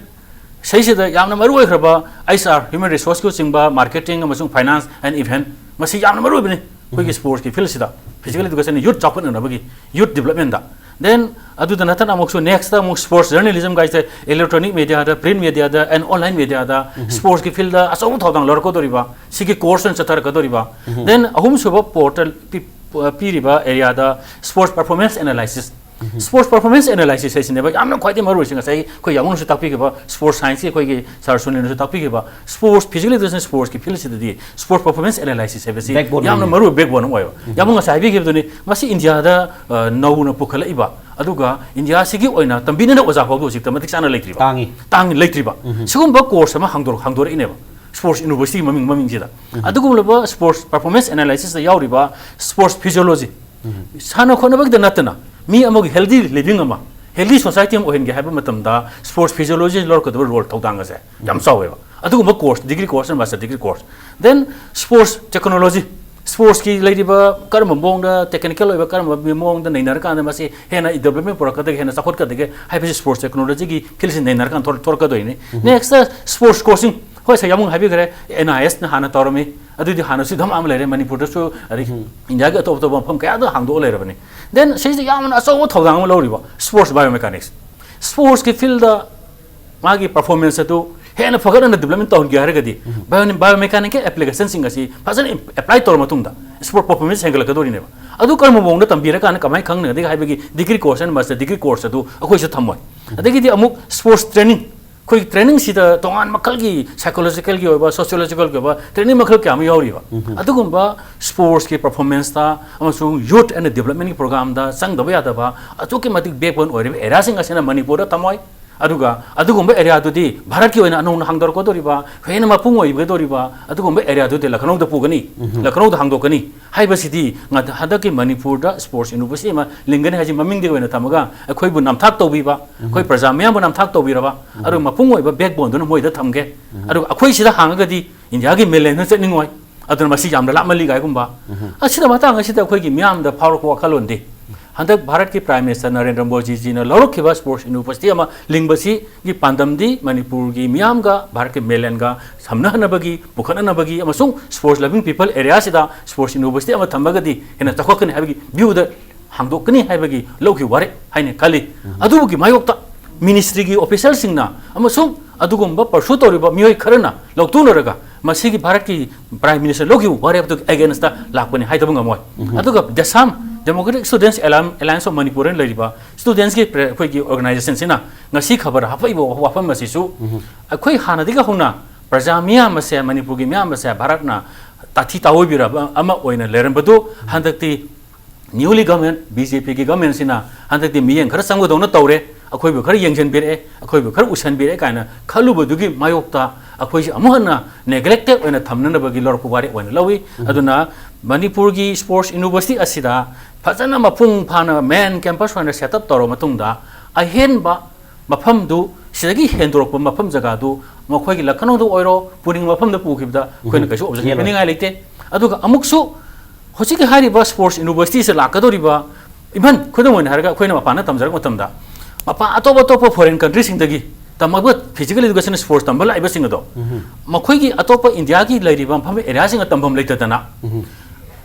ꯁꯤꯁꯤꯗ ꯌꯥꯝꯅ ꯃꯔꯨ ꯑꯣꯏꯈ꯭ꯔꯕ ꯑꯩꯆ ꯑꯥꯔ, ꯍ꯭ꯌꯨꯃꯦꯟ ꯔꯤꯁꯣꯔꯁꯀ ꯆꯤꯡꯕ, ꯃꯥꯔꯀꯦꯇꯤꯡ ꯑꯃꯁꯨꯡ ꯐꯥꯏꯅꯥꯟꯁ ꯑꯦꯟ ꯏꯚꯦꯟꯠ, ꯃꯁꯤ ꯌꯥꯝꯅ ꯃꯔꯨ ꯑꯣꯏꯕꯅꯤ ꯑꯩꯈꯣꯏꯒꯤ ꯁ꯭ꯄꯣꯔꯠꯁꯀꯤ ꯐꯤꯜꯁꯤꯗ, ꯐꯤꯖꯤꯀꯦꯜ ꯑꯦꯗꯨꯀꯦꯁꯟ, ꯌꯨꯠ ꯆꯥꯎꯈꯠꯅꯅꯕꯒꯤ, ꯌꯨꯠ ꯗꯤꯕꯂꯞꯃꯦꯟꯗ꯫ ꯗꯦꯟ ꯑꯗꯨꯗ ꯅꯠꯇꯅ ꯑꯃꯨꯛꯁꯨ ꯅꯦꯛꯁꯇ ꯑꯃꯨꯛ ꯁ꯭ꯄꯣꯔꯠꯁ ꯖꯔꯅꯦꯂꯤꯖꯝ ꯒꯥꯏꯁꯦ, ꯏꯂꯦꯛꯇ꯭ꯔꯣꯅꯤꯛ ꯃꯦꯗꯤꯌꯥꯗ, ꯄ꯭ꯔꯤꯟꯠ ꯃꯦꯗꯤꯌꯥꯗ ꯑꯦꯟ ꯑꯣꯟꯂꯥꯏꯟ ꯃꯦꯗꯤꯌꯥꯗ ꯁ꯭ꯄꯣꯔꯠꯁꯀꯤ ꯐꯤꯜꯗ ꯑꯆꯧꯕ ꯊꯧꯗꯥꯡ ꯂꯧꯔꯛꯀꯗꯧꯔꯤꯕ, ꯁꯤꯒꯤ ꯀꯣꯔꯁ ꯑꯣꯏꯅ ꯆꯠꯊꯔꯛꯀꯗꯧꯔꯤꯕ꯫ ꯗꯦꯟ ꯑꯍꯨꯝꯁꯨꯕ ꯄꯣꯔꯠꯇ ꯄꯤ-, ꯄꯤꯔꯤꯕ ꯑꯦꯔꯤꯌꯥꯗ sports performance analysis. Sports performance analysis ꯍꯥꯏꯁꯤꯅꯦꯕ ꯌꯥꯝꯅ ꯈ꯭ꯋꯥꯏꯗꯒꯤ ꯃꯔꯨ ꯑꯣꯏꯁꯦ꯫ ꯉꯁꯥꯏ ꯑꯩꯈꯣꯏ ꯌꯥꯝꯕꯨꯡꯅꯁꯨ ꯇꯥꯛꯄꯤꯈꯤꯕ, ꯁ꯭ꯄꯣꯔꯠꯁ ꯁꯥꯏꯟꯁꯀꯤ ꯑꯩꯈꯣꯏꯒꯤ ꯁꯥꯔ ꯁꯨꯅꯤꯜꯅꯁꯨ ꯇꯥꯛꯄꯤꯈꯤꯕ, ꯁ꯭ꯄꯣꯔꯠꯁ, ꯐꯤꯖꯤꯀꯦꯜ ꯑꯦꯗꯨꯀꯦꯁꯟ ꯁ꯭ꯄꯣꯔꯠꯁꯀꯤ ꯐꯤꯜꯁꯤꯗꯗꯤ ꯁ꯭ꯄꯣꯔꯠꯁ ꯄꯔꯐꯣꯔꯃꯦꯟꯁ ꯑꯦꯅꯥꯂꯥꯏꯁꯤꯁ ꯍꯥꯏꯕꯁꯤ backbone ꯌꯥꯝꯅ ꯑꯃꯅꯤ꯫ ꯃꯔꯨ ꯑꯣꯏꯕ backbone ꯑꯃ ꯑꯣꯏꯕ꯫ ꯌꯥꯝꯕꯨꯡ ꯉꯁꯥꯏ ꯍꯥꯏꯕꯤꯈꯤꯕꯗꯨꯅꯤ, ꯃꯁꯤ ꯏꯟꯗꯤꯌꯥꯗ, ꯑ, ꯅꯧꯅ ꯄꯨꯈꯠꯂꯛꯏꯕ, ꯑꯗꯨꯒ ꯏꯟꯗꯤꯌꯥꯁꯤꯒꯤ ꯑꯣꯏꯅ ꯇꯝꯕꯤꯅꯅ ꯑꯣꯖꯥ ꯐꯥꯎꯕ ꯍꯧꯖꯤꯛꯇ ꯃꯇꯤꯛ ꯆꯥꯅ ꯂꯩꯇ꯭ꯔꯤꯕ꯫ ꯇꯥꯡꯉꯤ꯫ ꯇꯥꯡꯉꯤ, ꯂꯩꯇ꯭ꯔꯤꯕ꯫ ꯁꯤꯒꯨꯝꯕ ꯀꯣꯔꯁ ꯑꯃ ꯍꯥꯡꯗꯣꯔꯛ-, ꯍꯥꯡꯗꯣꯔꯛꯏꯅꯦꯕ꯫ ꯁ꯭ꯄꯣꯔꯠꯁ ꯌꯨꯅꯤꯚꯔꯁꯤꯇꯤꯒꯤ ꯃꯃꯤꯡ, ꯃꯃꯤꯡꯁꯤꯗ꯫ ꯑꯗꯨꯒꯨꯝꯂꯕ ꯁ꯭ꯄꯣꯔꯠꯁ ꯄꯔꯐꯣꯔꯃꯦꯟꯁ ꯑꯦꯅꯥꯂꯥꯏꯁꯤꯁꯇ ꯌꯥꯎꯔꯤꯕ ꯁ꯭ꯄꯣꯔꯠꯁ ꯐꯤꯖꯤꯌꯣꯂꯣꯖꯤ, ꯁꯥꯟꯅ ꯈꯣꯠꯅꯕꯒꯤꯗ ꯅꯠꯇꯅ ꯃꯤ ꯑꯃꯒꯤ ꯍꯦꯜꯗꯤ ꯂꯤꯚꯤꯡ ꯑꯃ, ꯍꯦꯜꯗꯤ ꯁꯣꯁꯥꯏꯇꯤ ꯑꯃ ꯑꯣꯏꯍꯟꯒꯦ ꯍꯥꯏꯕ ꯃꯇꯝꯗ ꯁ꯭ꯄꯣꯔꯠꯁ ꯐꯤꯖꯤꯌꯣꯂꯣꯖꯤ ꯂꯧꯔꯛꯀꯗꯕ ꯔꯣꯜ, ꯊꯧꯗꯥꯡ ꯑꯁꯦ ꯌꯥꯝ ꯆꯥꯎꯋꯦꯕ꯫ ꯑꯗꯨꯒꯨꯝꯕ ꯀꯣꯔꯁ, ꯗꯤꯒ꯭ꯔꯤ ꯀꯣꯔꯁ ꯑꯃ, master degree course. Then sports technology, ꯁ꯭ꯄꯣꯔꯠꯁꯀꯤ ꯂꯩꯔꯤꯕ ꯀꯔꯝꯕ ꯃꯑꯣꯡꯗ, ꯇꯦꯛꯅꯤꯀꯦꯜ ꯑꯣꯏꯕ ꯀꯔꯝꯕ ꯃꯑꯣꯡꯗ ꯅꯩꯅꯔꯀꯥꯟꯗ ꯃꯁꯤ ꯍꯦꯟꯅ ꯗꯤꯕꯂꯞꯃꯦꯟ ꯄꯨꯔꯛꯀꯗꯒꯦ, ꯍꯦꯟꯅ ꯆꯥꯎꯈꯠꯀꯗꯒꯦ ꯍꯥꯏꯕꯁꯤ ꯁ꯭ꯄꯣꯔꯠꯁ ꯇꯦꯛꯅꯣꯂꯣꯖꯤꯒꯤ ꯐꯤꯜꯁꯤ ꯅꯩꯅꯔꯀꯥꯟꯗ ꯊꯣꯔꯛ-, ꯊꯣꯔꯛꯀꯗꯣꯏꯅꯤ꯫ ꯅꯦꯛꯁꯇ ꯁ꯭ꯄꯣꯔꯠꯁ ꯀꯣꯆꯤꯡ, ꯍꯣꯏ, ꯁꯥꯔ ꯌꯥꯝꯕꯨꯡ ꯍꯥꯏꯕꯤꯈ꯭ꯔꯦ, ꯑꯦꯟ ꯑꯥꯏ ꯑꯦꯁꯅ ꯍꯥꯟꯅ ꯇꯧꯔꯝꯃꯤ, ꯑꯗꯨꯗꯤ ꯍꯥꯟꯅꯁꯨ ꯑꯗꯨꯝ ꯑꯃ ꯂꯩꯔꯦ, ꯃꯅꯤꯄꯨꯔꯗꯁꯨ, ꯑꯗꯩ ꯏꯟꯗꯤꯌꯥꯒꯤ ꯑꯇꯣꯞ ꯑꯇꯣꯞꯄ ꯃꯐꯝ ꯀꯌꯥꯗ ꯍꯥꯡꯗꯣꯛꯑ ꯂꯩꯔꯕꯅꯤ꯫ ꯗꯦꯟ ꯁꯤꯁꯤꯗ ꯌꯥꯝꯅ ꯑꯆꯧꯕ ꯊꯧꯗꯥꯡ ꯑꯃ ꯂꯧꯔꯤꯕ ꯁ꯭ꯄꯣꯔꯠꯁ ꯕꯥꯏꯑꯣꯃꯦꯀꯥꯅꯤꯛꯁ꯫ ꯁ꯭ꯄꯣꯔꯠꯁꯀꯤ ꯐꯤꯜꯗ ꯃꯥꯒꯤ ꯄꯔꯐꯣꯔꯃꯦꯟꯁ ꯑꯗꯨ ꯍꯦꯟꯅ ꯐꯒꯠꯅꯅ ꯗꯤꯕꯂꯞꯃꯦꯟ ꯇꯧꯍꯟꯒꯦ ꯍꯥꯏꯔꯒꯗꯤ, ꯕꯥꯏꯑꯣ-, ꯕꯥꯏꯑꯣꯃꯦꯀꯥꯅꯤꯀꯦꯜ ꯑꯦꯄ꯭ꯂꯤꯀꯦꯁꯟꯁꯤꯡ ꯑꯁꯤ ꯐꯖꯅ ꯑꯦꯄ꯭ꯂꯥꯏ ꯇꯧꯔ ꯃꯇꯨꯡꯗ, ꯁ꯭ꯄꯣꯔꯠ ꯄꯔꯐꯣꯔꯃꯦꯟꯁ ꯍꯦꯟꯒꯠꯂꯛꯀꯗꯣꯔꯤꯅꯦꯕ꯫ ꯑꯗꯨ ꯀꯔꯝꯕ ꯃꯑꯣꯡꯗ ꯇꯝꯕꯤꯔꯀꯥꯟꯗ ꯀꯃꯥꯏꯅ ꯈꯪꯅꯒꯗꯒꯦ ꯍꯥꯏꯕꯒꯤ degree course and master degree course ꯑꯗꯨ ꯑꯩꯈꯣꯏꯁꯨ ꯊꯝꯃꯣꯏ꯫ ꯑꯗꯒꯤꯗꯤ ꯑꯃꯨꯛ ꯁ꯭ꯄꯣꯔꯠꯁ ꯇ꯭ꯔꯦꯅꯤꯡ, ꯑꯩꯈꯣꯏ ꯇ꯭ꯔꯦꯅꯤꯡꯁꯤꯗ ꯇꯣꯉꯥꯟ ꯃꯈꯜꯒꯤ ꯁꯥꯏꯀꯣꯂꯣꯖꯤꯀꯦꯜꯒꯤ ꯑꯣꯏꯕ, ꯁꯣꯁꯤꯌꯣꯂꯣꯖꯤꯀꯦꯜꯒꯤ ꯑꯣꯏꯕ ꯇ꯭ꯔꯦꯅꯤꯡ ꯃꯈꯜ ꯀꯌꯥ ꯑꯃ ꯌꯥꯎꯔꯤꯕ꯫ ꯑꯗꯨꯒꯨꯝꯕ ꯁ꯭ꯄꯣꯔꯠꯁꯀꯤ ꯄꯔꯐꯣꯔꯃꯦꯟꯁꯇ ꯑꯃꯁꯨꯡ ꯌꯨꯊ ꯑꯦꯟ ꯗꯤꯕꯂꯞꯃꯦꯟꯒꯤ ꯄ꯭ꯔꯣꯒ꯭ꯔꯥꯝꯗ ꯆꯪꯗꯕ ꯌꯥꯗꯕ ꯑꯗꯨꯛꯀꯤ ꯃꯇꯤꯛ ꯕꯦꯛꯕꯣꯟ ꯑꯣꯏꯔꯤꯕ ꯑꯦꯔꯤꯌꯥꯁꯤꯡ ꯑꯁꯤꯅ ꯃꯅꯤꯄꯨꯔꯗ ꯊꯝꯃꯣꯏ꯫ ꯑꯗꯨꯒ ꯑꯗꯨꯒꯨꯝꯕ ꯑꯦꯔꯤꯌꯥꯗꯨꯗꯤ ꯚꯥꯔꯠꯀꯤ ꯑꯣꯏꯅ ꯅꯧꯅ ꯍꯥꯡꯗꯣꯔꯛꯀꯗꯧꯔꯤꯕ, ꯍꯦꯟꯅ ꯃꯄꯨꯡ ꯑꯣꯏꯒꯗꯧꯔꯤꯕ ꯑꯗꯨꯒꯨꯝꯕ ꯑꯦꯔꯤꯌꯥꯗꯨꯗꯤ ꯂꯈꯅꯧꯗ ꯄꯨꯒꯅꯤ, ꯂꯈꯅꯧꯗ ꯍꯥꯡꯗꯣꯛꯀꯅꯤ ꯍꯥꯏꯕꯁꯤꯗꯤ ꯉ-, ꯍꯟꯗꯛꯀꯤ ꯃꯅꯤꯄꯨꯔꯗ ꯁ꯭ꯄꯣꯔꯠꯁ ꯌꯨꯅꯤꯚꯔꯁꯤꯇꯤ ꯑꯃ ꯂꯤꯡꯒꯅꯤ ꯍꯥꯏꯁꯤ ꯃꯃꯤꯡꯗꯒꯤ ꯑꯣꯏꯅ ꯊꯝꯃꯒ ꯑꯩꯈꯣꯏꯕꯨ ꯅꯝꯊꯥꯛ ꯇꯧꯕꯤꯕ, ꯑꯩꯈꯣꯏ ꯄ꯭ꯔꯖꯥ ꯃꯤꯌꯥꯝꯕꯨ ꯅꯝꯊꯥꯛ ꯇꯧꯕꯤꯔꯕ, ꯑꯗꯨꯒ ꯃꯄꯨꯡ ꯑꯣꯏꯕ ꯕꯦꯛꯕꯣꯟꯗꯨꯅ ꯃꯣꯏꯗ ꯊꯝꯒꯦ꯫ ꯑꯗꯨꯒ ꯑꯩꯈꯣꯏ ꯁꯤꯗ ꯍꯥꯡꯉꯒꯗꯤ ꯏꯟꯗꯤꯌꯥꯒꯤ ꯃꯦꯂꯦꯟꯗꯨꯅ ꯆꯠꯅꯤꯡꯉꯣꯏ꯫ ꯑꯗꯨꯅ ꯃꯁꯤ ꯌꯥꯝꯅ ꯂꯥꯞꯃꯜꯂꯤ ꯀꯥꯏꯒꯨꯝꯕ꯫ ꯑꯁꯤꯗ ꯃꯇꯥꯡ ꯑꯁꯤꯗ ꯑꯩꯈꯣꯏꯒꯤ ꯃꯤꯌꯥꯝꯗ ꯐꯥꯎꯔꯛꯄ ꯋꯥꯈꯜꯂꯣꯟꯗꯤ, ꯍꯟꯗꯛ ꯚꯥꯔꯠꯀꯤ ꯄ꯭ꯔꯥꯏꯝ ꯃꯤꯅꯤꯁꯇꯔ ꯅꯔꯦꯟꯗ꯭ꯔ ꯃꯣꯗꯤꯖꯤꯅ ꯂꯧꯔꯛꯈꯤꯕ ꯁ꯭ꯄꯣꯔꯠꯁ ꯌꯨꯅꯤꯚꯔꯁꯤꯇꯤ ꯑꯃ ꯂꯤꯡꯕꯁꯤꯒꯤ ꯄꯥꯟꯗꯝꯗꯤ ꯃꯅꯤꯄꯨꯔꯒꯤ ꯃꯤꯌꯥꯝꯒ ꯚꯥꯔꯠꯀꯤ ꯃꯦꯂꯦꯟꯒ ꯁꯝꯅꯍꯟꯅꯕꯒꯤ, ꯄꯨꯈꯠꯅꯅꯕꯒꯤ ꯑꯃꯁꯨꯡ ꯁ꯭ꯄꯣꯔꯠꯁ ꯂꯚꯤꯡ ꯄꯤꯄꯜ ꯑꯦꯔꯤꯌꯥꯁꯤꯗ ꯁ꯭ꯄꯣꯔꯠꯁ ꯌꯨꯅꯤꯚꯔꯁꯤꯇꯤ ꯑꯃ ꯊꯝꯃꯒꯗꯤ ꯍꯦꯟꯅ ꯆꯥꯎꯈꯠꯀꯅꯤ ꯍꯥꯏꯕꯒꯤ ꯚ꯭ꯌꯨꯗ ꯍꯥꯡꯗꯣꯛꯀꯅꯤ ꯍꯥꯏꯕꯒꯤ ꯂꯧꯈꯤꯕ ꯋꯥꯔꯦꯞ ꯍꯥꯏꯅ ꯈꯜꯂꯤ꯫ ꯑꯗꯨꯒꯤ ꯃꯥꯌꯣꯛꯇ ꯃꯤꯅꯤꯁꯇ꯭ꯔꯤꯒꯤ ꯑꯣꯐꯤꯁꯤꯌꯦꯜꯁꯤꯡꯅ ꯑꯃꯁꯨꯡ ꯑꯗꯨꯒꯨꯝꯕ ꯄꯔꯁꯨ ꯇꯧꯔꯤꯕ ꯃꯤꯑꯣꯏ ꯈꯔꯅ ꯂꯧꯇꯨꯅꯔꯒ ꯃꯁꯤꯒꯤ ꯚꯥꯔꯠꯀꯤ ꯄ꯭ꯔꯥꯏꯝ ꯃꯤꯅꯤꯁꯇꯔ ꯂꯧꯈꯤꯕ ꯋꯥꯔꯦꯞꯇꯨꯒꯤ ꯑꯦꯒꯦꯟꯁꯇ ꯂꯥꯛꯄꯅꯤ ꯍꯥꯏꯗꯕ ꯉꯝꯃꯣꯏ꯫ ꯑꯗꯨꯒ ꯗꯦꯁꯥꯝ, ꯗꯦꯃꯣꯀ꯭ꯔꯦꯇꯤꯛ ꯁ꯭ꯇꯨꯗꯦꯟꯠꯁ ꯑꯦꯂꯥꯏꯟ-, ꯑꯦꯂꯥꯏꯟꯁ ꯑꯣꯐ ꯃꯅꯤꯄꯨꯔꯅ ꯂꯩꯔꯤꯕ ꯁ꯭ꯇꯨꯗꯦꯟꯠꯁꯀꯤ ꯄ꯭ꯔꯦ-, ꯑꯩꯈꯣꯏꯒꯤ ꯑꯣꯔꯒꯅꯥꯏꯖꯦꯁꯟꯁꯤꯅ ꯉꯁꯤ ꯈꯕꯔ ꯍꯥꯞꯄꯛꯏꯕ ꯋꯥꯐꯝ ꯑꯁꯤꯁꯨ ꯑꯩꯈꯣꯏ ꯍꯥꯟꯅꯗꯒꯤ ꯍꯧꯅ ꯄ꯭ꯔꯖꯥ ꯃꯤꯌꯥꯝ ꯑꯁꯦ, ꯃꯅꯤꯄꯨꯔꯒꯤ ꯃꯤꯌꯥꯝ ꯑꯁꯦ ꯚꯥꯔꯠꯅ ꯇꯥꯊꯤ ꯇꯥꯑꯣꯏꯕꯤꯔꯕ ꯑꯃ ꯑꯣꯏꯅ ꯂꯩꯔꯝꯕꯗꯨ ꯍꯟꯗꯛꯇꯤ ꯅ꯭ꯌꯨꯂꯤ ꯒꯚꯔꯟꯃꯦꯟꯠ, ꯕꯤ ꯖꯦ ꯄꯤꯒꯤ ꯒꯚꯔꯟꯃꯦꯟꯠꯁꯤꯅ ꯍꯟꯗꯛꯇꯤ ꯃꯤꯠꯌꯦꯡ ꯈꯔ ꯆꯪꯕꯗꯧꯅ ꯇꯧꯔꯦ, ꯑꯩꯈꯣꯏꯕꯨ ꯈꯔ ꯌꯦꯡꯁꯤꯟꯕꯤꯔꯛꯑꯦ, ꯑꯩꯈꯣꯏꯕꯨ ꯈꯔ ꯎꯁꯟꯕꯤꯔꯛꯑꯦ ꯀꯥꯏꯅ ꯈꯜꯂꯨꯕꯗꯨꯒꯤ ꯃꯥꯌꯣꯛꯇ ꯑꯩꯈꯣꯏꯁꯦ ꯑꯃꯨꯛ ꯍꯟꯅ ꯅꯦꯒ꯭ꯂꯦꯛꯇꯦꯗ ꯑꯣꯏꯅ ꯊꯝꯅꯅꯕꯒꯤ ꯂꯧꯔꯛꯄ ꯋꯥꯔꯦꯞ ꯑꯣꯏꯅ ꯂꯧꯏ꯫ ꯑꯗꯨꯅ ꯃꯅꯤꯄꯨꯔꯒꯤ ꯁ꯭ꯄꯣꯔꯠꯁ ꯌꯨꯅꯤꯚꯔꯁꯤꯇꯤ ꯑꯁꯤꯗ ꯐꯖꯅ ꯃꯄꯨꯡ ꯐꯥꯅ ꯃꯦꯟ ꯀꯦꯝꯄꯁ ꯑꯣꯏꯅ ꯁꯦꯠ ꯑꯞ ꯇꯧꯔꯕ ꯃꯇꯨꯡꯗ ꯑꯍꯦꯟꯕ ꯃꯐꯝꯗꯨ, ꯁꯤꯗꯒꯤ ꯍꯦꯟꯗꯣꯔꯛꯄ ꯃꯐꯝ ꯖꯒꯥꯗꯨ ꯃꯈꯣꯏꯒꯤ ꯂꯈꯅꯧꯗ ꯑꯣꯏꯔꯣ, ꯄꯨꯅꯤꯡꯕ ꯃꯐꯝꯗ ꯄꯨꯈꯤꯕꯗ ꯑꯩꯈꯣꯏꯅ ꯀꯩꯁꯨ ꯑꯣꯕꯖꯦꯛꯁꯟ ꯄꯤꯅꯤꯡꯉꯥꯏ ꯂꯩꯇꯦ꯫ ꯑꯗꯨꯒ ꯑꯃꯨꯛꯁꯨ ꯍꯧꯖꯤꯛꯀꯤ ꯍꯥꯏꯔꯤꯕ ꯁ꯭ꯄꯣꯔꯠꯁ ꯌꯨꯅꯤꯚꯔꯁꯤꯇꯤꯁꯦ ꯂꯥꯛꯀꯗꯧꯔꯤꯕ, ꯏꯚꯟ ꯈꯨꯗꯝ ꯑꯣꯏꯅ ꯍꯥꯏꯔꯒ ꯑꯩꯈꯣꯏꯅ ꯃꯄꯥꯟꯗ ꯇꯝꯖꯔꯛꯄ ꯃꯇꯝꯗ ꯃꯄꯥꯟ ꯑꯇꯣꯞ ꯑꯇꯣꯞꯄ ꯐꯣꯔꯦꯟ ꯀꯟꯇ꯭ꯔꯤꯁꯤꯡꯗꯒꯤ ꯇꯝꯃꯛꯄ ꯐꯤꯖꯤꯀꯦꯜ ꯏꯗꯨꯀꯦꯁꯟ ꯁ꯭ꯄꯣꯔꯠꯁ ꯇꯝꯕ ꯂꯥꯛꯏꯕꯁꯤꯡ ꯑꯗꯣ ꯃꯈꯣꯏꯒꯤ ꯑꯇꯣꯞꯄ ꯏꯟꯗꯤꯌꯥꯒꯤ ꯂꯩꯔꯤꯕ ꯃꯐꯝ ꯑꯦꯔꯤꯌꯥꯁꯤꯡꯗ ꯇꯝꯐꯝ ꯂꯩꯇꯗꯅ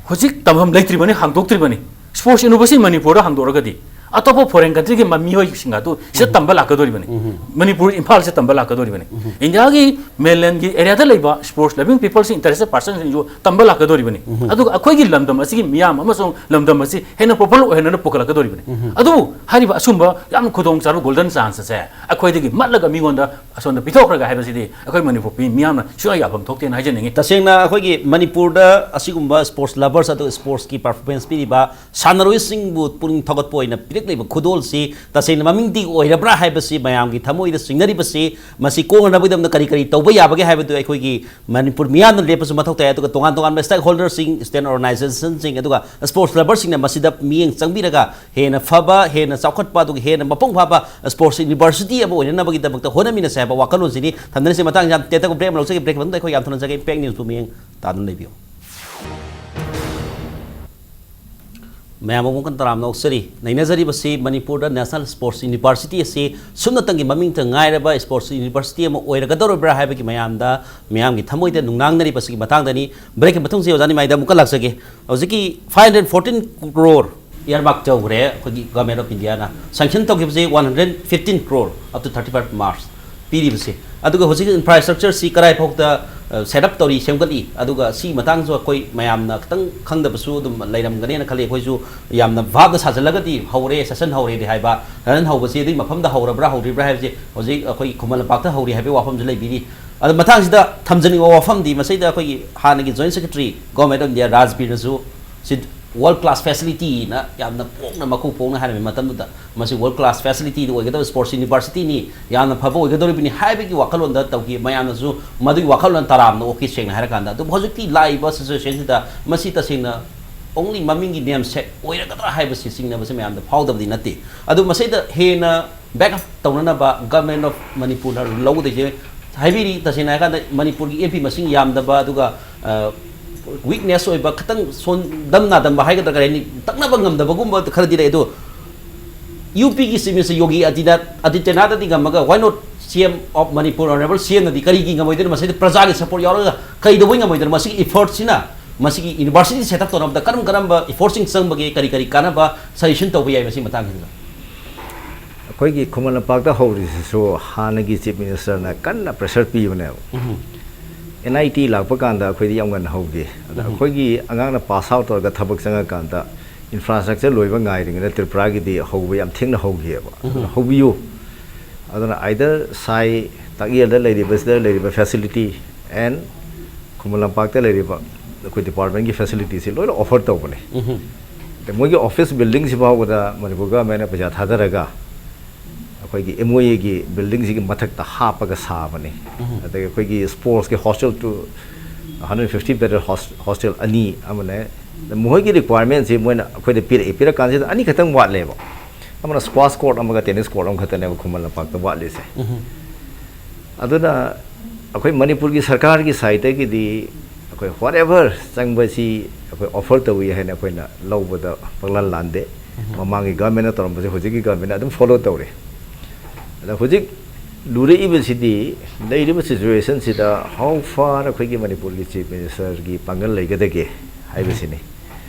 ꯍꯧꯖꯤꯛ ꯇꯝꯐꯝ ꯂꯩꯇ꯭ꯔꯤꯕꯅꯤ, ꯍꯥꯡꯗꯣꯛꯇ꯭ꯔꯤꯕꯅꯤ꯫ ꯁ꯭ꯄꯣꯔꯠꯁ ꯌꯨꯅꯤꯚꯔꯁꯤꯇꯤ ꯃꯅꯤꯄꯨꯔꯗ ꯍꯥꯡꯗꯣꯛꯑꯒꯗꯤ ꯑꯇꯣꯞꯄ ꯐꯣꯔꯦꯟ ꯀꯟꯇ꯭ꯔꯤꯒꯤ ꯃꯤꯑꯣꯏꯁꯤꯡ ꯑꯗꯨ ꯁꯤꯗ ꯇꯝꯕ ꯂꯥꯛꯀꯗꯧꯔꯤꯕꯅꯤ꯫ ꯃꯅꯤꯄꯨꯔ ꯏꯝꯐꯥꯜꯁꯤꯗ ꯇꯝꯕ ꯂꯥꯛꯀꯗꯧꯔꯤꯕꯅꯤ꯫ ꯏꯟꯗꯤꯌꯥꯒꯤ ꯃꯦꯟꯂꯦꯟꯒꯤ ꯑꯦꯔꯤꯌꯥꯗ ꯂꯩꯕ ꯁ꯭ꯄꯣꯔꯠꯁ ꯂꯚꯤꯡ ꯄꯤꯄꯜꯁꯤꯡ, ꯏꯟꯇꯔꯦꯁꯇꯦꯗ ꯄꯥꯔꯁꯟꯁꯤꯡꯁꯨ ꯇꯝꯕ ꯂꯥꯛꯀꯗꯧꯔꯤꯕꯅꯤ꯫ ꯑꯗꯨꯒ ꯑꯩꯈꯣꯏꯒꯤ ꯂꯝꯗꯝ ꯑꯁꯤꯒꯤ ꯃꯤꯌꯥꯝ ꯑꯃꯁꯨꯡ ꯂꯝꯗꯝ ꯑꯁꯤ ꯍꯦꯟꯅ ꯄꯣꯄꯨꯂꯔ ꯑꯣꯏꯍꯟꯅꯕ ꯄꯨꯈꯠꯂꯛꯀꯗꯧꯔꯤꯕꯅꯤ꯫ ꯑꯗꯨꯕꯨ ꯍꯥꯏꯔꯤꯕ ꯑꯁꯨꯝꯕ ꯌꯥꯝꯅ ꯈꯨꯗꯣꯡꯆꯥꯕ ꯒꯣꯜꯗꯟ ꯆꯥꯟꯁ ꯑꯁꯦ ꯑꯩꯈꯣꯏꯗꯒꯤ ꯃꯠꯂꯒ ꯃꯤꯉꯣꯟꯗ ꯑꯁꯣꯝꯗ ꯄꯤꯊꯣꯛꯈ꯭ꯔꯒ ꯍꯥꯏꯕꯁꯤꯗꯤ ꯑꯩꯈꯣꯏ ꯃꯅꯤꯄꯨꯔ ꯃꯤ-, ꯃꯤꯌꯥꯝꯅ ꯁꯨꯡꯌꯥ ꯌꯥꯐꯝ ꯊꯣꯛꯇꯦꯅ ꯍꯥꯏꯖꯅꯤꯡꯉꯤ꯫ ꯇꯁꯦꯡꯅ ꯑꯩꯈꯣꯏꯒꯤ ꯃꯅꯤꯄꯨꯔꯗ ꯑꯁꯤꯒꯨꯝꯕ ꯁ꯭ꯄꯣꯔꯠꯁ ꯂꯚꯔꯁ ꯑꯗꯨꯒ ꯁ꯭ꯄꯣꯔꯠꯁꯀꯤ ꯄꯔꯐꯣꯔꯃꯦꯟꯁ ꯄꯤꯔꯤꯕ ꯁꯥꯟꯅꯔꯣꯏꯁꯤꯡꯕꯨ ꯄꯨꯛꯅꯤꯡ ꯊꯧꯒꯠꯄ ꯑꯣꯏꯅ ꯄꯤꯔꯛꯂꯤꯕ ꯈꯨꯗꯣꯜꯁꯤ ꯇꯁꯦꯡꯅ ꯃꯃꯤꯡꯗꯤ ꯑꯣꯏꯔꯕ꯭ꯔꯥ ꯍꯥꯏꯕꯁꯤ ꯃꯌꯥꯝꯒꯤ ꯊꯃꯣꯏꯗ ꯆꯤꯡꯅꯔꯤꯕꯁꯤ, ꯃꯁꯤ ꯀꯣꯛꯅꯅꯕꯒꯤꯗꯃꯛꯇ ꯀꯔꯤ ꯀꯔꯤ ꯇꯧꯕ ꯌꯥꯕꯒꯦ ꯍꯥꯏꯕꯗꯨ ꯑꯩꯈꯣꯏꯒꯤ ꯃꯅꯤꯄꯨꯔ ꯃꯤꯌꯥꯝꯅ ꯂꯦꯞꯄꯁꯨ ꯃꯊꯧ ꯇꯥꯏ꯫ ꯑꯗꯨꯒ ꯇꯣꯉꯥꯟ ꯇꯣꯉꯥꯟꯕ ꯁ꯭ꯇꯦꯛ ꯍꯣꯜꯗꯔꯁꯤꯡ, ꯁ꯭ꯇꯦꯠ ꯑꯣꯔꯒꯅꯥꯏꯖꯦꯁꯟꯁꯤꯡ, ꯑꯗꯨꯒ ꯁ꯭ꯄꯣꯔꯠꯁ ꯂꯚꯔꯁꯤꯡꯅ ꯃꯁꯤꯗ ꯃꯤꯠꯌꯦꯡ ꯆꯪꯕꯤꯔꯒ ꯍꯦꯟꯅ ꯐꯕ, ꯍꯦꯟꯅ ꯆꯥꯎꯈꯠꯄ, ꯑꯗꯨꯒ ꯍꯦꯟꯅ ꯃꯄꯨꯡ ꯐꯥꯕ ꯁ꯭ꯄꯣꯔꯠꯁ ꯌꯨꯅꯤꯚꯔꯁꯤꯇꯤ ꯑꯃ ꯑꯣꯏꯅꯅꯕꯒꯤꯗꯃꯛꯇ ꯍꯣꯠꯅꯃꯤꯟꯅꯁꯦ ꯍꯥꯏꯕ ꯋꯥꯈꯜꯂꯣꯟꯁꯤꯅꯤ ꯊꯝꯖꯔꯤꯁꯦ꯫ ꯃꯇꯥꯡ ꯌꯥꯝ ꯇꯦꯟꯇꯛꯄ ꯕ꯭ꯔꯦꯛ ꯑꯃ ꯂꯧꯖꯒꯦ꯫ ꯕ꯭ꯔꯦꯛ ꯃꯇꯨꯡꯗ ꯑꯩꯈꯣꯏ ꯌꯥꯝ ꯊꯨꯅ ꯖꯒꯦ ꯏꯝꯄꯦꯛ ꯅ꯭ꯌꯨꯁꯄꯨ ꯃꯤꯠꯌꯦꯡ ꯇꯥꯗꯨꯅ ꯂꯩꯕꯤꯌꯨ꯫ ꯃꯌꯥꯝ ꯑꯃꯨꯛ ꯍꯟꯅ ꯇꯔꯥꯝꯅ ꯑꯣꯛꯆꯔꯤ꯫ ꯅꯩꯅꯖꯔꯤꯕꯁꯤ ꯃꯅꯤꯄꯨꯔꯗ ꯅꯦꯁꯅꯦꯜ ꯁ꯭ꯄꯣꯔꯠꯁ ꯌꯨꯅꯤꯚꯔꯁꯤꯇꯤ ꯑꯁꯤ ꯁꯨꯞꯅꯇꯪꯒꯤ ꯃꯃꯤꯡꯇ ꯉꯥꯏꯔꯕ ꯁ꯭ꯄꯣꯔꯠꯁ ꯌꯨꯅꯤꯚꯔꯁꯤꯇꯤ ꯑꯃ ꯑꯣꯏꯔꯒꯗꯧꯔꯤꯕ꯭ꯔꯥ ꯍꯥꯏꯕꯒꯤ ꯃꯌꯥꯝꯗ, ꯃꯤꯌꯥꯝꯒꯤ ꯊꯃꯣꯏꯗ ꯅꯨꯡꯅꯥꯡꯅꯔꯤꯕꯁꯤꯒꯤ ꯃꯇꯥꯡꯗꯅꯤ꯫ ꯕ꯭ꯔꯦꯛꯀꯤ ꯃꯇꯨꯡꯁꯤ ꯑꯣꯖꯥ ꯅꯤꯃꯥꯏꯗ ꯑꯃꯨꯛꯀ ꯂꯥꯛꯆꯒꯦ꯫ ꯍꯧꯖꯤꯛꯀꯤ five hundred fourteen crore earmark ꯇꯧꯈ꯭ꯔꯦ ꯑꯩꯈꯣꯏꯒꯤ Government of Indiaꯅ꯫ Sanction ꯇꯧꯈꯤꯕꯁꯤ one hundred fifteen crore up to thirty first March ꯄꯤꯔꯤꯕꯁꯦ꯫ ꯑꯗꯨꯒ ꯍꯧꯖꯤꯛ ꯏꯟꯐ꯭ꯔꯥꯁ꯭ꯇ꯭ꯔꯛꯆꯔꯁꯤ ꯀꯗꯥꯏꯐꯥꯎꯗ, ꯑ, ꯁꯦꯠ ꯑꯞ ꯇꯧꯔꯤ, ꯁꯦꯝꯒꯠꯂꯤ? ꯑꯗꯨꯒ ꯁꯤꯒꯤ ꯃꯇꯥꯡꯁꯨ ꯑꯩꯈꯣꯏ ꯃꯌꯥꯝꯅ ꯈꯤꯇꯪ ꯈꯪꯗꯕꯁꯨ ꯑꯗꯨꯝ ꯂꯩꯔꯝꯒꯅꯦꯅ ꯈꯜꯂꯤ꯫ ꯑꯩꯈꯣꯏꯁꯨ ꯌꯥꯝꯅ ꯚꯥꯞꯅ ꯁꯥꯖꯜꯂꯒꯗꯤ ꯍꯧꯔꯦ, ꯁꯦꯁꯟ ꯍꯧꯔꯦꯗꯤ ꯍꯥꯏꯕ, ꯁꯦꯁꯟ ꯍꯧꯕꯁꯤ ꯑꯗꯨꯒꯤ ꯃꯐꯝꯗ ꯍꯧꯔꯕ꯭ꯔꯥ ꯍꯧꯗ꯭ꯔꯤꯕ꯭ꯔꯥ ꯍꯥꯏꯕꯁꯤ ꯍꯧꯖꯤꯛ ꯑꯩꯈꯣꯏ ꯈꯨꯃꯟ ꯂꯝꯄꯥꯛꯇ ꯍꯧꯔꯤ ꯍꯥꯏꯕꯒꯤ ꯋꯥꯐꯝꯁꯨ ꯂꯩꯕꯤꯔꯤ꯫ ꯑꯗꯣ ꯃꯊꯪꯁꯤꯗ ꯊꯝꯖꯅꯤꯡꯕ ꯋꯥꯐꯝꯗꯤ ꯃꯁꯤꯗ ꯑꯩꯈꯣꯏꯒꯤ ꯍꯥꯟꯅꯒꯤ Joint Secretary Government of India ꯔꯥꯖꯕꯤꯔꯅꯁꯨ ꯁꯤ ꯋꯥꯔꯜ ꯀ꯭ꯂꯥꯁ ꯐꯦꯁꯤꯂꯤꯇꯤꯅ ꯌꯥꯝꯅ ꯄꯣꯡꯅ ꯃꯀꯨ ꯄꯣꯡꯅ ꯍꯥꯏꯔꯝꯃꯤ ꯃꯇꯝꯗꯨꯗ, ꯃꯁꯤ ꯋꯥꯔꯜ ꯀ꯭ꯂꯥꯁ ꯐꯦꯁꯤꯂꯤꯇꯤꯗ ꯑꯣꯏꯒꯗꯕ ꯁ꯭ꯄꯣꯔꯠꯁ ꯌꯨꯅꯤꯚꯔꯁꯤꯇꯤꯅꯤ, ꯌꯥꯝꯅ ꯐꯕ ꯑꯣꯏꯒꯗꯧꯔꯤꯕꯅꯤ ꯍꯥꯏꯕꯒꯤ ꯋꯥꯈꯜꯂꯣꯟꯗ ꯇꯧꯈꯤ꯫ ꯃꯌꯥꯝꯅꯁꯨ ꯃꯗꯨꯒꯤ ꯋꯥꯈꯜꯂꯣꯟ ꯇꯔꯥꯝꯅ ꯑꯣꯛꯈꯤ, ꯁꯦꯡꯅ ꯍꯥꯏꯔꯀꯥꯟꯗ꯫ ꯑꯗꯨꯕꯨ ꯍꯧꯖꯤꯛꯇꯤ ꯂꯥꯛꯏꯕ ꯁꯤꯆꯨꯋꯦꯁꯟꯁꯤꯗ ꯃꯁꯤ ꯇꯁꯦꯡꯅ only ꯃꯃꯤꯡꯒꯤ ꯅꯦꯝꯁꯦꯛ ꯑꯣꯏꯔꯒꯗ꯭ꯔꯥ ꯍꯥꯏꯕꯁꯤ ꯆꯤꯡꯅꯕꯁꯤ ꯃꯌꯥꯝꯗ ꯐꯥꯎꯗꯕꯗꯤ ꯅꯠꯇꯦ꯫ ꯑꯗꯨ ꯃꯁꯤꯗ ꯍꯦꯟꯅ ꯕꯦꯛ ꯑꯞ ꯇꯧꯅꯅꯕ Government of ꯃꯅꯤꯄꯨꯔꯅ ꯂꯧꯒꯗꯣꯏꯁꯦ ꯍꯥꯏꯕꯤꯔꯤ꯫ ꯇꯁꯦꯡꯅ ꯍꯥꯏꯔꯀꯥꯟꯗ ꯃꯅꯤꯄꯨꯔꯒꯤ ꯑꯦꯝ ꯄꯤ ꯃꯁꯤꯡ ꯌꯥꯝꯗꯕ, ꯑꯗꯨꯒ, ꯑ, ꯋꯤꯛꯅꯦꯁ ꯑꯣꯏꯕ, ꯈꯤꯇꯪ ꯁꯣꯟꯗꯝ ꯅꯥꯗꯝꯕ ꯍꯥꯏꯒꯗ꯭ꯔꯥ, ꯀꯔꯤ ꯍꯥꯏꯅꯤ, ꯇꯛꯅꯕ ꯉꯝꯗꯕꯒꯨꯝꯕ ꯈꯔꯗꯤ ꯂꯩ꯫ ꯑꯗꯣ ꯌꯨ ꯄꯤꯒꯤ ꯆꯤꯐ ꯃꯤꯅꯤꯁꯇꯔ ꯌꯣꯒꯤ ꯑꯗꯤꯅꯥ-, ꯑꯗꯤꯇ꯭ꯌꯅꯥꯊꯗꯤ ꯉꯝꯃꯒ, why not C M of Manipur, Honorable C M ꯅꯗꯤ ꯀꯔꯤꯒꯤ ꯉꯝꯃꯣꯏꯗꯣꯏꯅꯣ? ꯃꯁꯤꯗ ꯄ꯭ꯔꯖꯥꯒꯤ ꯁꯄꯣꯔꯠ ꯌꯥꯎꯔꯒ ꯀꯩꯗꯧꯕꯩ ꯉꯝꯃꯣꯏꯗꯣꯏꯅꯣ? ꯃꯁꯤꯒꯤ ꯏꯐꯔꯠꯁꯤꯅ ꯃꯁꯤꯒꯤ ꯌꯨꯅꯤꯚꯔꯁꯤꯇꯤ ꯁꯦꯠ ꯑꯞ ꯇꯧꯅꯕꯗ ꯀꯔꯝ ꯀꯔꯝꯕ ꯏꯐꯣꯔꯠꯁꯤꯡ ꯆꯪꯕꯒꯦ, ꯀꯔꯤ ꯀꯔꯤ ꯀꯥꯟꯅꯕ ꯁꯖꯦꯁꯟ ꯇꯧꯕ ꯌꯥꯏ ꯃꯁꯤ ꯃꯇꯥꯡꯁꯤꯗ? ꯑꯩꯈꯣꯏꯒꯤ ꯈꯨꯃꯟ ꯂꯝꯄꯥꯛꯇ ꯍꯧꯔꯤꯁꯤꯁꯨ ꯍꯥꯟꯅꯒꯤ ꯆꯤꯐ ꯃꯤꯅꯤꯁꯇꯔꯅ ꯀꯟꯅ ꯄ꯭ꯔꯦꯁꯔ ꯄꯤꯕꯅꯦꯕ꯫ ꯑꯦꯟ ꯑꯥꯏ ꯇꯤ ꯂꯥꯛꯄ ꯀꯥꯟꯗ ꯑꯩꯈꯣꯏꯗꯤ ꯌꯥꯝ ꯉꯟꯅ ꯍꯧꯈꯤ꯫ ꯑꯗ ꯑꯩꯈꯣꯏꯒꯤ ꯑꯉꯥꯡꯅ ꯄꯥꯁ ꯑꯥꯎꯠ ꯇꯧꯔꯒ ꯊꯕꯛ ꯆꯪꯉꯀꯥꯟꯗ ꯏꯟꯐ꯭ꯔꯥꯁ꯭ꯇ꯭ꯔꯛꯆꯔ ꯂꯣꯏꯕ ꯉꯥꯏꯔꯤꯉꯩꯗ ꯇ꯭ꯔꯤꯄꯨꯔꯥꯒꯤꯗꯤ ꯍꯧꯕ ꯌꯥꯝ ꯊꯦꯡꯅ ꯍꯧꯈꯤꯑꯕ꯫ ꯑꯗꯨꯅ ꯍꯧꯕꯤꯌꯨ꯫ ꯑꯗꯨꯅ ꯑꯥꯏꯗꯔ ꯁꯥꯏ ꯇꯥꯛꯌꯦꯜꯗ ꯂꯩꯔꯤꯕꯁꯤꯗ ꯂꯩꯔꯤꯕ ꯐꯦꯁꯤꯂꯤꯇꯤ ꯑꯦꯟ ꯈꯨꯃꯟ ꯂꯝꯄꯥꯛꯇ ꯂꯩꯔꯤꯕ ꯑꯩꯈꯣꯏ ꯗꯤꯄꯥꯔꯠꯃꯦꯟꯒꯤ ꯐꯦꯁꯤꯂꯤꯇꯤꯁꯤ ꯂꯣꯏꯅ ꯑꯣꯐꯔ ꯇꯧꯕꯅꯤ꯫ ꯑꯗ ꯃꯣꯏꯒꯤ ꯑꯣꯐꯤꯁ ꯕꯤꯜꯗꯤꯡꯁꯤ ꯐꯥꯎꯕꯗ ꯃꯅꯤꯄꯨꯔ ꯒꯚꯔꯟꯃꯦꯟꯅ ꯄꯩꯁꯥ ꯊꯥꯗꯔꯒ ꯑꯩꯈꯣꯏꯒꯤ ꯑꯦꯝ ꯑꯣ ꯑꯦꯒꯤ ꯕꯤꯜꯗꯤꯡꯁꯤꯒꯤ ꯃꯊꯛꯇ ꯍꯥꯞꯄꯒ ꯁꯥꯕꯅꯤ꯫ ꯑꯗꯒꯤ ꯑꯩꯈꯣꯏꯒꯤ ꯁ꯭ꯄꯣꯔꯠꯁꯀꯤ hostel two hundred fifty bedded hostel ꯑꯅꯤ ꯑꯃꯅꯦ꯫ ꯑꯗ ꯃꯈꯣꯏꯒꯤ ꯔꯤꯀ꯭ꯋꯥꯏꯔꯃꯦꯟꯁꯤ ꯃꯣꯏꯅ ꯑꯩꯈꯣꯏꯗ ꯄꯤꯔꯛꯏ꯫ ꯄꯤꯔꯛꯀꯥꯟꯁꯤꯗ ꯑꯅꯤꯈꯛꯇꯪ ꯋꯥꯠꯂꯦꯕ꯫ ꯑꯃꯅ ꯁ꯭ꯀ꯭ꯋꯥꯁ ꯀꯣꯔꯠ ꯑꯃꯒ ꯇꯦꯅꯤꯁ ꯀꯣꯔꯠ ꯑꯃꯈꯛꯇꯅꯦꯕ ꯈꯨꯃꯟ ꯂꯝꯄꯥꯛꯇ ꯋꯥꯠꯂꯤꯁꯦ꯫ ꯑꯗꯨꯅ ꯑꯩꯈꯣꯏ ꯃꯅꯤꯄꯨꯔꯒꯤ ꯁꯔꯀꯥꯔꯒꯤ ꯁꯥꯏꯠꯇꯒꯤꯗꯤ ꯑꯩꯈꯣꯏ ꯋꯥꯠꯑꯦꯚꯔ ꯆꯪꯕꯁꯤ ꯑꯩꯈꯣꯏ ꯑꯣꯐꯔ ꯇꯧꯏ ꯍꯥꯏꯅ ꯑꯩꯈꯣꯏꯅ ꯂꯧꯕꯗ ꯄꯪꯂꯥꯟ ꯂꯥꯟꯗꯦ꯫ ꯃꯃꯥꯡꯒꯤ ꯒꯚꯔꯟꯃꯦꯟꯅ ꯇꯧꯔꯝꯕꯁꯦ ꯍꯧꯖꯤꯛꯀꯤ ꯒꯚꯔꯟꯃꯦꯟꯅ ꯑꯗꯨꯝ ꯐꯣꯂꯣ ꯇꯧꯔꯤ꯫ ꯑꯗ ꯍꯧꯖꯤꯛ ꯂꯨꯔꯛꯏꯕꯁꯤꯗꯤ ꯂꯩꯔꯤꯕ ꯁꯤꯆꯨꯋꯦꯁꯟꯁꯤꯗ how far ꯑꯩꯈꯣꯏꯒꯤ ꯃꯅꯤꯄꯨꯔꯒꯤ ꯆꯤꯐ ꯃꯤꯅꯤꯁꯇꯔꯒꯤ ꯄꯥꯡꯒꯜ ꯂꯩꯒꯗꯒꯦ ꯍꯥꯏꯕꯁꯤꯅꯤ꯫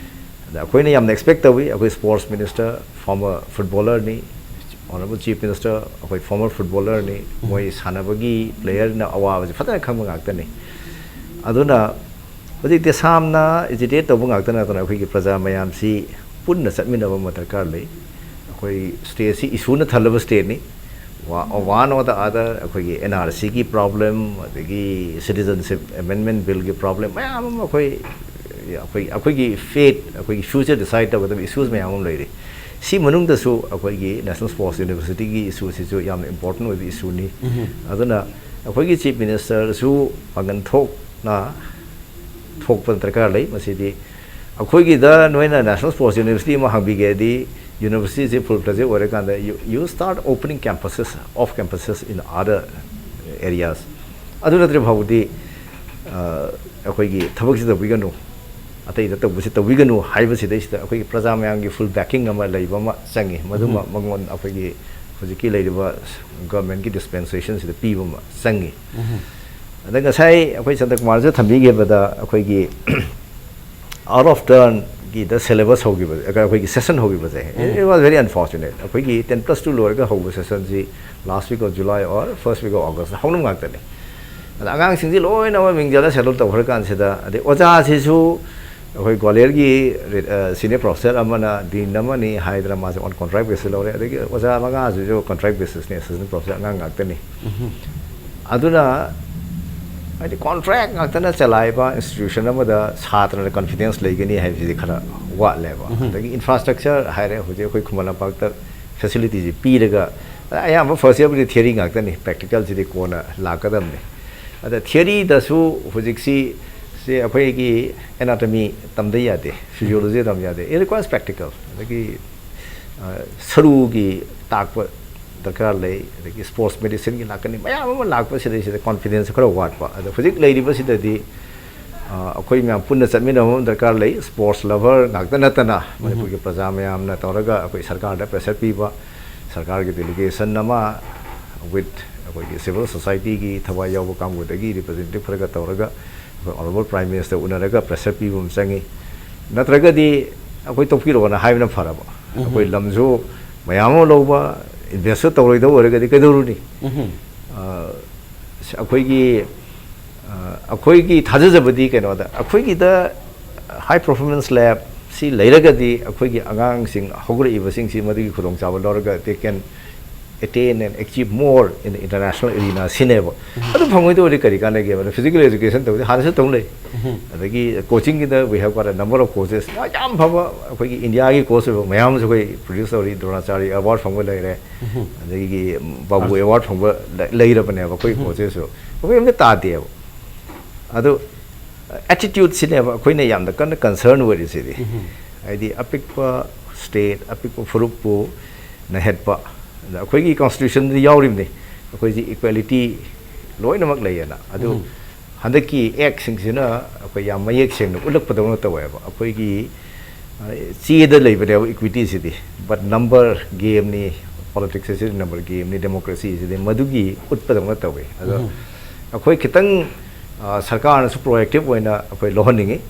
ꯑꯗ ꯑꯩꯈꯣꯏꯅ ꯌꯥꯝꯅ ꯑꯦꯛꯁꯄꯦꯛ ꯇꯧꯏ, ꯑꯩꯈꯣꯏ ꯁ꯭ꯄꯣꯔꯠꯁ ꯃꯤꯅꯤꯁꯇꯔ, ꯐꯣꯔꯃꯔ ꯐꯨꯠꯕꯣꯂꯔꯅꯤ, ꯑꯣꯅꯔꯦꯕꯜ ꯆꯤꯐ ꯃꯤꯅꯤꯁꯇꯔ ꯑꯩꯈꯣꯏ ꯐꯣꯔꯃꯔ ꯐꯨꯠꯕꯣꯂꯔꯅꯤ, ꯃꯣꯏ ꯁꯥꯟꯅꯕꯒꯤ ꯄ꯭ꯂꯦꯌꯔꯅ ꯑꯋꯥꯕꯁꯤ ꯐꯖꯅ ꯈꯪꯕ ꯉꯥꯛꯇꯅꯤ꯫ ꯑꯗꯨꯅ ꯍꯧꯖꯤꯛꯇꯤ ꯁꯥꯝꯅ ꯑꯦꯖꯤꯇꯦꯠ ꯇꯧꯕ ꯉꯥꯛꯇ ꯅꯠꯇꯅ ꯑꯩꯈꯣꯏꯒꯤ ꯄ꯭ꯔꯖꯥ ꯃꯌꯥꯝꯁꯤ ꯄꯨꯟꯅ ꯆꯠꯃꯤꯟꯅꯕ ꯑꯃ ꯗꯔꯀꯥꯔ ꯂꯩ꯫ ꯑꯩꯈꯣꯏ ꯁ꯭ꯇꯦꯠꯁꯤ ꯏꯁꯨꯅ ꯊꯜꯂꯕ ꯁ꯭ꯇꯦꯠꯅꯤ꯫ One or the other ꯑꯩꯈꯣꯏꯒꯤ ꯑꯦꯟ ꯑꯥꯔ ꯁꯤꯒꯤ ꯄ꯭ꯔꯣꯕ꯭ꯂꯦꯝ, ꯑꯗꯒꯤ ꯁꯤꯇꯤꯖꯟꯁꯤꯞ ꯑꯦꯃꯦꯟꯃꯦꯟ ꯕꯤꯜꯒꯤ ꯄ꯭ꯔꯣꯕ꯭ꯂꯦꯝ ꯃꯌꯥꯝ ꯑꯃ ꯑꯩꯈꯣꯏ ꯑꯩꯈꯣꯏ ꯑꯩꯈꯣꯏꯒꯤ ꯐꯦꯠ, ꯑꯩꯈꯣꯏꯒꯤ ꯐ꯭ꯌꯨꯆꯔ ꯗꯤꯁꯥꯏꯠ ꯇꯧꯒꯗꯕ ꯏꯁꯨꯁ ꯃꯌꯥꯝ ꯑꯃ ꯂꯩꯔꯤ꯫ ꯁꯤ ꯃꯅꯨꯡꯗꯁꯨ ꯑꯩꯈꯣꯏꯒꯤ ꯅꯦꯁꯅꯦꯜ ꯁ꯭ꯄꯣꯔꯠꯁ ꯌꯨꯅꯤꯚꯔꯁꯤꯇꯤꯒꯤ ꯏꯁꯨꯁꯤꯁꯨ ꯌꯥꯝꯅ ꯏꯝꯄꯣꯔꯇꯦꯟ ꯑꯣꯏꯕ ꯏꯁꯨꯅꯤ꯫ ꯑꯗꯨꯅ ꯑꯩꯈꯣꯏꯒꯤ ꯆꯤꯐ ꯃꯤꯅꯤꯁꯇꯔꯁꯨ ꯄꯥꯡꯒꯜ ꯊꯣꯛꯅ ꯊꯣꯛꯄ ꯗꯔꯀꯥꯔ ꯂꯩ꯫ ꯃꯁꯤꯗꯤ ꯑꯩꯈꯣꯏꯒꯤꯗ ꯅꯣꯏꯅ ꯅꯦꯁꯅꯦꯜ ꯁ꯭ꯄꯣꯔꯠꯁ ꯌꯨꯅꯤꯚꯔꯁꯤꯇꯤ ꯑꯃ ꯍꯥꯡꯕꯤꯒꯦꯗꯤ, ꯌꯨꯅꯤꯚꯔꯁꯤꯇꯤꯁꯦ ꯐꯨꯜ ꯐ꯭ꯂꯦꯖꯦꯗ ꯑꯣꯏꯔꯀꯥꯟꯗ you, you start opening campuses, off campuses in other areas. ꯑꯗꯨ ꯅꯠꯇ꯭ꯔ ꯐꯥꯎꯕꯗꯤ ꯑ, ꯑꯩꯈꯣꯏꯒꯤ ꯊꯕꯛꯁꯤ ꯇꯧꯕꯤꯒꯅꯨ, ꯑꯇꯩꯗ ꯇꯧꯕꯁꯤ ꯇꯧꯕꯤꯒꯅꯨ ꯍꯥꯏꯕꯁꯤꯗꯩꯁꯤꯗ ꯑꯩꯈꯣꯏꯒꯤ ꯄ꯭ꯔꯖꯥ ꯃꯌꯥꯝꯒꯤ ꯐꯨꯜ ꯕꯦꯀꯤꯡ ꯑꯃ ꯂꯩꯕ ꯑꯃ ꯆꯪꯉꯤ꯫ ꯃꯗꯨꯃ ꯃꯉꯣꯟ ꯑꯩꯈꯣꯏꯒꯤ ꯍꯧꯖꯤꯛꯀꯤ ꯂꯩꯔꯤꯕ ꯒꯚꯔꯟꯃꯦꯟꯠꯀꯤ ꯗꯤꯁꯄꯦꯟꯁꯦꯁꯟꯁꯤꯗ ꯄꯤꯕ ꯑꯃ ꯆꯪꯉꯤ꯫ ꯑꯗ ꯉꯁꯥꯏ ꯑꯩꯈꯣꯏ ꯆꯟꯗ꯭ꯔꯀꯨꯃꯥꯔꯁꯨ ꯊꯝꯕꯤꯈꯤꯕꯗ ꯑꯩꯈꯣꯏꯒꯤ Out of turn ꯒꯤꯗ syllabus ꯍꯧꯈꯤꯕ, ꯑꯩꯈꯣꯏꯒꯤ session ꯍꯧꯈꯤꯕꯁꯦ, it was very unfortunate. ꯑꯩꯈꯣꯏꯒꯤ ten plus two ꯂꯣꯏꯔꯒ ꯍꯧꯕ session ꯁꯤ last week of July or first week of August ꯍꯧꯅꯕ ꯉꯥꯛꯇꯅꯤ. ꯑꯗ ꯑꯉꯥꯡꯁꯤꯡꯁꯤ ꯂꯣꯏꯅꯃꯛ ꯃꯤꯡ ꯆꯜꯂ settle ꯇꯧꯈ꯭ꯔ ꯀꯥꯟꯁꯤꯗ, ꯑꯗꯩ ꯑꯣꯖꯥꯁꯤꯁꯨ ꯑꯩꯈꯣꯏ ꯒ꯭ꯋꯥꯂꯤꯌꯔꯒꯤ ꯔꯤ-, ꯑ, senior professor ꯑꯃꯅ, dean ꯑꯃꯅꯤ ꯍꯥꯏꯗꯅ ꯃꯥꯁꯦ on contract basis ꯂꯧꯔꯦ, ꯑꯗꯒꯤ ꯑꯣꯖꯥ ꯃꯉꯥꯁꯤꯁꯨ contract basis ꯅꯤ, assistant professor ꯑꯉꯥꯡ ꯉꯥꯛꯇꯅꯤ꯫ ꯑꯗꯨꯅ ꯍꯥꯏꯗꯤ contract ꯉꯥꯛꯇꯅ ꯆꯂꯥꯏꯕ institution ꯑꯃꯗ ꯁꯥꯇ꯭ꯔꯅ confidence ꯂꯩꯒꯅꯤ ꯍꯥꯏꯕꯁꯤꯗꯤ ꯈꯔ ꯋꯥꯠꯂꯦꯕ꯫ ꯑꯗꯒꯤ infrastructure ꯍꯥꯏꯔꯦ, ꯍꯧꯖꯤꯛ ꯑꯩꯈꯣꯏ ꯈꯨꯃꯟ ꯂꯝꯄꯥꯛꯇ facility ꯁꯤ ꯄꯤꯔꯒ, ꯑꯌꯥꯝꯕ first year ꯕꯨꯗꯤ theory ꯉꯥꯛꯇꯅꯤ, practical ꯁꯤꯗꯤ ꯀꯣꯟꯅ ꯂꯥꯛꯀꯗꯕꯅꯤ꯫ ꯑꯗ theory ꯗꯁꯨ ꯍꯧꯖꯤꯛꯁꯤ, ꯁꯤ ꯑꯩꯈꯣꯏꯒꯤ anatomy ꯇꯝꯗ ꯌꯥꯗꯦ, physiology ꯇꯝ ꯌꯥꯗꯦ, it requires practical꯫ ꯑꯗꯒꯤ, ꯑ, ꯁꯔꯨꯒꯤ ꯇꯥꯛꯄ ꯗꯔꯀꯥꯔ ꯂꯩ, ꯑꯗꯒꯤ sports medicine ꯒꯤ ꯂꯥꯛꯀꯅꯤ, ꯃꯌꯥꯝ ꯑꯃ ꯂꯥꯛꯄꯁꯤꯗꯩꯁꯤꯗ confidence ꯈꯔ ꯋꯥꯠꯄ꯫ ꯑꯗꯣ ꯍꯧꯖꯤꯛ ꯂꯩꯔꯤꯕꯁꯤꯗꯗꯤ, ꯑ, ꯑꯩꯈꯣꯏ ꯃꯌꯥꯝ ꯄꯨꯟꯅ ꯆꯠꯃꯤꯟꯅꯕ ꯑꯃ ꯗꯔꯀꯥꯔ ꯂꯩ꯫ Sports lover ꯉꯥꯛꯇ ꯅꯠꯇꯅ, ꯃꯅꯤꯄꯨꯔꯒꯤ ꯄ꯭ꯔꯖꯥ ꯃꯌꯥꯝꯅ ꯇꯧꯔꯒ ꯑꯩꯈꯣꯏ ꯁꯔꯀꯥꯔꯗ pressure ꯄꯤꯕ, ꯁꯔꯀꯥꯔꯒꯤ delegation ꯑꯃ with ꯑꯩꯈꯣꯏꯒꯤ civil society ꯒꯤ ꯊꯋꯥꯏ ꯌꯥꯎꯕ ꯀꯥꯡꯕꯨꯗꯒꯤ representative ꯈꯔꯒ ꯇꯧꯔꯒ ꯑꯩꯈꯣꯏ honourable prime minister ꯎꯅꯔꯒ pressure ꯄꯤꯕ ꯑꯃ ꯆꯪꯉꯤ꯫ ꯅꯠꯇ꯭ꯔꯒꯗꯤ ꯑꯩꯈꯣꯏ ꯇꯣꯛꯄꯤꯔꯛꯑꯣꯅ ꯍꯥꯏꯕꯅ ꯐꯔꯕ꯫ ꯑꯩꯈꯣꯏ ꯂꯝꯁꯨ ꯃꯌꯥꯝ ꯑꯃ ꯂꯧꯕ, invest ꯁꯨ ꯇꯧꯔꯣꯏꯗꯧ ꯑꯣꯏꯔꯒꯗꯤ ꯀꯩꯗꯧꯔꯨꯅꯤ? ꯑ, ꯑꯩꯈꯣꯏꯒꯤ, ꯑ, ꯑꯩꯈꯣꯏꯒꯤ ꯊꯥꯖꯖꯕꯗꯤ ꯀꯩꯅꯣꯗ, ꯑꯩꯈꯣꯏꯒꯤꯗ high performance lab ꯁꯤ ꯂꯩꯔꯒꯗꯤ ꯑꯩꯈꯣꯏꯒꯤ ꯑꯉꯥꯡꯁꯤꯡ ꯍꯧꯒꯠꯂꯛꯏꯕꯁꯤꯡꯁꯤ ꯃꯗꯨꯒꯤ ꯈꯨꯗꯣꯡꯆꯥꯕ ꯂꯧꯔꯒ they can attain and achieve more in the international arena ꯁꯤꯅꯦꯕ꯫ ꯑꯗꯨ ꯐꯪꯉꯣꯏꯗꯧꯔꯗꯤ ꯀꯔꯤ ꯀꯥꯟꯅꯒꯦꯕ? Physical education ꯇꯧꯕꯗꯤ ꯍꯥꯟꯅꯁꯨ ꯇꯧ ꯂꯩ꯫ ꯑꯗꯒꯤ coaching ꯒꯤꯗ we have got a number of coaches, ꯌꯥꯝ ꯐꯕ ꯑꯩꯈꯣꯏꯒꯤ ꯏꯟꯗꯤꯌꯥꯒꯤ coach ꯑꯣꯏꯕ ꯃꯌꯥꯝ ꯑꯃꯁꯨ ꯑꯩꯈꯣꯏ produce ꯇꯧꯔꯤ꯫ ꯗ꯭ꯔꯣꯅꯥꯆꯥꯔꯤ award ꯐꯪꯕ ꯂꯩꯔꯦ, ꯑꯗꯒꯤ ꯕꯥꯕꯨ award ꯐꯪꯕ ꯂꯩ-, ꯂꯩꯔꯕꯅꯦꯕ ꯑꯩꯈꯣꯏ coaches ꯁꯨ꯫ ꯑꯩꯈꯣꯏ ꯑꯝꯇ ꯇꯥꯗꯦꯕ꯫ ꯑꯗꯨ attitude ꯁꯤꯅꯦꯕ ꯑꯩꯈꯣꯏꯅ ꯌꯥꯝꯅ ꯀꯟꯅ concern ꯑꯣꯏꯔꯤꯁꯤꯗꯤ꯫ ꯍꯥꯏꯗꯤ ꯑꯄꯤꯛꯄ state, ꯑꯄꯤꯛꯄ ꯐꯨꯔꯨꯞꯄꯨ ꯅꯩꯍꯠꯄ꯫ ꯑꯗ ꯑꯩꯈꯣꯏꯒꯤ constitution ꯗ ꯌꯥꯎꯔꯤꯕꯅꯤ, ꯑꯩꯈꯣꯏꯁꯤ equality ꯂꯣꯏꯅꯃꯛ ꯂꯩꯌꯦꯅ꯫ ꯑꯗꯨ ꯍꯟꯗꯛꯀꯤ act ꯁꯤꯡꯁꯤꯅ ꯑꯩꯈꯣꯏ ꯌꯥꯝ ꯃꯌꯦꯛ ꯁꯦꯡꯅ ꯎꯠꯂꯛꯄꯗꯧꯅ ꯇꯧꯋꯦꯕ꯫ ꯑꯩꯈꯣꯏꯒꯤ, ꯑ, ꯆꯦꯗ ꯂꯩꯕꯅꯦꯕ equity CD, but number game ꯅꯤ, politics ꯑꯁꯤꯗꯤ number game ꯅꯤ, democracy ꯁꯤꯗꯤ ꯃꯗꯨꯒꯤ ꯎꯠꯄꯗꯧꯅ ꯇꯧꯋꯦ꯫ ꯑꯗꯣ ꯑꯩꯈꯣꯏ ꯈꯤꯇꯪ, ꯑ, ꯁꯔꯀꯥꯔꯅꯁꯨ proactive ꯑꯣꯏꯅ ꯑꯩꯈꯣꯏ ꯂꯧꯍꯟꯅꯤꯡꯉꯤ꯫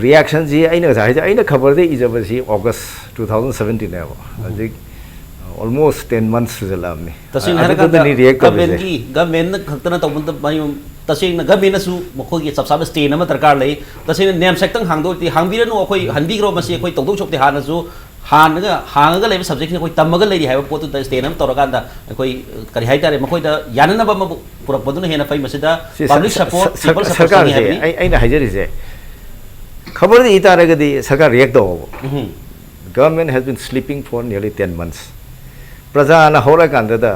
ꯔꯤꯌꯦꯛꯁꯟꯁꯤ ꯑꯩꯅ ꯉꯁꯥꯏ ꯍꯥꯏꯖꯩ, ꯑꯩꯅ ꯈꯕꯔꯗ ꯏꯖꯕꯁꯤ ꯑꯣꯒꯁ ꯇꯨ ꯊꯥꯎꯖꯟ ꯁꯕꯦꯟꯇꯤꯟꯅꯦꯕ꯫ ꯍꯧꯖꯤꯛ ꯑꯣꯜꯃꯣꯁ ꯇꯦꯟ ꯃꯟꯁ ꯁꯨꯖꯜꯂꯛꯑꯕꯅꯤ꯫ ꯇꯁꯦꯡꯅ ꯍꯥꯏꯔꯀꯥꯟꯗ ꯑꯗꯨꯗꯅꯤ ꯔꯤꯌꯦꯛ ꯇꯧꯔꯤꯁꯦ꯫ ꯒꯃꯦꯟꯒꯤ ꯒꯃꯦꯟꯅ ꯈꯛꯇꯅ ꯇꯧꯕ ꯅꯠꯇꯕ, ꯃꯌꯨꯝ ꯇꯁꯦꯡꯅ ꯒꯃꯦꯟꯅꯁꯨ ꯃꯈꯣꯏꯒꯤ ꯆꯞ ꯆꯥꯕ ꯁ꯭ꯇꯦꯟ ꯑꯃ ꯗꯔꯀꯥꯔ ꯂꯩ꯫ ꯇꯁꯦꯡꯅ ꯅꯦꯝꯁꯦꯛꯇꯪ ꯍꯥꯡꯗꯣꯛꯇꯤ ꯍꯥꯡꯕꯤꯔꯅꯨ, ꯑꯩꯈꯣꯏ ꯍꯟꯕꯤꯈ꯭ꯔꯣ, ꯃꯁꯤ ꯑꯩꯈꯣꯏ ꯇꯧꯗꯧ ꯁꯔꯨꯛꯇꯤ ꯍꯥꯟꯅꯁꯨ ꯍꯥꯟꯅꯒ ꯍꯥꯡꯉꯒ ꯂꯩꯕ ꯁꯕꯖꯦꯛꯁꯤꯡ ꯑꯩꯈꯣꯏ ꯇꯝꯃꯒ ꯂꯩꯔꯤ ꯍꯥꯏꯕ ꯄꯣꯠꯇꯨꯗ ꯁ꯭ꯇꯦꯟ ꯑꯃ ꯇꯧꯔꯀꯥꯟꯗ ꯑꯩꯈꯣꯏ ꯀꯔꯤ ꯍꯥꯏꯇꯥꯔꯦ, ꯃꯈꯣꯏꯗ ꯌꯥꯅꯅꯕ ꯑꯃꯕꯨ ꯄꯨꯔꯛꯄꯗꯨꯅ ꯍꯦꯟꯅ ꯐꯩ꯫ ꯃꯁꯤꯗ ꯁꯤ public sir- support, sir- people sir- support ꯆꯪꯉꯤ ꯁꯔꯀꯥꯔꯁꯦ ꯍꯥꯏꯕꯅꯤ꯫ ꯑꯩ- ꯑꯩꯅ ꯍꯥꯏꯖꯔꯤꯁꯦ, ꯈꯕꯔꯗ ꯏ ꯇꯥꯔꯒꯗꯤ ꯁꯔꯀꯥꯔ ꯔꯤꯌꯦꯛ ꯇꯧꯕ꯫ ꯎꯝ꯫ Government has been sleeping for nearly ten months. ꯄ꯭ꯔꯖꯥꯅ ꯍꯧꯔꯛꯑꯀꯥꯟꯗꯗ,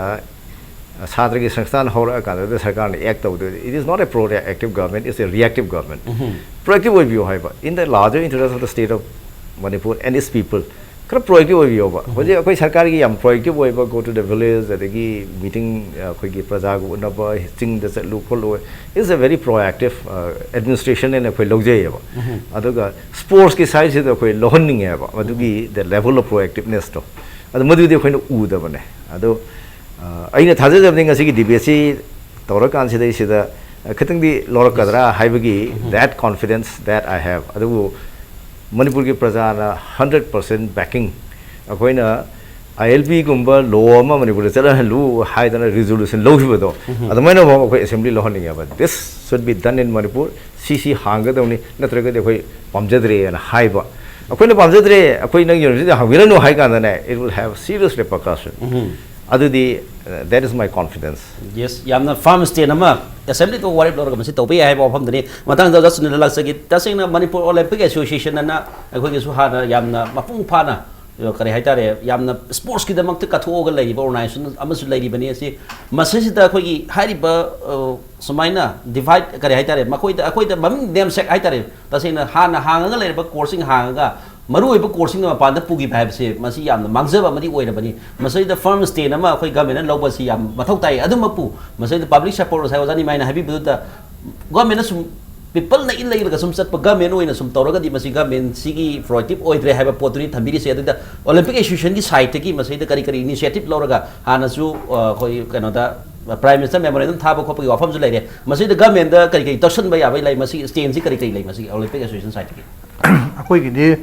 ꯁꯥꯇ꯭ꯔꯒꯤ ꯁꯪꯁꯊꯥꯟ ꯍꯧꯔꯛꯑꯀꯥꯟꯗꯗ ꯁꯔꯀꯥꯔꯅ ꯑꯦꯛ ꯇꯧꯗꯣꯏ꯫ It is not a proactive government, it's a reactive government. Proactive ꯑꯣꯏꯕꯤꯌꯨ ꯍꯥꯏꯕ, in the larger interest of the state of Manipur and its people. ꯈꯔ proactive ꯑꯣꯏꯕꯤꯌꯣꯕ꯫ ꯍꯧꯖꯤꯛ ꯑꯩꯈꯣꯏ ꯁꯔꯀꯥꯔꯒꯤ ꯌꯥꯝ proactive ꯑꯣꯏꯕ, go to the village, ꯑꯗꯒꯤ ꯃꯤꯇꯤꯡ, ꯑꯩꯈꯣꯏꯒꯤ ꯄ꯭ꯔꯖꯥꯒ ꯎꯅꯕ, ꯆꯤꯡꯗ ꯆꯠꯂꯨ ꯈꯣꯠꯂꯨ, is a very proactive administration ꯍꯥꯏꯅ ꯑꯩꯈꯣꯏ ꯂꯧꯖꯩꯌꯦꯕ꯫ ꯑꯗꯨꯒ ꯁ꯭ꯄꯣꯔꯠꯁꯀꯤ ꯁꯥꯏꯠꯁꯤꯗ ꯑꯩꯈꯣꯏ ꯂꯧꯍꯟꯅꯤꯡꯉꯦꯕ, ꯃꯗꯨꯒꯤ the level of proactiveness ꯇꯣ꯫ ꯑꯗꯨ ꯃꯗꯨꯗꯤ ꯑꯩꯈꯣꯏꯅ ꯎꯗꯕꯅꯦ꯫ ꯑꯗꯣ ꯑ, ꯑꯩꯅ ꯊꯥꯖꯖꯕꯗꯤ ꯉꯁꯤꯒꯤ ꯗꯤꯕꯦꯠꯁꯤ ꯇꯧꯔꯀꯥꯟꯁꯤꯗꯩꯁꯤꯗ, ꯑ, ꯈꯤꯇꯪꯗꯤ ꯂꯧꯔꯛꯀꯗ꯭ꯔꯥ ꯍꯥꯏꯕꯒꯤ that confidence that I have. ꯑꯗꯨꯕꯨ ꯃꯅꯤꯄꯨꯔꯒꯤ ꯄ꯭ꯔꯖꯥꯅ ꯍꯟꯗ꯭ꯔꯦꯠ ꯄꯥꯔꯁꯦꯟ ꯕꯦꯀꯤꯡ, ꯑꯩꯈꯣꯏꯅ ꯑꯥꯏ ꯑꯦꯜ ꯄꯤꯒꯨꯝꯕ ꯂꯣ ꯑꯃ ꯃꯅꯤꯄꯨꯔꯗ ꯆꯠꯍꯜꯂꯨ ꯍꯥꯏꯗꯅ ꯔꯤꯖꯣꯂꯨꯁꯟ ꯂꯧꯈꯤꯕꯗꯣ, ꯑꯗꯨꯃꯥꯏꯅ ꯑꯃꯨꯛ ꯑꯩꯈꯣꯏ assembly ꯂꯧꯍꯟꯅꯤꯡꯉꯦꯕ꯫ This should be done in Manipur. ꯁꯤ ꯁꯤ ꯍꯥꯡꯒꯗꯧꯅꯤ, ꯅꯠꯇ꯭ꯔꯒꯗꯤ ꯑꯩꯈꯣꯏ ꯄꯥꯝꯖꯗ꯭ꯔꯦꯅ ꯍꯥꯏꯕ꯫ ꯑꯩꯈꯣꯏꯅ ꯄꯥꯝꯖꯗ꯭ꯔꯦ, ꯑꯩꯈꯣꯏ ꯅꯪ ꯌꯨꯅꯤꯚꯔꯁꯤꯇꯤ ꯍꯥꯡꯕꯤꯔꯅꯨ ꯍꯥꯏ ꯀꯥꯟꯗꯅꯦ, it will have serious repercussion. ꯑꯗꯨꯗꯤ, uh, that is my confidence. Yes, ꯌꯥꯝꯅ ꯐꯥꯔꯝ ꯁ꯭ꯇꯦꯟ ꯑꯃ ꯑꯦꯁꯦꯝꯕ꯭ꯂꯤꯗ ꯋꯥꯔꯦꯞ ꯂꯧꯔꯒ ꯃꯁꯤ ꯇꯧꯕ ꯌꯥꯏ ꯍꯥꯏꯕ ꯋꯥꯐꯝꯗꯨꯅꯤ꯫ ꯃꯇꯥꯡꯗ ꯖꯁ ꯁꯨꯅꯤꯜꯗ ꯂꯥꯛꯆꯒꯦ꯫ ꯇꯁꯦꯡꯅ ꯃꯅꯤꯄꯨꯔ ꯑꯣꯂꯦꯝꯄꯤꯛ ꯑꯦꯁꯣꯁꯤꯌꯦꯁꯟ ꯑꯅ ꯑꯩꯈꯣꯏꯒꯤꯁꯨ ꯍꯥꯟꯅ ꯌꯥꯝꯅ ꯃꯄꯨꯡ ꯐꯥꯅ, ꯑ, ꯀꯔꯤ ꯍꯥꯏꯇꯥꯔꯦ, ꯌꯥꯝꯅ ꯁ꯭ꯄꯣꯔꯠꯁꯀꯤꯗꯃꯛꯇ ꯀꯠꯊꯣꯛꯑꯒ ꯂꯩꯔꯤꯕ ꯑꯣꯔꯒꯅꯥꯏꯖꯦꯁꯟ ꯑꯃꯁꯨ ꯂꯩꯔꯤꯕꯅꯤ꯫ ꯑꯁꯤ ꯃꯁꯤꯁꯤꯗ ꯑꯩꯈꯣꯏꯒꯤ ꯍꯥꯏꯔꯤꯕ, ꯑ, ꯁꯨꯃꯥꯏꯅ ꯗꯤꯚꯥꯏꯠ, ꯀꯔꯤ ꯍꯥꯏꯇꯥꯔꯦ, ꯃꯈꯣꯏꯗ, ꯑꯩꯈꯣꯏꯗ ꯃꯃꯤꯡ ꯅꯦꯝꯁꯦꯛ ꯍꯥꯏꯇꯥꯔꯦ, ꯇꯁꯦꯡꯅ ꯍꯥꯟꯅ ꯍꯥꯡꯉꯒ ꯂꯩꯔꯕ ꯀꯣꯔꯁꯁꯤꯡ ꯍꯥꯡꯉꯒ ꯃꯔꯨꯑꯣꯏꯕ ꯀꯣꯔꯁꯁꯤꯡꯗ ꯃꯄꯥꯟꯗ ꯄꯨꯈꯤꯕ ꯍꯥꯏꯕꯁꯤ ꯃꯁꯤ ꯌꯥꯝꯅ ꯃꯥꯡꯖꯕ ꯑꯃꯗꯤ ꯑꯣꯏꯔꯕꯅꯤ꯫ ꯃꯁꯤꯗ ꯐꯥꯔꯝ ꯁ꯭ꯇꯦꯟ ꯑꯃ ꯑꯩꯈꯣꯏ ꯒꯃꯦꯟꯅ ꯂꯧꯕꯁꯤ ꯌꯥꯝ ꯃꯊꯧ ꯇꯥꯏ꯫ ꯑꯗꯨꯃꯛꯄꯨ ꯃꯁꯤꯗ ꯄꯕ꯭ꯂꯤꯛ ꯁꯄꯣꯔꯠ ꯉꯁꯥꯏ ꯑꯣꯖꯥ ꯅꯤꯃꯥꯏꯅ ꯍꯥꯏꯕꯤꯕꯗꯨꯗ ꯒꯃꯦꯟꯅ ꯁꯨꯝ ꯄꯤꯄꯜꯅ ꯏꯜꯂ ꯏꯜꯂꯒ ꯁꯨꯝ ꯆꯠꯄ ꯒꯃꯦꯟ ꯑꯣꯏꯅ ꯁꯨꯝ ꯇꯧꯔꯒꯗꯤ ꯃꯁꯤ ꯒꯃꯦꯟꯁꯤꯒꯤ ꯄ꯭ꯔꯣꯑꯦꯛꯇꯤꯞ ꯑꯣꯏꯗ꯭ꯔꯦ ꯍꯥꯏꯕ ꯄꯣꯠꯇꯨꯅꯤ ꯊꯝꯕꯤꯔꯤꯁꯦ꯫ ꯑꯗꯨꯗ ꯑꯣꯂꯦꯝꯄꯤꯛ ꯑꯦꯁꯣꯁꯤꯌꯦꯁꯟꯒꯤ ꯁꯥꯏꯠꯇꯒꯤ ꯃꯁꯤꯗ ꯀꯔꯤ ꯀꯔꯤ ꯏꯅꯤꯁꯤꯌꯦꯇꯤꯞ ꯂꯧꯔꯒ ꯍꯥꯟꯅꯁꯨ, ꯑ, ꯑꯩꯈꯣꯏ ꯀꯩꯅꯣꯗ Prime Minister memorandum ꯊꯥꯕ ꯈꯣꯠꯄꯒꯤ ꯋꯥꯐꯝꯁꯨ ꯂꯩꯔꯦ꯫ ꯃꯁꯤꯗ government ꯀꯔꯤ ꯀꯔꯤ ꯇꯧꯁꯟꯕ ꯌꯥꯕ ꯂꯩ? ꯃꯁꯤ stand ꯁꯤ ꯀꯔꯤ ꯀꯔꯤ ꯂꯩ? ꯃꯁꯤꯒꯤ Olympic Association side ꯀꯤ? ꯑꯩꯈꯣꯏꯒꯤꯗꯤ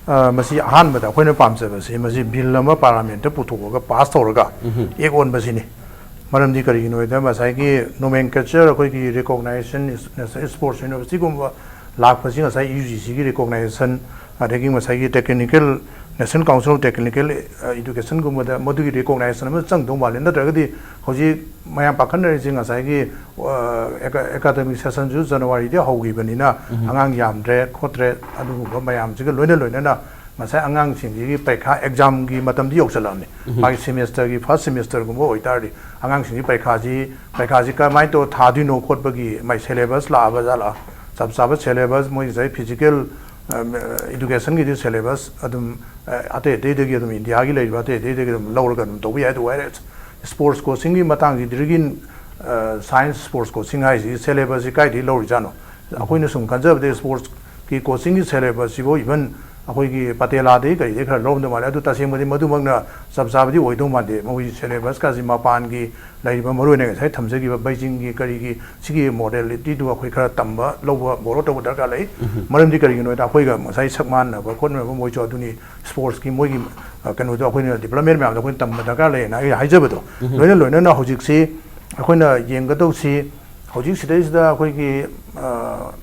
ꯑ, ꯃꯁꯤ ꯑꯍꯥꯟꯕꯗ ꯑꯩꯈꯣꯏꯅ ꯄꯥꯝꯖꯕꯁꯤ ꯃꯁꯤ bill ꯑꯃ parliament ꯇ ꯄꯨꯊꯣꯛꯑꯒ pass ꯇꯧꯔꯒ act ꯑꯣꯟꯕꯁꯤꯅꯤ꯫ ꯃꯔꯝꯗꯤ ꯀꯔꯤꯒꯤꯅꯣ ꯍꯥꯏꯗ ꯉꯁꯥꯏꯒꯤ nomenclature, ꯑꯩꯈꯣꯏꯒꯤ recognition, National Sports University ꯒꯨꯝꯕ ꯂꯥꯛꯄꯁꯤ ꯉꯁꯥꯏ U G C ꯒꯤ recognition, ꯑꯗꯒꯤ ꯉꯁꯥꯏꯒꯤ technical, National Council of Technical Education ꯒꯨꯝꯕꯗ ꯃꯗꯨꯒꯤ recognition ꯑꯃ ꯆꯪꯗꯧ ꯃꯥꯜꯂꯦ꯫ ꯅꯠꯇ꯭ꯔꯒꯗꯤ ꯍꯧꯖꯤꯛ ꯃꯌꯥꯝ ꯄꯥꯈꯠꯅꯔꯤꯁꯦ ꯉꯁꯥꯏꯒꯤ ꯑ, ꯑꯦꯀꯥ- academic session ꯁꯨ January ꯗꯒꯤ ꯍꯧꯈꯤꯕꯅꯤꯅ ꯑꯉꯥꯡ ꯌꯥꯝꯗ꯭ꯔꯦ ꯈꯣꯠꯇ꯭ꯔꯦ, ꯑꯗꯨꯒꯨꯝꯕ ꯃꯌꯥꯝꯁꯤꯒ ꯂꯣꯏꯅ ꯂꯣꯏꯅꯅ ꯉꯁꯥꯏ ꯑꯉꯥꯡꯁꯤꯡꯁꯤꯒꯤ ꯄꯔꯤꯈꯥ exam ꯒꯤ ꯃꯇꯝꯗꯤ ꯌꯧꯁꯜꯂꯛꯑꯕꯅꯤ꯫ ꯃꯥꯒꯤ semester ꯒꯤ first semester ꯒꯨꯝꯕ ꯑꯣꯏꯇꯥꯔꯗꯤ ꯑꯉꯥꯡꯁꯤꯡꯒꯤ ꯄꯔꯤꯈꯥꯁꯤ ꯄꯔꯤꯈꯥꯁꯤ ꯀꯃꯥꯏꯅ ꯇꯧꯔ ꯊꯥꯗꯣꯏꯅꯣ ꯈꯣꯠꯄꯒꯤ ꯃꯥꯏ syllabus ꯂꯥꯛꯑꯕ ꯖꯥꯠꯂꯥ, ꯆꯞ ꯆꯥꯕ syllabus, ꯃꯣꯏ ꯉꯁꯥꯏ physical education ꯒꯤꯗꯤ syllabus ꯑꯗꯨꯝ ꯑ, ꯑꯇꯩ ꯑꯇꯩꯗꯒꯤ ꯑꯗꯨꯝ ꯏꯟꯗꯤꯌꯥꯒꯤ ꯂꯩꯔꯤꯕ ꯑꯇꯩ ꯑꯇꯩꯗꯒꯤ ꯑꯗꯨꯝ ꯂꯧꯔꯒ ꯑꯗꯨꯝ ꯇꯧꯕ ꯌꯥꯏ꯫ ꯑꯗꯨ ꯑꯣꯏꯔꯦ sports coaching ꯒꯤ ꯃꯇꯥꯡꯁꯤꯗꯒꯤ ꯑ, science sports coaching ꯍꯥꯏꯁꯤ syllabus ꯁꯤ ꯀꯥꯏꯗꯒꯤ ꯂꯧꯔꯤꯖꯥꯠꯅꯣ? ꯑꯩꯈꯣꯏꯅ ꯁꯨꯝ ꯈꯟꯖꯕꯗ sports ꯀꯤ coaching ꯒꯤ syllabus ꯁꯤꯕꯨ even ꯑꯩꯈꯣꯏꯒꯤ ꯄꯇꯦꯂꯥꯗꯒꯤ ꯀꯩꯗꯒꯤ ꯈꯔ ꯂꯧꯔꯝꯗꯧ ꯃꯥꯜꯂꯦ꯫ ꯑꯗꯨ ꯇꯁꯦꯡꯕꯗꯤ ꯃꯗꯨꯃꯛꯅ ꯆꯞ ꯆꯥꯕꯗꯤ ꯑꯣꯏꯗꯧ ꯃꯥꯟꯗꯦ꯫ ꯃꯈꯣꯏꯒꯤ syllabus ꯀꯥꯁꯤ ꯃꯄꯥꯟꯒꯤ ꯂꯩꯔꯤꯕ ꯃꯔꯨꯑꯣꯏꯅ ꯉꯁꯥꯏ ꯊꯝꯖꯈꯤꯕ ꯕꯩꯖꯤꯡꯒꯤ ꯀꯔꯤꯒꯤ ꯁꯤꯒꯤ modality ꯗꯨ ꯑꯩꯈꯣꯏ ꯈꯔ ꯇꯝꯕ ꯂꯧꯕ borrow ꯇꯧꯕ ꯗꯔꯀꯥꯔ ꯂꯩ꯫ ꯃꯔꯝꯗꯤ ꯀꯔꯤꯒꯤꯅꯣ ꯍꯥꯏꯗ ꯑꯩꯈꯣꯏꯒ ꯉꯁꯥꯏ ꯁꯛ ꯃꯥꯟꯅꯕ ꯈꯣꯠꯅꯕ ꯃꯣꯏꯁꯨ ꯑꯗꯨꯅꯤ sports ꯀꯤ ꯃꯣꯏꯒꯤ ꯑ, ꯀꯩꯅꯣꯗꯣ ꯑꯩꯈꯣꯏꯅ development ꯃꯌꯥꯝꯗꯣ ꯑꯩꯈꯣꯏꯅ ꯇꯝꯕ ꯗꯔꯀꯥꯔ ꯂꯩꯌꯦꯅ ꯑꯩ ꯍꯥꯏꯖꯕꯗꯣ꯫ ꯂꯣꯏꯅ ꯂꯣꯏꯅꯅ ꯍꯧꯖꯤꯛꯁꯤ ꯑꯩꯈꯣꯏꯅ ꯌꯦꯡꯒꯗꯧꯁꯤ ꯍꯧꯖꯤꯛ ꯁꯤꯗꯩꯁꯤꯗ ꯑꯩꯈꯣꯏꯒꯤ ꯑ,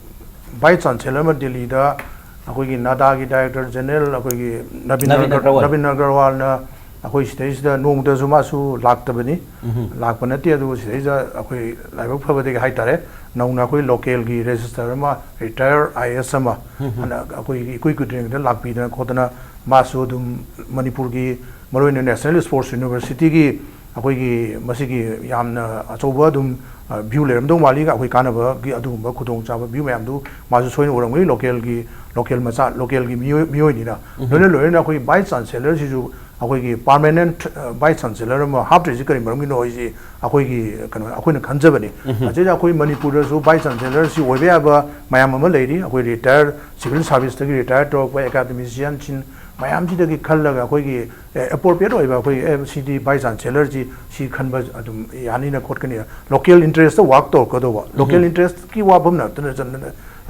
vice chancellor ꯑꯃ ꯗꯤꯜꯂꯤꯗ ꯑꯩꯈꯣꯏꯒꯤ NADA ꯒꯤ director general ꯑꯩꯈꯣꯏꯒꯤ ꯅꯕꯤꯟ ꯅꯕꯤꯟ ꯑꯒꯔ- ꯑꯒꯔꯋꯥꯜ꯫ ꯅꯕꯤꯟ ꯑꯒꯔꯋꯥꯜꯅ ꯑꯩꯈꯣꯏ ꯁꯤꯗꯩꯁꯤꯗ ꯅꯣꯡꯃꯇꯁꯨ ꯃꯥꯁꯨ ꯂꯥꯛꯇꯕꯅꯤ꯫ ꯂꯥꯛꯄ ꯅꯠꯇꯦ꯫ ꯑꯗꯨꯕꯨ ꯁꯤꯗꯩꯁꯤꯗ ꯑꯩꯈꯣꯏ ꯂꯥꯏꯕꯛ ꯐꯕꯗꯒꯤ ꯍꯥꯏꯇꯥꯔꯦ, ꯅꯧꯅ ꯑꯩꯈꯣꯏ local ꯒꯤ register ꯑꯃ retire I A S ꯑꯃ ꯍꯟꯗꯛ ꯑꯩꯈꯣꯏꯒꯤ ꯏꯀꯨꯏ ꯀꯨꯏꯗ꯭ꯔꯤꯉꯩꯗ ꯂꯥꯛꯄꯤꯗꯅ ꯈꯣꯠꯇꯅ ꯃꯥꯁꯨ ꯑꯗꯨꯝ ꯃꯅꯤꯄꯨꯔꯒꯤ ꯃꯔꯨꯑꯣꯏꯅ National Sports University ꯒꯤ ꯑꯩꯈꯣꯏꯒꯤ ꯃꯁꯤꯒꯤ ꯌꯥꯝꯅ ꯑꯆꯧꯕ ꯑꯗꯨꯝ ꯑ, view ꯂꯩꯔꯝꯗꯧ ꯃꯥꯜꯂꯤ꯫ ꯑꯩꯈꯣꯏ ꯀꯥꯟꯅꯕꯒꯤ ꯑꯗꯨꯒꯨꯝꯕ ꯈꯨꯗꯣꯡꯆꯥꯕ view ꯃꯌꯥꯝꯗꯨ ꯃꯥꯁꯨ ꯁꯣꯏꯅ ꯎꯔꯝꯒꯅꯤ꯫ Local ꯒꯤ local ꯃꯆꯥ local ꯒꯤ ꯃꯤꯑꯣꯏ ꯃꯤꯑꯣꯏꯅꯤꯅ ꯂꯣꯏꯅ ꯂꯣꯏꯅꯅ ꯑꯩꯈꯣꯏ vice chancellor ꯁꯤꯁꯨ ꯑꯩꯈꯣꯏꯒꯤ permanent ꯑ, vice chancellor ꯑꯃ ꯍꯥꯞꯇ꯭ꯔꯤꯁꯤ ꯀꯔꯤ ꯃꯔꯝꯒꯤꯅꯣ ꯍꯥꯏꯁꯤ ꯑꯩꯈꯣꯏꯒꯤ ꯀꯩꯅꯣ ꯑꯩꯈꯣꯏꯅ ꯈꯟꯖꯕꯅꯤ꯫ ꯑꯁꯤꯗ ꯑꯩꯈꯣꯏ ꯃꯅꯤꯄꯨꯔꯗꯁꯨ vice chancellor ꯁꯤ ꯑꯣꯏꯕ ꯌꯥꯕ ꯃꯌꯥꯝ ꯑꯃ ꯂꯩꯔꯤ꯫ ꯑꯩꯈꯣꯏ retire civil service ꯇꯒꯤ retire ꯇꯧꯔꯛꯄ academician ꯁꯤꯡ ꯃꯌꯥꯝꯁꯤꯗꯒꯤ ꯈꯜꯂꯒ ꯑꯩꯈꯣꯏꯒꯤ ꯑꯦꯄ꯭ꯔꯣꯄ꯭ꯔꯤꯌꯦꯠ ꯑꯣꯏꯕ ꯑꯩꯈꯣꯏ ꯑꯦ ꯁꯤꯗꯤ ꯚꯥꯏꯁ ꯆꯥꯟꯁꯦꯂꯔꯁꯤ ꯁꯤ ꯈꯟꯕ ꯑꯗꯨꯝ ꯌꯥꯅꯤꯅ ꯈꯣꯠꯀꯅꯤ꯫ ꯂꯣꯀꯦꯜ ꯏꯟꯇꯔꯦꯁꯇ ꯋꯥꯛ ꯇꯧꯔꯛꯀꯗꯧꯕ, ꯂꯣꯀꯦꯜ ꯏꯟꯇꯔꯦꯁꯀꯤ ꯋꯥꯐꯝ ꯅꯠꯇꯅ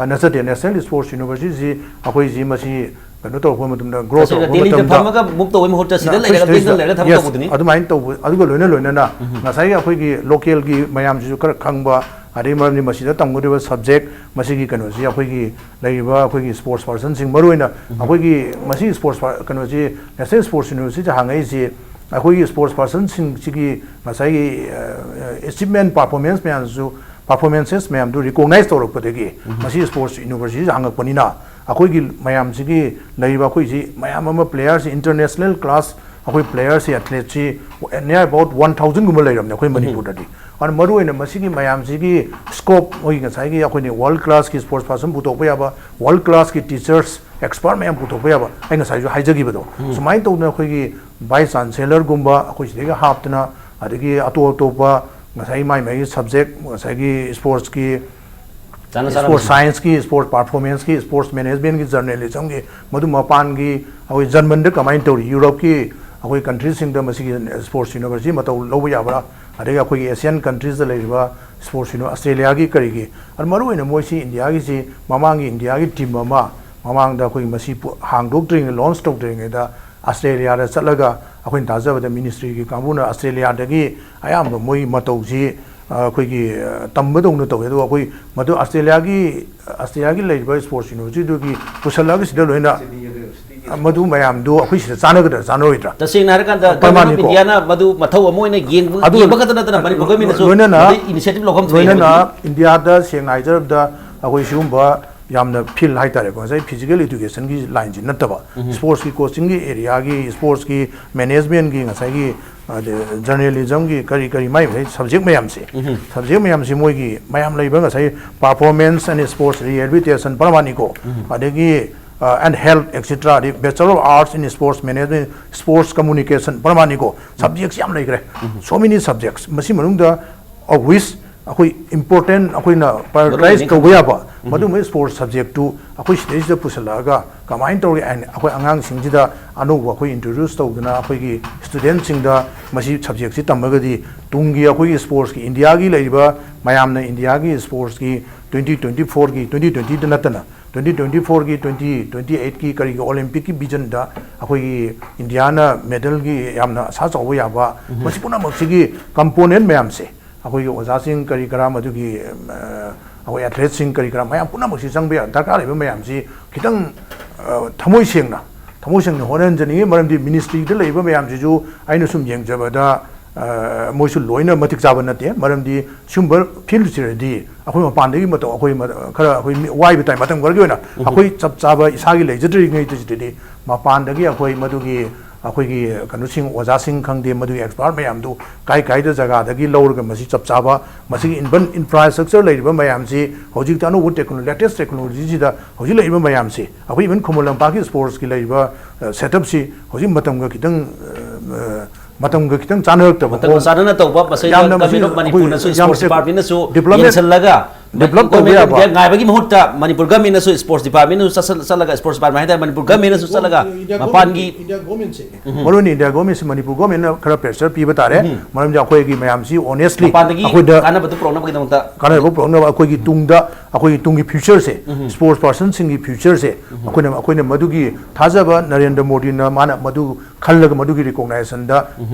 ꯅꯠꯆꯗꯦ꯫ ꯅꯦꯁꯅꯦꯜ ꯁ꯭ꯄꯣꯔꯠꯁ ꯌꯨꯅꯤꯚꯔꯁꯤꯇꯤ ꯑꯩꯈꯣꯏꯁꯤ ꯃꯁꯤ ꯀꯩꯅꯣ ꯇꯧꯔꯛꯄ ꯃꯇꯝꯗ, ꯒ꯭ꯔꯣ ꯇꯧꯔꯛꯄ ꯃꯇꯝꯗ ꯐꯝꯃꯒ ꯃꯨꯛ ꯇꯧꯕꯒꯤ ꯃꯍꯨꯠꯇ ꯁꯤꯗ ꯂꯩꯔꯒ ꯕꯤꯜꯗꯤꯡꯗ ꯂꯩꯔꯒ ꯊꯕꯛ ꯇꯧꯕꯗꯨꯅꯤ꯫ ꯑꯗꯨꯃꯥꯏꯅ ꯇꯧꯕ꯫ ꯑꯗꯨꯒ ꯂꯣꯏꯅ ꯂꯣꯏꯅꯅ ꯉꯁꯥꯏꯒꯤ ꯑꯩꯈꯣꯏꯒꯤ ꯂꯣꯀꯦꯜꯒꯤ ꯃꯌꯥꯝꯁꯤꯁꯨ ꯈꯔ ꯈꯪꯕ, ꯑꯗꯩ ꯃꯔꯝꯗꯤ ꯃꯁꯤꯗ ꯇꯝꯒꯗꯧꯔꯤꯕ ꯁꯕꯖꯦꯛ ꯃꯁꯤꯒꯤ ꯀꯩꯅꯣꯁꯤ ꯑꯩꯈꯣꯏꯒꯤ ꯂꯩꯔꯤꯕ ꯑꯩꯈꯣꯏꯒꯤ ꯁ꯭ꯄꯣꯔꯠꯁ ꯄꯥꯔꯁꯟꯁꯤꯡ, ꯃꯔꯨꯑꯣꯏꯅ ꯑꯩꯈꯣꯏꯒꯤ ꯃꯁꯤꯒꯤ ꯁ꯭ꯄꯣꯔꯠꯁ ꯀꯩꯅꯣꯁꯤ, ꯅꯦꯁꯅꯦꯜ ꯁ꯭ꯄꯣꯔꯠꯁ ꯌꯨꯅꯤꯚꯔꯁꯤꯇꯤꯗ ꯍꯥꯡꯉꯛꯏꯁꯤ ꯑꯩꯈꯣꯏꯒꯤ ꯁ꯭ꯄꯣꯔꯠꯁ ꯄꯥꯔꯁꯟꯁꯤꯡꯁꯤꯒꯤ ꯉꯁꯥꯏꯒꯤ ꯑꯦꯆꯤꯞꯃꯦꯟ ꯄꯥꯔꯐꯣꯔꯃꯦꯟꯁ ꯃꯌꯥꯝꯁꯨ, ꯄꯥꯔꯐꯣꯔꯃꯦꯟꯁꯦꯁ ꯃꯌꯥꯝꯗꯨ ꯔꯤꯀꯣꯛꯅꯥꯏꯁ ꯇꯧꯔꯛꯄꯗꯒꯤ ꯃꯁꯤ ꯁ꯭ꯄꯣꯔꯠꯁ ꯌꯨꯅꯤꯚꯔꯁꯤꯇꯤꯁꯤ ꯍꯥꯡꯉꯛꯄꯅꯤꯅ ꯑꯩꯈꯣꯏꯒꯤ ꯃꯌꯥꯝꯁꯤꯒꯤ ꯂꯩꯔꯤꯕ ꯑꯩꯈꯣꯏꯁꯤ ꯃꯌꯥꯝ ꯑꯃ ꯄ꯭ꯂꯦꯌꯔꯁꯤ, ꯏꯟꯇꯔꯅꯦꯁꯅꯦꯜ ꯀ꯭ꯂꯥꯁ ꯑꯩꯈꯣꯏ ꯄ꯭ꯂꯦꯌꯔꯁꯤ, ꯑꯦꯊ꯭ꯂꯦꯠꯁꯤ near about one thousand ꯒꯨꯝꯕ ꯂꯩꯔꯕꯅꯦ ꯑꯩꯈꯣꯏ ꯃꯅꯤꯄꯨꯔꯗꯗꯤ꯫ ꯑꯗꯨꯅ ꯃꯔꯨꯑꯣꯏꯅ ꯃꯁꯤꯒꯤ ꯃꯌꯥꯝꯁꯤꯒꯤ ꯁ꯭ꯀꯣꯞ, ꯑꯩꯈꯣꯏꯒꯤ ꯉꯁꯥꯏꯒꯤ ꯑꯩꯈꯣꯏꯅ ꯋꯥꯔꯜ ꯀ꯭ꯂꯥꯁꯀꯤ ꯁ꯭ꯄꯣꯔꯠꯁ ꯄꯥꯔꯁꯟ ꯄꯨꯊꯣꯛꯄ ꯌꯥꯕ, ꯋꯥꯔꯜ ꯀ꯭ꯂꯥꯁꯀꯤ ꯇꯤꯆꯔꯁ, ꯑꯦꯛꯁꯄꯔꯠ ꯃꯌꯥꯝ ꯄꯨꯊꯣꯛꯄ ꯌꯥꯕ, ꯑꯩ ꯉꯁꯥꯏꯁꯨ ꯍꯥꯏꯖꯈꯤꯕꯗꯣ, ꯁꯨꯃꯥꯏꯅ ꯇꯧꯗꯅ ꯑꯩꯈꯣꯏꯒꯤ ꯚꯥꯏꯁ ꯆꯥꯟꯁꯦꯂꯔꯒꯨꯝꯕ ꯑꯩꯈꯣꯏ ꯁꯤꯗꯒꯤ ꯍꯥꯞꯇꯅ, ꯑꯗꯒꯤ ꯑꯇꯣꯞ ꯑꯇꯣꯞꯄ ꯉꯁꯥꯏ ꯃꯥꯏ ꯃꯥꯏꯒꯤ ꯁꯕꯖꯦꯛ, ꯉꯁꯥꯏꯒꯤ ꯁ꯭ꯄꯣꯔꯠꯁꯀꯤ, ꯆꯥꯅ ꯆꯥꯅꯕ ꯁ꯭ꯄꯣꯔꯠꯁ ꯁꯥꯏꯟꯁꯀꯤ, ꯁ꯭ꯄꯣꯔꯠꯁ ꯄꯥꯔꯐꯣꯔꯃꯦꯟꯁꯀꯤ, ꯁ꯭ꯄꯣꯔꯠꯁ ꯃꯦꯅꯦꯖꯃꯦꯟꯒꯤ, ꯖꯔꯅꯦꯂꯤꯖꯝꯒꯤ, ꯃꯗꯨ ꯃꯄꯥꯟꯒꯤ ꯑꯩꯈꯣꯏ ꯖꯔꯃꯟꯗ ꯀꯃꯥꯏꯅ ꯇꯧꯔꯤ, ꯌꯨꯔꯣꯞꯀꯤ ꯑꯩꯈꯣꯏ ꯀꯟꯇ꯭ꯔꯤꯁꯤꯡꯗ ꯃꯁꯤꯒꯤ ꯁ꯭ꯄꯣꯔꯠꯁ ꯌꯨꯅꯤꯚꯔꯁꯤꯇꯤ ꯃꯇꯧ ꯂꯧꯕ ꯌꯥꯕ꯭ꯔꯥ, ꯑꯗꯒꯤ ꯑꯩꯈꯣꯏꯒꯤ ꯑꯦꯁꯤꯌꯥꯟ ꯀꯟꯇ꯭ꯔꯤꯁꯇ ꯂꯩꯔꯤꯕ ꯁ꯭ꯄꯣꯔꯠꯁ ꯌꯨꯅꯤꯚꯔ-, ꯑꯁꯇ꯭ꯔꯦꯂꯤꯌꯥꯒꯤ ꯀꯔꯤꯒꯤ, ꯑꯗꯨ ꯃꯔꯨꯑꯣꯏꯅ ꯃꯣꯏꯁꯤ ꯏꯟꯗꯤꯌꯥꯒꯤꯁꯤ ꯃꯃꯥꯡꯒꯤ ꯏꯟꯗꯤꯌꯥꯒꯤ ꯇꯤꯝ ꯑꯃ ꯃꯃꯥꯡꯗ ꯑꯩꯈꯣꯏꯒꯤ ꯃꯁꯤ ꯄꯨ-, ꯍꯥꯡꯗꯣꯛꯇ꯭ꯔꯤꯉꯩ, ꯂꯣꯟꯁ ꯇꯧꯗ꯭ꯔꯤꯉꯩꯗ ꯑꯁꯇ꯭ꯔꯦꯂꯤꯌꯥꯗ ꯆꯠꯂꯒ ꯑꯩꯈꯣꯏꯅ ꯇꯥꯖꯕꯗ ꯃꯤꯅꯤꯁꯇ꯭ꯔꯤꯒꯤ ꯀꯥꯡꯕꯨꯅ ꯑꯁꯇ꯭ꯔꯦꯂꯤꯌꯥꯗꯒꯤ ꯑꯌꯥꯝꯕ ꯃꯣꯏ ꯃꯇꯧꯁꯤ, ꯑ, ꯑꯩꯈꯣꯏꯒꯤ, ꯑ, ꯇꯝꯕꯗꯧꯅ ꯇꯧꯋꯦ꯫ ꯑꯗꯨꯒ ꯑꯩꯈꯣꯏ ꯃꯗꯨ ꯑꯁꯇ꯭ꯔꯦꯂꯤꯌꯥꯒꯤ, ꯑꯁꯇ꯭ꯔꯦꯂꯤꯌꯥꯒꯤ ꯂꯩꯔꯤꯕ ꯁ꯭ꯄꯣꯔꯠꯁ ꯌꯨꯅꯤꯚꯔꯁꯤꯇꯤꯗꯨꯒꯤ ꯄꯨꯁꯜꯂꯛꯑꯒ ꯁꯤꯗ ꯂꯣꯏꯅ, ꯑ, ꯃꯗꯨ ꯃꯌꯥꯝꯗꯨ ꯑꯩꯈꯣꯏ ꯁꯤꯗ ꯆꯥꯟꯅꯒꯗ꯭ꯔꯥ ꯆꯥꯟꯅꯔꯣꯏꯗ꯭ꯔꯥ? ꯇꯁꯦꯡꯅ ꯍꯥꯏꯔꯀꯥꯟꯗ ꯒꯚꯔꯟꯃꯦꯟ ꯑꯣꯐ ꯄ꯭ꯔꯃꯥꯅꯤꯀꯣ꯫ ꯏꯟꯗꯤꯌꯥꯅ ꯃꯗꯨ ꯃꯊꯧ ꯑꯃ ꯑꯣꯏꯅ ꯌꯦꯡꯕ, ꯑꯗꯨ ꯌꯦꯡꯕ ꯈꯛꯇ ꯅꯠꯇꯅ ꯃꯅꯤꯄꯨꯔ ꯒꯚꯔꯟꯃꯦꯟꯅꯁꯨ ꯂꯣꯏꯅꯅ, ꯃꯗꯨ ꯏꯅꯤꯁꯤꯌꯦꯇꯤꯚ ꯂꯧꯐꯝ ꯊꯣꯛꯏ ꯂꯣꯏꯅꯅ ꯍꯥꯏꯕꯗꯤ ꯏꯟꯗꯤꯌꯥꯗ ꯁꯦꯡꯅ ꯍꯥꯏꯖꯔꯕꯗ ꯑꯩꯈꯣꯏ ꯁꯤꯒꯨꯝꯕ ꯌꯥꯝꯅ ꯐꯤꯜ ꯍꯥꯏꯇꯥꯔꯦꯀꯣ, ꯉꯁꯥꯏ ꯐꯤꯖꯤꯀꯦꯜ ꯏꯗꯨꯀꯦꯁꯟꯒꯤ ꯂꯥꯏꯟꯁꯤ ꯅꯠꯇꯕ, ꯁ꯭ꯄꯣꯔꯠꯁꯀꯤ ꯀꯣꯆꯤꯡꯒꯤ ꯑꯦꯔꯤꯌꯥꯒꯤ, ꯁ꯭ꯄꯣꯔꯠꯁꯀꯤ ꯃꯦꯅꯦꯖꯃꯦꯟꯒꯤ ꯉꯁꯥꯏꯒꯤ, ꯑꯗ, ꯖꯔꯅꯦꯂꯤꯖꯝꯒꯤ ꯀꯔꯤ ꯀꯔꯤ ꯃꯥꯏ ꯃꯥꯏ ꯁꯕꯖꯦꯛ ꯃꯌꯥꯝꯁꯦ, ꯁꯕꯖꯦꯛ ꯃꯌꯥꯝꯁꯤ ꯃꯣꯏꯒꯤ ꯃꯌꯥꯝ ꯂꯩꯕ ꯉꯁꯥꯏ performance and sports rehabilitation ꯄꯔꯃꯥꯅꯤꯀꯣ, ꯑꯗꯒꯤ, ꯑ, and health, et cetera, ꯑꯗꯩ Bachelor of Arts in Sports Management, Sports Communication ꯄꯔꯃꯥꯅꯤꯀꯣ, ꯁꯕꯖꯦꯛꯁꯤ ꯌꯥꯝ ꯂꯩꯈ꯭ꯔꯦ꯫ So many subjects꯫ ꯃꯁꯤ ꯃꯅꯨꯡꯗ of which, ꯑꯩꯈꯣꯏ important ꯑꯩꯈꯣꯏꯅ prioritize ꯇꯧꯕ ꯌꯥꯕ ꯃꯗꯨꯒꯨꯝꯕ sports subject ꯇꯨ ꯑꯩꯈꯣꯏ ꯁꯤꯗꯩꯁꯤꯗ ꯄꯨꯁꯤꯜꯂꯛꯑꯒ ꯀꯃꯥꯏꯅ ꯇꯧꯔꯒ ꯑꯩꯈꯣꯏ ꯑꯉꯥꯡꯁꯤꯡꯁꯤꯗ ꯑꯅꯧꯕ ꯑꯩꯈꯣꯏ introduce ꯇꯧꯗꯅ ꯑꯩꯈꯣꯏꯒꯤ student ꯁꯤꯡꯗ ꯃꯁꯤ subject ꯁꯤ ꯇꯝꯃꯒꯗꯤ ꯇꯨꯡꯒꯤ ꯑꯩꯈꯣꯏꯒꯤ sports ꯀꯤ India ꯒꯤ ꯂꯩꯔꯤꯕ ꯃꯌꯥꯝꯅ India ꯒꯤ sports ꯀꯤ twenty twenty four ꯒꯤ twenty twenty ꯗ ꯅꯠꯇꯅ twenty twenty four ꯒꯤ twenty twenty eight ꯀꯤ ꯀꯔꯤꯒꯤ Olympic ꯀꯤ vision ꯗ ꯑꯩꯈꯣꯏꯒꯤ India ꯅ medal ꯒꯤ ꯌꯥꯝꯅ ꯑꯁꯥ ꯆꯥꯎꯕ ꯌꯥꯕ ꯃꯁꯤ ꯄꯨꯝꯅꯃꯛꯁꯤꯒꯤ component ꯃꯌꯥꯝꯁꯦ ꯑꯩꯈꯣꯏꯒꯤ ꯑꯣꯖꯥꯁꯤꯡ ꯀꯔꯤ ꯀꯔꯥ ꯃꯗꯨꯒꯤ ꯑꯩꯈꯣꯏ athlete ꯁꯤꯡ ꯀꯔꯤ ꯀꯔꯥ ꯃꯌꯥꯝ ꯄꯨꯝꯅꯃꯛꯁꯤ ꯆꯪꯕ ꯌꯥ ꯗꯔꯀꯥꯔ ꯂꯩꯕ ꯃꯌꯥꯝꯁꯤ ꯈꯤꯇꯪ ꯊꯃꯣꯏ ꯁꯦꯡꯅ ꯊꯃꯣꯏ ꯁꯦꯡꯅ ꯍꯣꯠꯅꯍꯟꯖꯅꯤꯡꯉꯤ꯫ ꯃꯔꯝꯗꯤ ministry ꯗ ꯂꯩꯕ ꯃꯌꯥꯝꯁꯤꯁꯨ ꯑꯩꯅ ꯁꯨꯝ ꯌꯦꯡꯖꯕꯗ ꯃꯣꯏꯁꯨ ꯂꯣꯏꯅ ꯃꯇꯤꯛ ꯆꯥꯕ ꯅꯠꯇꯦ꯫ ꯃꯔꯝꯗꯤ ꯁꯤꯒꯨꯝꯕ field ꯁꯤꯗꯗꯤ ꯑꯩꯈꯣꯏ ꯃꯄꯥꯟꯗꯒꯤ ꯃꯇꯧ ꯑꯩꯈꯣꯏ ꯈꯔ ꯑꯩꯈꯣꯏ ꯋꯥꯏꯕ ꯇꯥꯏ꯫ ꯃꯇꯝ ꯈꯔꯒꯤ ꯑꯣꯏꯅ ꯑꯩꯈꯣꯏ ꯆꯞ ꯆꯥꯕ ꯏꯁꯥꯒꯤ ꯂꯩꯖꯗ꯭ꯔꯤꯉꯩꯗ ꯁꯤꯗꯗꯤ ꯃꯄꯥꯟꯗꯒꯤ ꯑꯩꯈꯣꯏ ꯃꯗꯨꯒꯤ ꯑꯩꯈꯣꯏꯒꯤ ꯀꯩꯅꯣꯁꯤꯡ ꯑꯣꯖꯥꯁꯤꯡ ꯈꯪꯗꯦ ꯃꯗꯨꯒꯤ expert ꯃꯌꯥꯝꯗꯨ ꯀꯥꯏ ꯀꯥꯏꯗ ꯖꯒꯥꯗꯒꯤ ꯂꯧꯔꯒ ꯃꯁꯤ ꯆꯞ ꯆꯥꯕ ꯃꯁꯤꯒꯤ urban infrastructure ꯂꯩꯔꯤꯕ ꯃꯌꯥꯝꯁꯤ ꯍꯧꯖꯤꯛꯇꯤ ꯑꯅꯧꯕ technology latest technology ꯁꯤꯗ ꯍꯧꯖꯤꯛ ꯂꯩꯔꯤꯕ ꯃꯌꯥꯝꯁꯤ ꯑꯩꯈꯣꯏ even ꯈꯨꯃꯟ ꯂꯝꯄꯥꯛꯀꯤ sports ꯀꯤ ꯂꯩꯔꯤꯕ setup ꯁꯤ ꯍꯧꯖꯤꯛ ꯃꯇꯝꯒ ꯈꯤꯇꯪ ꯃꯇꯝꯒ ꯈꯤꯇꯪ ꯆꯥꯟꯅꯔꯛꯇꯕ ꯃꯇꯝꯒ ꯆꯥꯟꯅꯅ ꯇꯧꯕ ꯃꯁꯤꯗ ꯌꯥꯝꯅ ꯃꯁꯤ government of ꯃꯅꯤꯄꯨꯔꯅꯁꯨ sports department ꯅꯁꯨ ꯌꯦꯡꯁꯤꯜꯂꯒ develop ꯇꯧꯕ ꯌꯥꯕ ꯉꯥꯏꯕꯒꯤ ꯃꯍꯨꯠꯇ ꯃꯅꯤꯄꯨꯔ government ꯅꯁꯨ sports department ꯅꯁꯨ ꯆꯠꯂꯒ sports department ꯍꯥꯏꯇꯥꯔꯦ ꯃꯅꯤꯄꯨꯔ government ꯅꯁꯨ ꯆꯠꯂꯒ ꯃꯄꯥꯟꯒꯤ ꯃꯔꯨ ꯑꯣꯏꯅ India government ꯁꯤ ꯃꯅꯤꯄꯨꯔ government ꯁꯤ ꯈꯔ pressure ꯄꯤꯕ ꯇꯥꯔꯦ꯫ ꯃꯔꯝꯗꯤ ꯑꯩꯈꯣꯏꯒꯤ ꯃꯌꯥꯝꯁꯤ honestly ꯃꯄꯥꯟꯗꯒꯤ ꯑꯩꯈꯣꯏꯗ ꯀꯥꯟꯅꯕꯗꯨ ꯄꯨꯔꯛꯅꯕꯒꯤꯗꯃꯛꯇ ꯀꯥꯟꯅꯕ ꯄꯨꯔꯛꯅꯕ ꯑꯩꯈꯣꯏꯒꯤ ꯇꯨꯡꯗ ꯑꯩꯈꯣꯏꯒꯤ ꯇꯨꯡꯒꯤ future ꯁꯦ sports person ꯁꯤꯡꯒꯤ future ꯁꯦ ꯑꯩꯈꯣꯏꯅ ꯑꯩꯈꯣꯏꯅ ꯃꯗꯨꯒꯤ ꯊꯥꯖꯕ ꯅꯔꯦꯟꯗ꯭ꯔ ꯃꯣꯗꯤꯅ ꯃꯥꯅ ꯃꯗꯨ ꯈꯜꯂꯒ ꯃꯗꯨꯒꯤ recognition ꯗ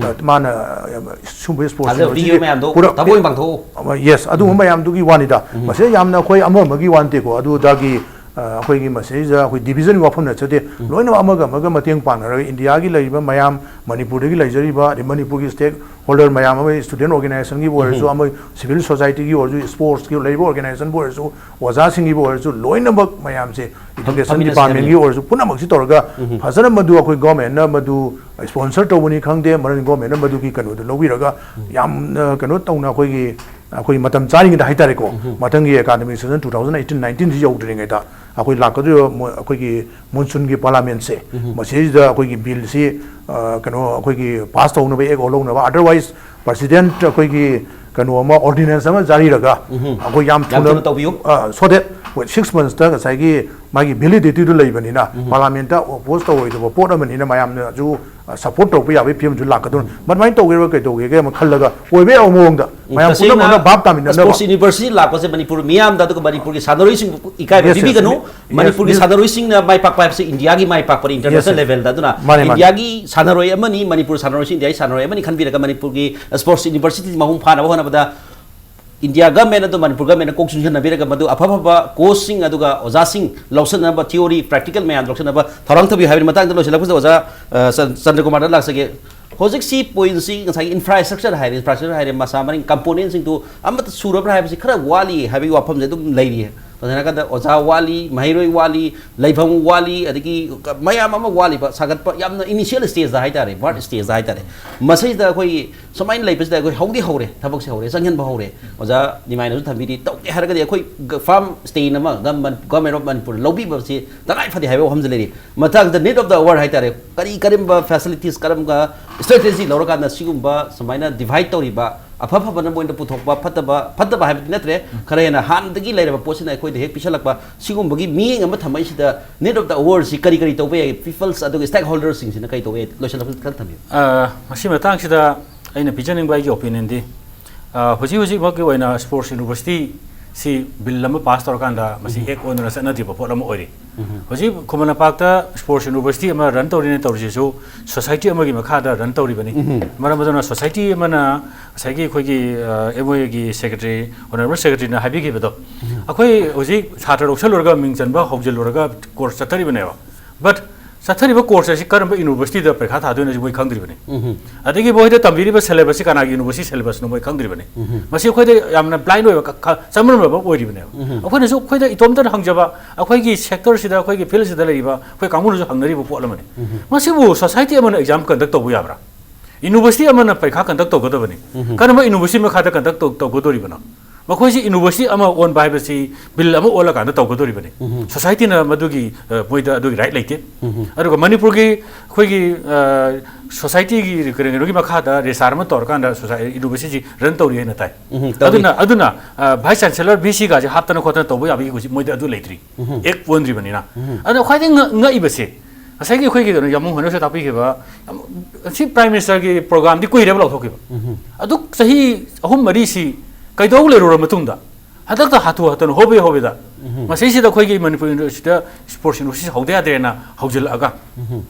ꯃꯥꯅ ꯁꯨꯝꯕ sports ꯊꯥꯖꯕ ꯄꯤꯈꯤꯕ ꯃꯌꯥꯝꯗꯣ ꯊꯃꯣꯏ ꯄꯥꯡꯊꯣꯛꯎ꯫ Yes, ꯑꯗꯨꯒꯨꯝꯕ ꯃꯌꯥꯝꯗꯨꯒꯤ ꯋꯥꯅꯤꯗ꯫ ꯃꯁꯤꯗ ꯌꯥꯝꯅ ꯑꯩꯈꯣꯏ ꯑꯃ ꯑꯃꯒꯤ ꯋꯥ ꯅꯠꯇꯦꯀꯣ꯫ ꯑꯗꯨꯗꯒꯤ ꯑꯩꯈꯣꯏꯒꯤ ꯃꯁꯤꯗꯩꯁꯤꯗ ꯑꯩꯈꯣꯏ division ꯒꯤ ꯋꯥꯐꯝ ꯅꯠꯆꯗꯦ꯫ ꯂꯣꯏꯅꯃꯛ ꯑꯃꯒ ꯑꯃꯒ ꯃꯇꯦꯡ ꯄꯥꯡꯅꯔꯒ India ꯒꯤ ꯂꯩꯔꯤꯕ ꯃꯌꯥꯝ ꯃꯅꯤꯄꯨꯔꯗꯒꯤ ꯂꯩꯖꯔꯤꯕ ꯑꯗꯩ ꯃꯅꯤꯄꯨꯔꯒꯤ stakeholder ꯃꯌꯥꯝ ꯑꯃ student organization ꯒꯤꯕꯨ ꯑꯣꯏꯔꯁꯨ ꯑꯃ civil society ꯒꯤ ꯑꯣꯏꯔꯁꯨ sports ꯀꯤ ꯂꯩꯔꯤꯕ organization ꯕꯨ ꯑꯣꯏꯔꯁꯨ ꯑꯣꯖꯥꯁꯤꯡꯒꯤꯕꯨ ꯑꯣꯏꯔꯁꯨ ꯂꯣꯏꯅꯃꯛ ꯃꯌꯥꯝꯁꯦ education department ꯒꯤ ꯑꯣꯏꯔꯁꯨ ꯄꯨꯝꯅꯃꯛꯁꯤ ꯇꯧꯔꯒ ꯐꯖꯅ ꯃꯗꯨ ꯑꯩꯈꯣꯏ government ꯅ ꯃꯗꯨ sponsor ꯇꯧꯕꯅꯤ ꯈꯪꯗꯦ ꯃꯔꯝꯗꯤ government ꯅ ꯃꯗꯨꯒꯤ ꯀꯩꯅꯣꯗꯣ ꯂꯧꯕꯤꯔꯒ ꯌꯥꯝꯅ ꯀꯩꯅꯣ ꯇꯧꯅ ꯑꯩꯈꯣꯏꯒꯤ ꯑꯩꯈꯣꯏ ꯃꯇꯝ ꯆꯥꯔꯤꯉꯩꯗ ꯍꯥꯏꯇꯥꯔꯦꯀꯣ ꯃꯊꯪꯒꯤ academic session two thousand eighteen nineteen ꯁꯤ ꯌꯧꯗ꯭ꯔꯤꯉꯩꯗ ꯑꯩꯈꯣꯏ ꯂꯥꯛꯀꯗꯧꯔꯤꯕ ꯑꯩꯈꯣꯏꯒꯤ monsoon ꯒꯤ parliament ꯁꯦ ꯃꯁꯤꯗꯩꯁꯤꯗ ꯑꯩꯈꯣꯏꯒꯤ bill ꯁꯤ ꯀꯩꯅꯣ ꯑꯩꯈꯣꯏꯒꯤ pass ꯇꯧꯅꯕ act ꯂꯧꯅꯕ otherwise president ꯑꯩꯈꯣꯏꯒꯤ ꯀꯩꯅꯣ ꯑꯃ, ordinance ꯑꯃ ꯖꯥꯔꯤꯔꯒ, ꯎꯝ꯫ ꯑꯩꯈꯣꯏ ꯌꯥꯝ ꯌꯥꯝ ꯊꯨꯅ, ꯊꯨꯅ ꯇꯧꯕꯤꯌꯨ꯫ ꯑ, so that six months ꯇ ꯉꯁꯥꯏꯒꯤ ꯃꯥꯒꯤ validity ꯗꯨ ꯂꯩꯕꯅꯤꯅ, ꯎꯝ꯫ Parliament ꯇ oppose ꯇꯧꯔꯣꯏꯗꯕ ꯄꯣꯠ ꯑꯃꯅꯤꯅ ꯃꯌꯥꯝꯅꯁꯨ, ꯑ, support ꯇꯧꯔꯛꯄ ꯌꯥꯕꯒꯤ ꯐꯤꯕꯝꯁꯨ ꯂꯥꯛꯀꯗꯧꯔꯤ꯫ ꯎꯝ꯫ ꯃꯗꯨꯃꯥꯏꯅ ꯇꯧꯒꯦꯔꯥ ꯀꯩ ꯇꯧꯒꯦꯒꯦ ꯑꯃ ꯈꯜꯂꯒ ꯑꯣꯏꯕ ꯌꯥꯕ ꯃꯑꯣꯡꯗ ꯎꯝ, ꯃꯌꯥꯝ ꯇꯁꯦꯡꯅ ꯄꯨꯝꯅꯃꯛꯅ ꯚꯥꯞ ꯇꯥꯃꯤꯟꯅꯅꯕ꯫ Sports University ꯂꯥꯛꯄꯁꯦ ꯃꯅꯤꯄꯨꯔ ꯃꯤꯌꯥꯝꯗ ꯑꯗꯨꯒ ꯃꯅꯤꯄꯨꯔꯒꯤ ꯁꯥꯟꯅꯔꯣꯏꯁꯤꯡꯕꯨ ꯏꯀꯥꯏꯕ Yes, yes. ꯄꯤꯕꯤꯒꯅꯨ꯫ Yes, ꯃꯅꯤꯄꯨꯔꯒꯤ yes꯫ ꯁꯥꯟꯅꯔꯣꯏꯁꯤꯡꯅ ꯃꯥꯏ ꯄꯥꯛꯄ ꯍꯥꯏꯕꯁꯤ ꯏꯟꯗꯤꯌꯥꯒꯤ ꯃꯥꯏ ꯄꯥꯛꯄꯅꯤ, international Yes, yes. level ꯗ꯫ ꯑꯗꯨꯅ ꯃꯥꯅꯦ, ꯃꯥꯅꯦ꯫ ꯏꯟꯗꯤꯌꯥꯒꯤ ꯁꯥꯟꯅꯔꯣꯏ ꯑꯃꯅꯤ, ꯃꯅꯤꯄꯨꯔ ꯁꯥꯟꯅꯔꯣꯏꯁꯤ ꯏꯟꯗꯤꯌꯥꯒꯤ ꯁꯥꯟꯅꯔꯣꯏ ꯑꯃꯅꯤ ꯈꯟꯕꯤꯔꯒ ꯃꯅꯤꯄꯨꯔꯒꯤ sports university ꯃꯄꯨꯡ ꯐꯥꯅꯕ ꯍꯣꯠꯅꯕꯗ ꯏꯟꯗꯤꯌꯥ government ꯑꯗꯨ ꯃꯅꯤꯄꯨꯔ government ꯅ ꯀꯣꯛ ꯆꯨꯡꯁꯤꯟꯅꯕꯤꯔꯒ ꯃꯗꯨ ꯑꯐ ꯑꯐꯕ coach ꯁꯤꯡ ꯑꯗꯨꯒ ꯑꯣꯖꯥꯁꯤꯡ ꯂꯧꯁꯤꯟꯅꯕ, theory, practical ꯃꯌꯥꯝ ꯂꯧꯁꯤꯟꯅꯕ ꯊꯧꯔꯥꯡ ꯇꯧꯕꯤꯌꯨ ꯍꯥꯏꯕꯒꯤ ꯃꯇꯥꯡꯗ ꯂꯣꯏꯁꯤꯜꯂꯛꯄꯁꯤꯗ ꯑꯣꯖꯥ, ꯑ, ꯆꯟ-, ꯆꯟꯗ꯭ꯔꯀꯨꯃꯥꯔꯗ ꯂꯥꯛꯆꯒꯦ꯫ ꯍꯧꯖꯤꯛꯁꯤ point ꯁꯤ ꯉꯁꯥꯏꯒꯤ infrastructure ꯍꯥꯏꯔꯦ, infrastructure ꯍꯥꯏꯔꯦ, ꯃꯁꯥ ꯃꯔꯤꯡ component ꯁꯤꯡꯗꯨ ꯑꯃꯠꯇ ꯁꯨꯔꯕ꯭ꯔꯥ ꯍꯥꯏꯕꯁꯤ ꯈꯔ ꯋꯥꯠꯂꯤ ꯍꯥꯏꯕꯒꯤ ꯋꯥꯐꯝꯁꯦ ꯑꯗꯨꯝ ꯂꯩꯔꯤ꯫ ꯇꯁꯦꯡꯅ ꯍꯥꯏꯔꯀꯥꯟꯗ ꯑꯣꯖꯥ ꯋꯥꯠꯂꯤ, ꯃꯍꯩꯔꯣꯏ ꯋꯥꯠꯂꯤ, ꯂꯩꯐꯝ ꯋꯥꯠꯂꯤ, ꯑꯗꯒꯤ ꯃꯌꯥꯝ ꯑꯃ ꯋꯥꯠꯂꯤꯕ, ꯁꯥꯒꯠꯄ ꯌꯥꯝꯅ initial stage ꯗ ꯍꯥꯏꯇꯥꯔꯦ, birth stage ꯗ ꯍꯥꯏꯇꯥꯔꯦ꯫ ꯃꯁꯤꯗ ꯑꯩꯈꯣꯏ ꯁꯨꯃꯥꯏꯅ ꯂꯩꯕꯁꯤꯗ ꯑꯩꯈꯣꯏ ꯍꯧꯗꯤ ꯍꯧꯔꯦ, ꯊꯕꯛꯁꯦ ꯍꯧꯔꯦ, ꯆꯪꯍꯟꯕ ꯍꯧꯔꯦ꯫ ꯑꯣꯖꯥ ꯅꯤꯃꯥꯏꯅꯁꯨ ꯊꯝꯕꯤꯔꯤ, ꯇꯧꯒꯦ ꯍꯥꯏꯔꯒꯗꯤ ꯑꯩꯈꯣꯏ ꯒ-, firm stand ꯑꯃ ꯒꯝ-, Government of ꯃꯅꯤꯄꯨꯔ ꯂꯧꯕꯤꯕꯁꯤ ꯇꯉꯥꯏ ꯐꯗꯦ ꯍꯥꯏꯕ ꯋꯥꯐꯝꯁꯦ ꯂꯩꯔꯤ꯫ ꯃꯊꯪꯗ need of the hour ꯍꯥꯏꯇꯥꯔꯦ, ꯀꯔꯤ ꯀꯔꯝꯕ facilities, ꯀꯔꯝꯕ strategy ꯂꯧꯔꯀꯥꯟꯗ ꯁꯤꯒꯨꯝꯕ ꯁꯨꯃꯥꯏꯅ divide ꯇꯧꯔꯤꯕ, ꯑꯐ ꯐꯕꯅ ꯃꯣꯏꯗ ꯄꯨꯊꯣꯛꯄ, ꯐꯠꯇꯕ, ꯐꯠꯇꯕ ꯍꯥꯏꯕꯗꯤ ꯅꯠꯇ꯭ꯔꯦ, ꯈꯔ ꯍꯦꯟꯅ ꯍꯥꯟꯅꯗꯒꯤ ꯂꯩꯔꯕ ꯄꯣꯠꯁꯤꯅ ꯑꯩꯈꯣꯏꯗ ꯍꯦꯛ ꯄꯤꯁꯜꯂꯛꯄ, ꯁꯤꯒꯨꯝꯕꯒꯤ ꯃꯤꯠꯌꯦꯡ ꯑꯃ ꯊꯝꯃꯛꯏꯁꯤꯗ need of the hour ꯁꯤ ꯀꯔꯤ ꯀꯔꯤ ꯇꯧꯕ ꯌꯥꯏ, peoples ꯑꯗꯨꯒ stakeholders ꯁꯤꯡꯁꯤꯅ ꯀꯔꯤ ꯇꯧꯕ ꯌꯥꯏ? ꯂꯣꯏꯁꯤꯜꯂꯛꯄꯗ ꯈꯔ ꯊꯝꯕꯤꯌꯨ꯫ ꯑ, ꯃꯁꯤ ꯃꯇꯥꯡꯁꯤꯗ ꯑꯩꯅ ꯄꯤꯖꯅꯤꯡꯕ ꯑꯩꯒꯤ opinion ꯗꯤ, ꯑ, ꯍꯧꯖꯤꯛ ꯍꯧꯖꯤꯛꯃꯛꯀꯤ ꯑꯣꯏꯅ sports university ꯁꯤ bill ꯑꯃ pass ꯇꯧꯔꯀꯥꯟꯗ ꯃꯁꯤ ꯎꯝ꯫ Act ꯑꯣꯟꯗꯨꯅ ꯆꯠꯅꯗ꯭ꯔꯤꯕ ꯄꯣꯠ ꯑꯃ ꯑꯣꯏꯔꯤ꯫ ꯎꯝ꯫ ꯍꯧꯖꯤꯛ ꯈꯨꯃꯟ ꯂꯝꯄꯥꯛꯇ sports university ꯑꯃ run ꯇꯧꯔꯤꯅꯦ ꯇꯧꯔꯤꯁꯤꯁꯨ society ꯑꯃꯒꯤ ꯃꯈꯥꯗ run ꯇꯧꯔꯤꯕꯅꯤ꯫ ꯎꯝ꯫ ꯃꯔꯝ ꯑꯗꯨꯅ society ꯑꯃꯅ ꯉꯁꯥꯏꯒꯤ ꯑꯩꯈꯣꯏꯒꯤ, ꯑ, M O A ꯒꯤ secretary, honourable secretary ꯅ ꯍꯥꯏꯕꯤꯈꯤꯕꯗꯣ, ꯎꯝ꯫ ꯑꯩꯈꯣꯏ ꯍꯧꯖꯤꯛ ꯁꯥꯇ꯭ꯔ ꯂꯧꯁꯜꯂꯨꯔꯒ ꯃꯤꯡ ꯆꯟꯕ ꯍꯧꯖꯤꯜꯂꯨꯔꯒ course ꯆꯠꯊꯔꯤꯕꯅꯦꯕ꯫ But ꯆꯠꯊꯔꯤꯕ course ꯑꯁꯤ ꯀꯔꯝꯕ university ꯗ ꯄꯔꯤꯈꯥ ꯊꯥꯗꯣꯏꯅꯣꯁꯤ ꯃꯣꯏ ꯈꯪꯗ꯭ꯔꯤꯕꯅꯤ꯫ ꯎꯝ꯫ ꯑꯗꯒꯤ ꯃꯣꯏꯗ ꯇꯝꯕꯤꯔꯤꯕ syllabus ꯁꯤ ꯀꯅꯥꯒꯤ university syllabus ꯅꯣ ꯃꯣꯏ ꯈꯪꯗ꯭ꯔꯤꯕꯅꯤ꯫ ꯎꯝ꯫ ꯃꯁꯤ ꯑꯩꯈꯣꯏꯗ ꯌꯥꯝꯅ blind ꯑꯣꯏꯕ, ꯈ-, ꯈ-, ꯆꯃꯝꯅꯕ ꯑꯃ ꯑꯣꯏꯔꯤꯕꯅꯦꯕ꯫ ꯎꯝ꯫ ꯑꯩꯈꯣꯏꯅꯁꯨ ꯑꯩꯈꯣꯏꯗ ꯏꯇꯣꯝꯇꯅ ꯍꯪꯖꯕ, ꯑꯩꯈꯣꯏꯒꯤ sector ꯁꯤꯗ, ꯑꯩꯈꯣꯏꯒꯤ field ꯁꯤꯗ ꯂꯩꯔꯤꯕ ꯑꯩꯈꯣꯏ ꯀꯥꯡꯕꯨꯅꯁꯨ ꯍꯪꯅꯔꯤꯕ ꯄꯣꯠ ꯑꯃꯅꯤ꯫ ꯎꯝ꯫ ꯃꯁꯤꯕꯨ society ꯑꯃꯅ exam conduct ꯇꯧꯕ ꯌꯥꯕ꯭ꯔꯥ? University ꯑꯃꯅ ꯄꯔꯤꯈꯥ conduct ꯇꯧꯒꯗꯕꯅꯤ꯫ ꯎꯝ꯫ ꯀꯔꯝꯕ university ꯃꯈꯥꯗ conduct ꯇꯧ-, ꯇꯧꯒꯗꯧꯔꯤꯕꯅꯣ? ꯃꯈꯣꯏꯁꯤ ꯌꯨꯅꯤꯚꯔꯁꯤꯇꯤ ꯑꯃ ꯑꯣꯟꯕ ꯍꯥꯏꯕꯁꯤ ꯕꯤꯜ ꯑꯃ ꯑꯣꯜꯂꯀꯥꯟꯗ ꯇꯧꯒꯗꯧꯔꯤꯕꯅꯤ꯫ ꯁꯣꯁꯥꯏꯇꯤꯅ ꯃꯗꯨꯒꯤ, ꯑ, ꯃꯣꯏꯗ ꯑꯗꯨꯒꯤ ꯔꯥꯏꯠ ꯂꯩꯇꯦ꯫ ꯑꯗꯨꯒ ꯃꯅꯤꯄꯨꯔꯒꯤ ꯑꯩꯈꯣꯏꯒꯤ, ꯑ, ꯁꯣꯁꯥꯏꯇꯤꯒꯤ ꯀꯩꯅꯣ, ꯀꯩꯅꯣꯒꯤ ꯃꯈꯥꯗ ꯔꯦꯖꯤꯁꯇꯥꯔ ꯑꯃ ꯇꯧꯔꯀꯥꯟꯗ ꯁꯣꯁꯥꯏ-, ꯌꯨꯅꯤꯚꯔꯁꯤꯇꯤꯁꯤ ꯔꯟ ꯇꯧꯔꯤ ꯍꯥꯏꯅ ꯇꯥꯏ꯫ ꯎꯝ, ꯇꯧꯔꯤ꯫ ꯑꯗꯨꯅ, ꯑꯗꯨꯅ, ꯑ, ꯚꯥꯏꯁ ꯆꯥꯟꯁꯦꯂꯔ, ꯚꯤ ꯁꯤꯒꯁꯦ ꯍꯥꯞꯇꯅ ꯈꯣꯠꯇꯅ ꯇꯧꯕ ꯌꯥꯕꯒꯤ ꯍꯧꯖꯤꯛ ꯃꯣꯏꯗ ꯑꯗꯨ ꯂꯩꯇ꯭ꯔꯤ꯫ ꯎꯝ꯫ ꯑꯦꯛ ꯑꯣꯟꯗ꯭ꯔꯤꯕꯅꯤꯅ꯫ ꯎꯝ꯫ ꯑꯗꯣ ꯈ꯭ꯋꯥꯏꯗꯒꯤ ꯉ-, ꯉꯛꯏꯕꯁꯦ, ꯉꯁꯥꯏꯒꯤ ꯑꯩꯈꯣꯏꯒꯤ ꯀꯩꯅꯣ, ꯌꯥꯝꯕꯨꯡ ꯍꯣꯏꯅꯁꯨ ꯇꯥꯛꯄꯤꯈꯤꯕ, ꯌꯥꯝ, ꯁꯤ ꯄ꯭ꯔꯥꯏꯝ ꯃꯤꯅꯤꯁꯇꯔꯒꯤ ꯄ꯭ꯔꯣꯒ꯭ꯔꯥꯝꯗꯤ ꯀꯨꯏꯔꯦꯕ ꯂꯥꯎꯊꯣꯛꯈꯤꯕ꯫ ꯎꯝ꯫ ꯑꯗꯨ ꯆꯍꯤ ꯑꯍꯨꯝ ꯃꯔꯤꯁꯤ ꯀꯩꯗꯧ ꯂꯩꯔꯨꯔ ꯃꯇꯨꯡꯗ, ꯍꯟꯗꯛꯇ ꯍꯥꯊꯨ ꯍꯥꯊꯨꯅ ꯍꯣꯕꯦ ꯍꯣꯕꯦꯗ, ꯎꯝ꯫ ꯃꯁꯤꯁꯤꯗ ꯑꯩꯈꯣꯏꯒꯤ ꯃꯅꯤꯄꯨꯔ ꯌꯨꯅꯤꯚꯔꯁꯤꯇꯤꯗ ꯁ꯭ꯄꯣꯔꯠꯁ ꯌꯨꯅꯤꯚꯔꯁꯤꯇꯤ ꯍꯧꯗ ꯌꯥꯗ꯭ꯔꯦꯅ ꯍꯧꯖꯤꯜꯂꯛꯑꯒ, ꯎꯝ꯫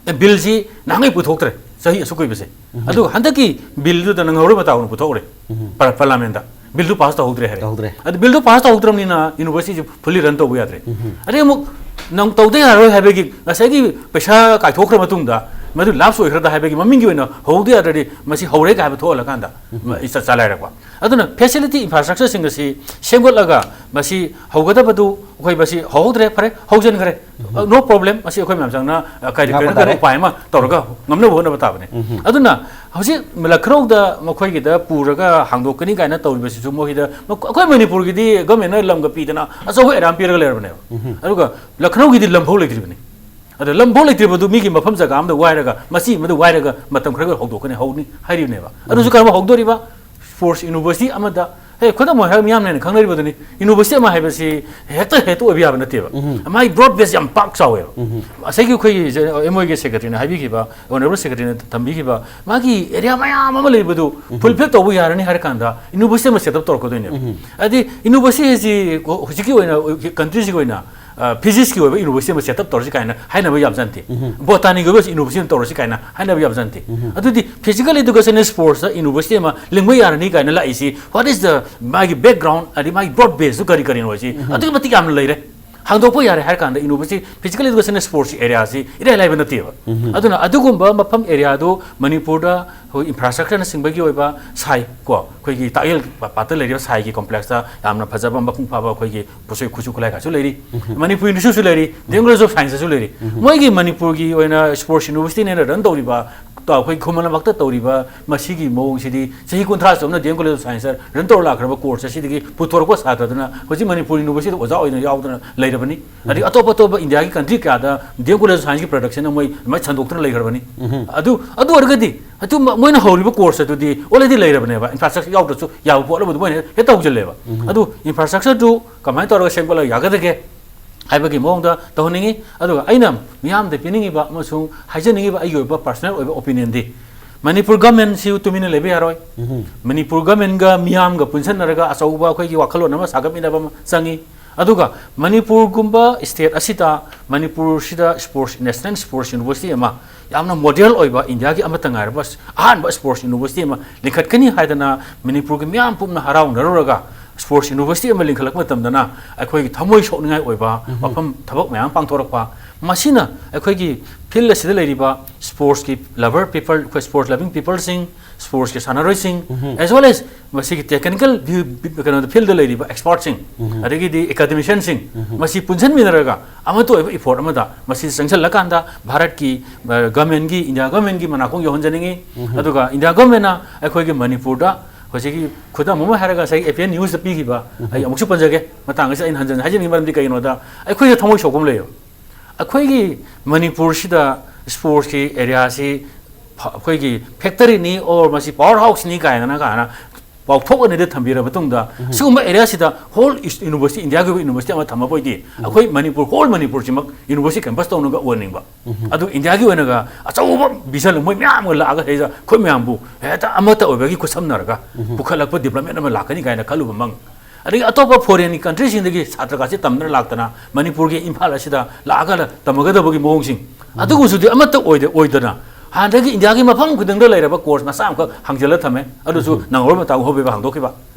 ꯑꯦ, ꯕꯤꯜꯁꯤ ꯅꯍꯥꯟꯉꯩ ꯄꯨꯊꯣꯛꯇ꯭ꯔꯦ, ꯆꯍꯤ ꯑꯁꯨꯛ ꯀꯨꯏꯕꯁꯦ꯫ ꯎꯝ꯫ ꯑꯗꯨꯒ ꯍꯟꯗꯛꯀꯤ ꯕꯤꯜꯗꯨꯗ ꯅꯪꯍꯧꯔꯣꯏ ꯃꯇꯥꯒꯨꯝꯅ ꯄꯨꯊꯣꯛꯎꯔꯦ꯫ ꯎꯝ꯫ ꯄꯥꯔ-, ꯄꯥꯔꯂꯥꯃꯦꯟꯗ꯫ ꯕꯤꯜꯗꯨ ꯄꯥꯁ ꯇꯧꯍꯧꯗ꯭ꯔꯦ ꯍꯥꯏꯔꯦ꯫ ꯇꯧꯍꯧꯗ꯭ꯔꯦ꯫ ꯑꯗꯨ ꯕꯤꯜꯗꯨ ꯄꯥꯁ ꯇꯧꯍꯧꯗ꯭ꯔꯕꯅꯤꯅ ꯌꯨꯅꯤꯚꯔꯁꯤꯇꯤꯁꯤ ꯐꯨꯜꯂꯤ ꯔꯟ ꯇꯧꯕ ꯌꯥꯗ꯭ꯔꯦ꯫ ꯎꯝ꯫ ꯑꯗꯩ ꯑꯃꯨꯛ ꯅꯪ ꯇꯧꯗ ꯌꯥꯔꯣꯏ ꯍꯥꯏꯕꯒꯤ ꯉꯁꯥꯏꯒꯤ ꯄꯩꯁꯥ ꯀꯥꯏꯊꯣꯛꯈ꯭ꯔ ꯃꯇꯨꯡꯗ, ꯃꯗꯨ ꯂꯥꯞꯁ ꯑꯣꯏꯈ꯭ꯔꯗ ꯍꯥꯏꯕꯒꯤ ꯃꯃꯤꯡꯒꯤ ꯑꯣꯏꯅ ꯍꯧꯍꯧꯗ ꯌꯥꯗ꯭ꯔꯗꯤ ꯃꯁꯤ ꯍꯧꯔꯦ ꯀꯥꯏ ꯍꯥꯏꯕ ꯊꯣꯛꯍꯜꯂꯀꯥꯟꯗ, ꯎꯝ꯫ ꯃ-, ꯏꯆꯠ ꯆꯂꯥꯏꯔꯛꯄ꯫ ꯑꯗꯨꯅ ꯐꯦꯁꯤꯂꯤꯇꯤ, ꯏꯟꯐ꯭ꯔꯥꯁ꯭ꯇ꯭ꯔꯛꯆꯔꯁꯤꯡ ꯑꯁꯤ ꯁꯦꯝꯒꯠꯂꯒ ꯃꯁꯤ ꯍꯧꯒꯗꯕꯗꯨ ꯑꯩꯈꯣꯏ ꯃꯁꯤ ꯍꯧꯍꯧꯗ꯭ꯔꯦ, ꯐꯔꯦ, ꯍꯧꯖꯤꯟꯈ꯭ꯔꯦ꯫ ꯎꯝ꯫ ꯑ, no problem, ꯃꯁꯤ ꯑꯩꯈꯣꯏ ꯃꯌꯥꯝ ꯆꯪꯅ, ꯑ, ꯀꯔꯤ, ꯉꯥꯛꯄ ꯀꯔꯤꯅꯣ ꯀꯔꯤꯅꯣ ꯇꯥꯔꯦ꯫ ꯎꯄꯥꯏ ꯑꯃ ꯇꯧꯔꯒ ꯉꯝꯅꯕ ꯍꯣꯠꯅꯕ ꯇꯥꯕꯅꯤ꯫ ꯎꯝ꯫ ꯑꯗꯨꯅ ꯍꯧꯖꯤꯛ ꯂꯈꯅꯧꯗ ꯃꯈꯣꯏꯒꯤꯗ ꯄꯨꯔꯒ ꯍꯥꯡꯗꯣꯛꯀꯅꯤ ꯀꯥꯏꯅ ꯇꯧꯔꯤꯕꯁꯤꯁꯨ ꯃꯈꯣꯏꯗ, ꯃꯈ-, ꯑꯩꯈꯣꯏ ꯃꯅꯤꯄꯨꯔꯒꯤꯗꯤ ꯒꯃꯦꯟꯅ ꯂꯝꯒ ꯄꯤꯗꯅ ꯑꯆꯧꯕ ꯑꯦꯔꯤꯌꯥ ꯑꯃ ꯄꯤꯔꯒ ꯂꯩꯔꯕꯅꯦꯕ꯫ ꯎꯝ꯫ ꯑꯗꯨꯒ ꯂꯈꯅꯧꯒꯤꯗꯤ ꯂꯝꯐꯥꯎ ꯂꯩꯇ꯭ꯔꯤꯕꯅꯤ꯫ ꯑꯗ ꯂꯝꯐꯥꯎ ꯂꯩꯇ꯭ꯔꯤꯕꯗꯨ ꯃꯤꯒꯤ ꯃꯐꯝ ꯖꯒꯥ ꯑꯃꯗ ꯋꯥꯏꯔꯒ, ꯃꯆꯤ ꯑꯃꯗ ꯋꯥꯏꯔꯒ ꯃꯇꯝ ꯈꯔꯒ ꯍꯧꯗꯣꯛꯀꯅꯤ, ꯍꯧꯅꯤ ꯍꯥꯏꯔꯤꯕꯅꯦꯕ꯫ ꯑꯗꯨꯁꯨ ꯎꯝ꯫ ꯀꯔꯝꯕ ꯍꯧꯗꯣꯔꯤꯕ? ꯁ꯭ꯄꯣꯔꯠꯁ ꯌꯨꯅꯤꯚꯔꯁꯤꯇꯤ ꯑꯃꯗ, ꯍꯦ, ꯈꯨꯗꯝ ꯑꯣꯏꯅ ꯍꯥꯏꯔꯒ ꯃꯤꯌꯥꯝꯅ ꯍꯦꯟꯅ ꯈꯪꯅꯔꯤꯕꯗꯨꯅꯤ, ꯌꯨꯅꯤꯚꯔꯁꯤꯇꯤ ꯑꯃ ꯍꯥꯏꯕꯁꯤ ꯍꯦꯛꯇ, ꯍꯦꯛꯇ ꯑꯣꯏꯕ ꯌꯥꯕ ꯅꯠꯇꯦꯕ꯫ ꯎꯝ꯫ ꯃꯥꯒꯤ ꯕ꯭ꯔꯣꯗ ꯕꯦꯁ ꯌꯥꯝ ꯄꯥꯛ ꯆꯥꯎꯋꯦꯕ꯫ ꯎꯝ꯫ ꯉꯁꯥꯏꯒꯤ ꯑꯩꯈꯣꯏꯒꯤ ꯑꯦꯝ ꯑꯣꯏꯒꯤ ꯁꯦꯀ꯭ꯔꯦꯇꯔꯤꯅ ꯍꯥꯏꯕꯤꯈꯤꯕ, ꯑꯣꯅꯔꯦꯕꯜ ꯁꯦꯀ꯭ꯔꯦꯇꯔꯤꯅ ꯊꯝꯕꯤꯈꯤꯕ, ꯃꯥꯒꯤ ꯑꯦꯔꯤꯌꯥ ꯃꯌꯥꯝ ꯑꯃ ꯂꯩꯕꯗꯨ ꯎꯝ꯫ ꯐꯨꯜꯐꯤꯜ ꯇꯧꯕ ꯌꯥꯔꯅꯤ ꯍꯥꯏꯔ ꯀꯥꯟꯗ ꯌꯨꯅꯤꯚꯔꯁꯤꯇꯤ ꯑꯃ ꯁꯦꯠ ꯑꯞ ꯇꯧꯔꯛꯀꯗꯣꯏꯅꯦꯕ꯫ ꯎꯝ꯫ ꯍꯥꯏꯗꯤ ꯌꯨꯅꯤꯚꯔꯁꯤꯇꯤ ꯍꯥꯏꯁꯤ ꯍꯧꯖꯤꯛꯀꯤ ꯑꯣꯏꯅ, ꯀꯟꯇ꯭ꯔꯤꯁꯤꯒꯤ ꯑꯣꯏꯅ, ꯑ, ꯐꯤꯖꯤꯛꯁꯀꯤ ꯑꯣꯏꯕ ꯌꯨꯅꯤꯚꯔꯁꯤꯇꯤ ꯑꯃ ꯁꯦꯠ ꯑꯞ ꯇꯧꯔꯁꯤ ꯀꯥꯏꯅ ꯍꯥꯏꯅꯕ ꯌꯥꯕꯖꯥꯠ ꯅꯠꯇꯦ꯫ ꯎꯝ꯫ ꯕꯣꯇꯥꯅꯤꯒꯤ ꯑꯣꯏꯕ ꯌꯨꯅꯤꯚꯔꯁꯤꯇꯤ ꯑꯃ ꯇꯧꯔꯁꯤ ꯀꯥꯏꯅ ꯍꯥꯏꯅꯕ ꯌꯥꯕꯖꯥꯠ ꯅꯠꯇꯦ꯫ ꯎꯝ꯫ ꯑꯗꯨꯗꯤ ꯐꯤꯖꯤꯀꯦꯜ ꯑꯦꯗꯨꯀꯦꯁꯟ ꯑꯦꯟ ꯁ꯭ꯄꯣꯔꯠꯁꯇ ꯌꯨꯅꯤꯚꯔꯁꯤꯇꯤ ꯑꯃ ꯂꯤꯡꯕ ꯌꯥꯔꯅꯤ ꯀꯥꯏꯅ ꯂꯥꯛꯏꯁꯤ, what is the, ꯃꯥꯒꯤ ꯕꯦꯛꯒ꯭ꯔꯥꯎꯟ, ꯑꯗꯩ ꯃꯥꯒꯤ ꯕ꯭ꯔꯣꯗ ꯕꯦꯁꯇꯨ ꯀꯔꯤ ꯀꯔꯤꯅꯣ ꯍꯥꯏꯁꯤ ꯎꯝ꯫ ꯑꯗꯨꯛꯀꯤ ꯃꯇꯤꯛ ꯌꯥꯝꯅ ꯂꯩꯔꯦ꯫ ꯍꯥꯡꯗꯣꯛꯄ ꯌꯥꯔꯦ ꯍꯥꯏꯔ ꯀꯥꯟꯗ ꯌꯨꯅꯤꯚꯔꯁꯤꯇꯤ ꯐꯤꯖꯤꯀꯦꯜ ꯑꯦꯗꯨꯀꯦꯁꯟ ꯑꯦꯟ ꯁ꯭ꯄꯣꯔꯠꯁꯀꯤ ꯑꯦꯔꯤꯌꯥꯁꯤ ꯏꯔꯥꯏ ꯂꯥꯏꯕ ꯅꯠꯇꯦꯕ꯫ ꯎꯝ꯫ ꯑꯗꯨꯅ ꯑꯗꯨꯒꯨꯝꯕ ꯃꯐꯝ ꯑꯦꯔꯤꯌꯥꯗꯨ ꯃꯅꯤꯄꯨꯔꯗ ꯑꯩꯈꯣꯏ ꯏꯟꯐ꯭ꯔꯥꯁ꯭ꯇ꯭ꯔꯛꯆꯔꯅꯆꯤꯡꯕꯒꯤ ꯑꯣꯏꯕ ꯁꯥꯏ ꯀꯣ, ꯑꯩꯈꯣꯏꯒꯤ ꯇꯥꯛꯌꯦꯜ ꯄꯥꯠꯇ ꯂꯩꯔꯤꯕ ꯁꯥꯏꯒꯤ ꯀꯣꯝꯄ꯭ꯂꯦꯛꯁꯇ ꯌꯥꯝꯅ ꯐꯖꯕ ꯃꯄꯨꯡ ꯐꯥꯕ ꯑꯩꯈꯣꯏꯒꯤ ꯄꯣꯠꯆꯩ ꯈꯨꯠꯁꯨ ꯈꯨꯠꯂꯥꯏ ꯀꯥꯏꯁꯨ ꯂꯩꯔꯤ꯫ ꯎꯝ꯫ ꯃꯅꯤꯄꯨꯔ ꯌꯨꯅꯤꯚꯔꯁꯤꯇꯤꯁꯨ ꯂꯩꯔꯤ, ꯗꯤ ꯑꯦꯝ ꯀꯣꯂꯦꯖ ꯑꯣꯐ ꯁꯥꯏꯟꯁꯇꯁꯨ ꯂꯩꯔꯤ꯫ ꯎꯝ꯫ ꯃꯣꯏꯒꯤ ꯃꯅꯤꯄꯨꯔꯒꯤ ꯑꯣꯏꯅ ꯁ꯭ꯄꯣꯔꯠꯁ ꯌꯨꯅꯤꯚꯔꯁꯤꯇꯤꯅꯦꯅ ꯔꯟ ꯇꯧꯔꯤꯕ ꯑꯩꯈꯣꯏ ꯈꯨꯃꯟ ꯂꯝꯄꯥꯛꯇ ꯇꯧꯔꯤꯕ ꯃꯁꯤꯒꯤ ꯃꯑꯣꯡꯁꯤꯗꯤ ꯆꯍꯤ ꯀꯨꯟꯊ꯭ꯔꯥ ꯆꯨꯞꯅ ꯗꯤ ꯑꯦꯝ ꯀꯣꯂꯦꯖ ꯑꯣꯐ ꯁꯥꯏꯟꯁꯇ ꯔꯟ ꯇꯧꯔ ꯂꯥꯛꯈ꯭ꯔꯕ ꯀꯣꯔꯁ ꯑꯁꯤꯗꯒꯤ ꯄꯨꯊꯣꯔꯛꯄ ꯁꯥꯇ꯭ꯔꯗꯨꯅ ꯍꯧꯖꯤꯛ ꯃꯅꯤꯄꯨꯔ ꯌꯨꯅꯤꯚꯔꯁꯤꯇꯤꯗ ꯑꯣꯖꯥ ꯑꯣꯏꯅ ꯌꯥꯎꯗꯅ ꯂꯩꯔꯕꯅꯤ꯫ ꯑꯗꯒꯤ ꯑꯇꯣꯞ ꯑꯇꯣꯞꯄ ꯏꯟꯗꯤꯌꯥꯒꯤ ꯀꯟꯇ꯭ꯔꯤ ꯀꯌꯥꯗ ꯗꯤ ꯑꯦꯝ ꯀꯣꯂꯦꯖ ꯑꯣꯐ ꯁꯥꯏꯟꯁꯀꯤ ꯄ꯭ꯔꯗꯛꯁꯟ ꯃꯣꯏ ꯑꯗꯨꯃꯥꯏꯅ ꯁꯟꯗꯣꯛꯇꯨꯅ ꯂꯩꯈ꯭ꯔꯕꯅꯤ꯫ ꯑꯗꯨ ꯑꯗꯨ ꯑꯣꯏꯔꯒꯗꯤ ꯑꯗꯨ ꯃ- ꯃꯣꯏꯅ ꯍꯧꯔꯤꯕ ꯀꯣꯔꯁ ꯑꯗꯨꯗꯤ ꯑꯣꯜꯔꯦꯗꯤ ꯂꯩꯔꯕꯅꯦꯕ, ꯏꯟꯐ꯭ꯔꯥꯁ꯭ꯇ꯭ꯔꯛꯆꯔ ꯌꯥꯎꯗ꯭ꯔꯁꯨ ꯌꯥꯕ ꯄꯣꯠ ꯑꯃꯗꯨ ꯃꯣꯏꯅ ꯍꯦꯛꯇ ꯍꯧꯖꯤꯜꯂꯦꯕ꯫ ꯑꯗꯨ ꯏꯟꯐ꯭ꯔꯥꯁ꯭ꯇ꯭ꯔꯛꯆꯔꯗꯨ ꯀꯃꯥꯏꯅ ꯇꯧꯔꯒ ꯁꯦꯝꯒꯠꯂꯒ ꯌꯥꯒꯗꯒꯦ ꯍꯥꯏꯕꯒꯤ ꯃꯑꯣꯡꯗ ꯇꯧꯍꯟꯅꯤꯡꯉꯤ꯫ ꯑꯗꯨꯒ ꯑꯩꯅ ꯃꯤꯌꯥꯝꯗ ꯄꯤꯅꯤꯡꯉꯤꯕ ꯑꯃꯁꯨꯡ ꯍꯥꯏꯖꯅꯤꯡꯉꯤꯕ ꯑꯩꯒꯤ ꯑꯣꯏꯕ ꯄꯔꯁꯣꯅꯦꯜ ꯑꯣꯏꯕ ꯑꯣꯄꯤꯅꯤꯌꯟꯗꯤ, ꯃꯅꯤꯄꯨꯔ ꯒꯃꯦꯟꯁꯤ ꯇꯨꯃꯤꯟꯅ ꯂꯩꯕ ꯌꯥꯔꯣꯏ꯫ ꯃꯅꯤꯄꯨꯔ ꯒꯃꯦꯟꯒ ꯃꯤꯌꯥꯝꯒ ꯄꯨꯟꯁꯤꯟꯅꯔꯒ ꯑꯆꯧꯕ ꯑꯩꯈꯣꯏꯒꯤ ꯋꯥꯈꯜꯂꯣꯟ ꯑꯃ ꯁꯥꯒꯠꯃꯤꯟꯅꯕ ꯑꯃ ꯆꯪꯉꯤ꯫ ꯑꯗꯨꯒ ꯃꯅꯤꯄꯨꯔꯒꯨꯝꯕ ꯁ꯭ꯇꯦꯠ ꯑꯁꯤꯗ, ꯃꯅꯤꯄꯨꯔꯁꯤꯗ ꯁ꯭ꯄꯣꯔꯠꯁ, ꯅꯦꯁꯅꯦꯜ ꯁ꯭ꯄꯣꯔꯠꯁ ꯌꯨꯅꯤꯚꯔꯁꯤꯇꯤ ꯑꯃ, ꯌꯥꯝꯅ ꯃꯣꯗꯦꯜ ꯑꯣꯏꯕ, ꯏꯟꯗꯤꯌꯥꯒꯤ ꯑꯃꯠꯇ ꯉꯥꯏꯔꯕ ꯑꯍꯥꯟꯕ ꯁ꯭ꯄꯣꯔꯠꯁ ꯌꯨꯅꯤꯚꯔꯁꯤꯇꯤ ꯑꯃ ꯂꯤꯡꯈꯠꯀꯅꯤ ꯍꯥꯏꯗꯅ ꯃꯅꯤꯄꯨꯔꯒꯤ ꯃꯤꯌꯥꯝ ꯄꯨꯝꯅ ꯍꯔꯥꯎꯅꯔꯨꯔꯒ ꯁ꯭ꯄꯣꯔꯠꯁ ꯌꯨꯅꯤꯚꯔꯁꯤꯇꯤ ꯑꯃ ꯂꯤꯡꯈꯠꯂꯛꯄ ꯃꯇꯝꯗꯅ ꯑꯩꯈꯣꯏꯒꯤ ꯊꯃꯣꯏ ꯁꯣꯛꯅꯤꯡꯉꯥꯏ ꯑꯣꯏꯕ ꯋꯥꯐꯝ, ꯊꯕꯛ ꯃꯌꯥꯝ ꯄꯥꯡꯊꯣꯔꯛꯄ, ꯃꯁꯤꯅ ꯑꯩꯈꯣꯏꯒꯤ ꯐꯤꯜꯗ ꯑꯁꯤꯗ ꯂꯩꯔꯤꯕ ꯁ꯭ꯄꯣꯔꯠꯁꯀꯤ ꯂꯚꯔ ꯄꯤꯄꯜ, ꯑꯩꯈꯣꯏ ꯁ꯭ꯄꯣꯔꯠꯁ ꯂꯚꯤꯡ ꯄꯤꯄꯜꯁꯤꯡ, ꯁ꯭ꯄꯣꯔꯠꯁꯀꯤ ꯁꯥꯟꯅꯔꯣꯏꯁꯤꯡ, ꯑꯦꯖ ꯋꯦꯜ ꯑꯦꯁ ꯃꯁꯤꯒꯤ ꯇꯦꯛꯅꯤꯀꯦꯜ ꯚ꯭ꯌꯨ, ꯀꯩꯅꯣꯗ, ꯐꯤꯜꯗ ꯂꯩꯔꯤꯕ ꯑꯦꯛꯁꯄꯔꯠꯁꯤꯡ, ꯑꯗꯒꯤꯗꯤ ꯑꯦꯀꯥꯗꯃꯤꯁꯤꯌꯟꯁꯤꯡ, ꯃꯁꯤ ꯄꯨꯟꯁꯤꯟꯃꯤꯟꯅꯔꯒ ꯑꯃꯠꯇ ꯑꯣꯏꯕ ꯏꯐꯣꯔꯠ ꯑꯃꯗ ꯃꯁꯤ ꯆꯪꯁꯤꯜꯂꯀꯥꯟꯗ ꯚꯥꯔꯠꯀꯤ, ꯑ, ꯒꯃꯦꯟꯒꯤ, ꯏꯟꯗꯤꯌꯥ ꯒꯃꯦꯟꯒꯤ ꯃꯅꯥꯀꯣꯡ ꯌꯧꯍꯟꯖꯅꯤꯡꯉꯤ꯫ ꯑꯗꯨꯒ ꯏꯟꯗꯤꯌꯥ ꯒꯃꯦꯟꯅ ꯑꯩꯈꯣꯏꯒꯤ ꯃꯅꯤꯄꯨꯔꯗ ꯍꯧꯖꯤꯛꯀꯤ ꯈꯨꯗꯝ ꯑꯃ ꯍꯥꯏꯔꯒ ꯉꯁꯥꯏ ꯑꯦ ꯄꯤ ꯑꯦꯟ ꯅ꯭ꯌꯨꯁꯇ ꯄꯤꯈꯤꯕ, ꯑꯩ ꯑꯃꯨꯛꯁꯨ ꯄꯟꯖꯒꯦ, ꯃꯇꯥꯡ ꯑꯁꯤꯗ ꯑꯩꯅ ꯍꯟꯖꯟ ꯍꯥꯏꯖꯅꯤꯡꯉꯤ ꯃꯔꯝꯗꯤ ꯀꯩꯒꯤꯅꯣꯗ ꯑꯩꯈꯣꯏꯗ ꯊꯃꯣꯏ ꯁꯣꯛꯄ ꯑꯃ ꯂꯩꯌꯦꯕ꯫ ꯑꯩꯈꯣꯏꯒꯤ ꯃꯅꯤꯄꯨꯔꯁꯤꯗ ꯁ꯭ꯄꯣꯔꯠꯁꯀꯤ ꯑꯦꯔꯤꯌꯥꯁꯤ ꯐ-, ꯑꯩꯈꯣꯏꯒꯤ ꯐꯦꯛꯇꯔꯤꯅꯤ ꯑꯣꯔ ꯃꯁꯤ ꯄꯥꯋꯔ ꯍꯥꯎꯁꯅꯤ ꯀꯥꯏꯅ, ꯀꯥꯏꯅ ꯄꯥꯎꯊꯣꯛ ꯑꯅꯤꯗ ꯊꯝꯕꯤꯔꯕ ꯃꯇꯨꯡꯗ, ꯁꯤꯒꯨꯝꯕ ꯑꯦꯔꯤꯌꯥꯁꯤꯗ ꯍꯣꯜ ꯏꯁ-, ꯌꯨꯅꯤꯚꯔꯁꯤꯇꯤ, ꯏꯟꯗꯤꯌꯥꯒꯤ ꯑꯣꯏꯕ ꯌꯨꯅꯤꯚꯔꯁꯤꯇꯤ ꯑꯃ ꯊꯝꯃꯕ ꯑꯣꯏꯗꯤ, ꯑꯩꯈꯣꯏ ꯃꯅꯤꯄꯨꯔ, ꯍꯣꯜ ꯃꯅꯤꯄꯨꯔꯁꯤꯃꯛ ꯌꯨꯅꯤꯚꯔꯁꯤꯇꯤ ꯀꯦꯝꯄꯁ ꯇꯧꯅꯒ ꯑꯣꯏꯍꯟꯅꯤꯡꯕ꯫ ꯑꯗꯨ ꯏꯟꯗꯤꯌꯥꯒꯤ ꯑꯣꯏꯅꯒ ꯑꯆꯧꯕ ꯚꯤꯖꯟ ꯃꯣꯏ ꯃꯌꯥꯝ ꯑꯃ ꯂꯥꯛꯑꯒ ꯁꯤꯗ ꯑꯩꯈꯣꯏ ꯃꯌꯥꯝꯕꯨ ꯍꯦꯛꯇ ꯑꯃꯠꯇ ꯑꯣꯏꯕꯒꯤ ꯈꯨꯠꯁꯝꯅꯔꯒ ꯄꯨꯈꯠꯂꯛꯄ ꯗꯤꯕ꯭ꯂꯞꯃꯦꯟ ꯑꯃ ꯂꯥꯛꯀꯅꯤ ꯀꯥꯏꯅ ꯈꯜꯂꯨꯕ ꯃꯪ꯫ ꯑꯗꯒꯤ ꯑꯇꯣꯞꯄ ꯐꯣꯔꯦꯟꯒꯤ ꯀꯟꯇ꯭ꯔꯤꯁꯤꯡꯗꯒꯤ ꯁꯥꯇ꯭ꯔꯒꯁꯤ ꯇꯝꯗꯅ ꯂꯥꯛꯇꯅ ꯃꯅꯤꯄꯨꯔꯒꯤ ꯏꯝꯐꯥꯜ ꯑꯁꯤꯗ ꯂꯥꯛꯑꯒ ꯇꯝꯃꯒꯗꯕꯒꯤ ꯃꯑꯣꯡꯁꯤꯡ, ꯑꯗꯨꯒꯨꯝꯕꯁꯨꯗꯤ ꯑꯃꯠꯇ ꯑꯣꯏꯗ-, ꯑꯣꯏꯗꯅ ꯍꯥꯟꯅꯗꯒꯤ ꯏꯟꯗꯤꯌꯥꯒꯤ ꯃꯐꯝ ꯈꯨꯗꯤꯡꯗ ꯂꯩꯔꯕ ꯀꯣꯔꯁ ꯃꯆꯥ ꯑꯃꯈꯛ ꯍꯥꯡꯖꯤꯜꯂ ꯊꯝꯃꯦ꯫ ꯑꯗꯨꯁꯨ ꯅꯪꯍꯧꯔꯣꯏ ꯃꯇꯥꯒꯨꯝ ꯍꯧꯕꯤꯕ ꯍꯥꯡꯗꯣꯛꯈꯤꯕ꯫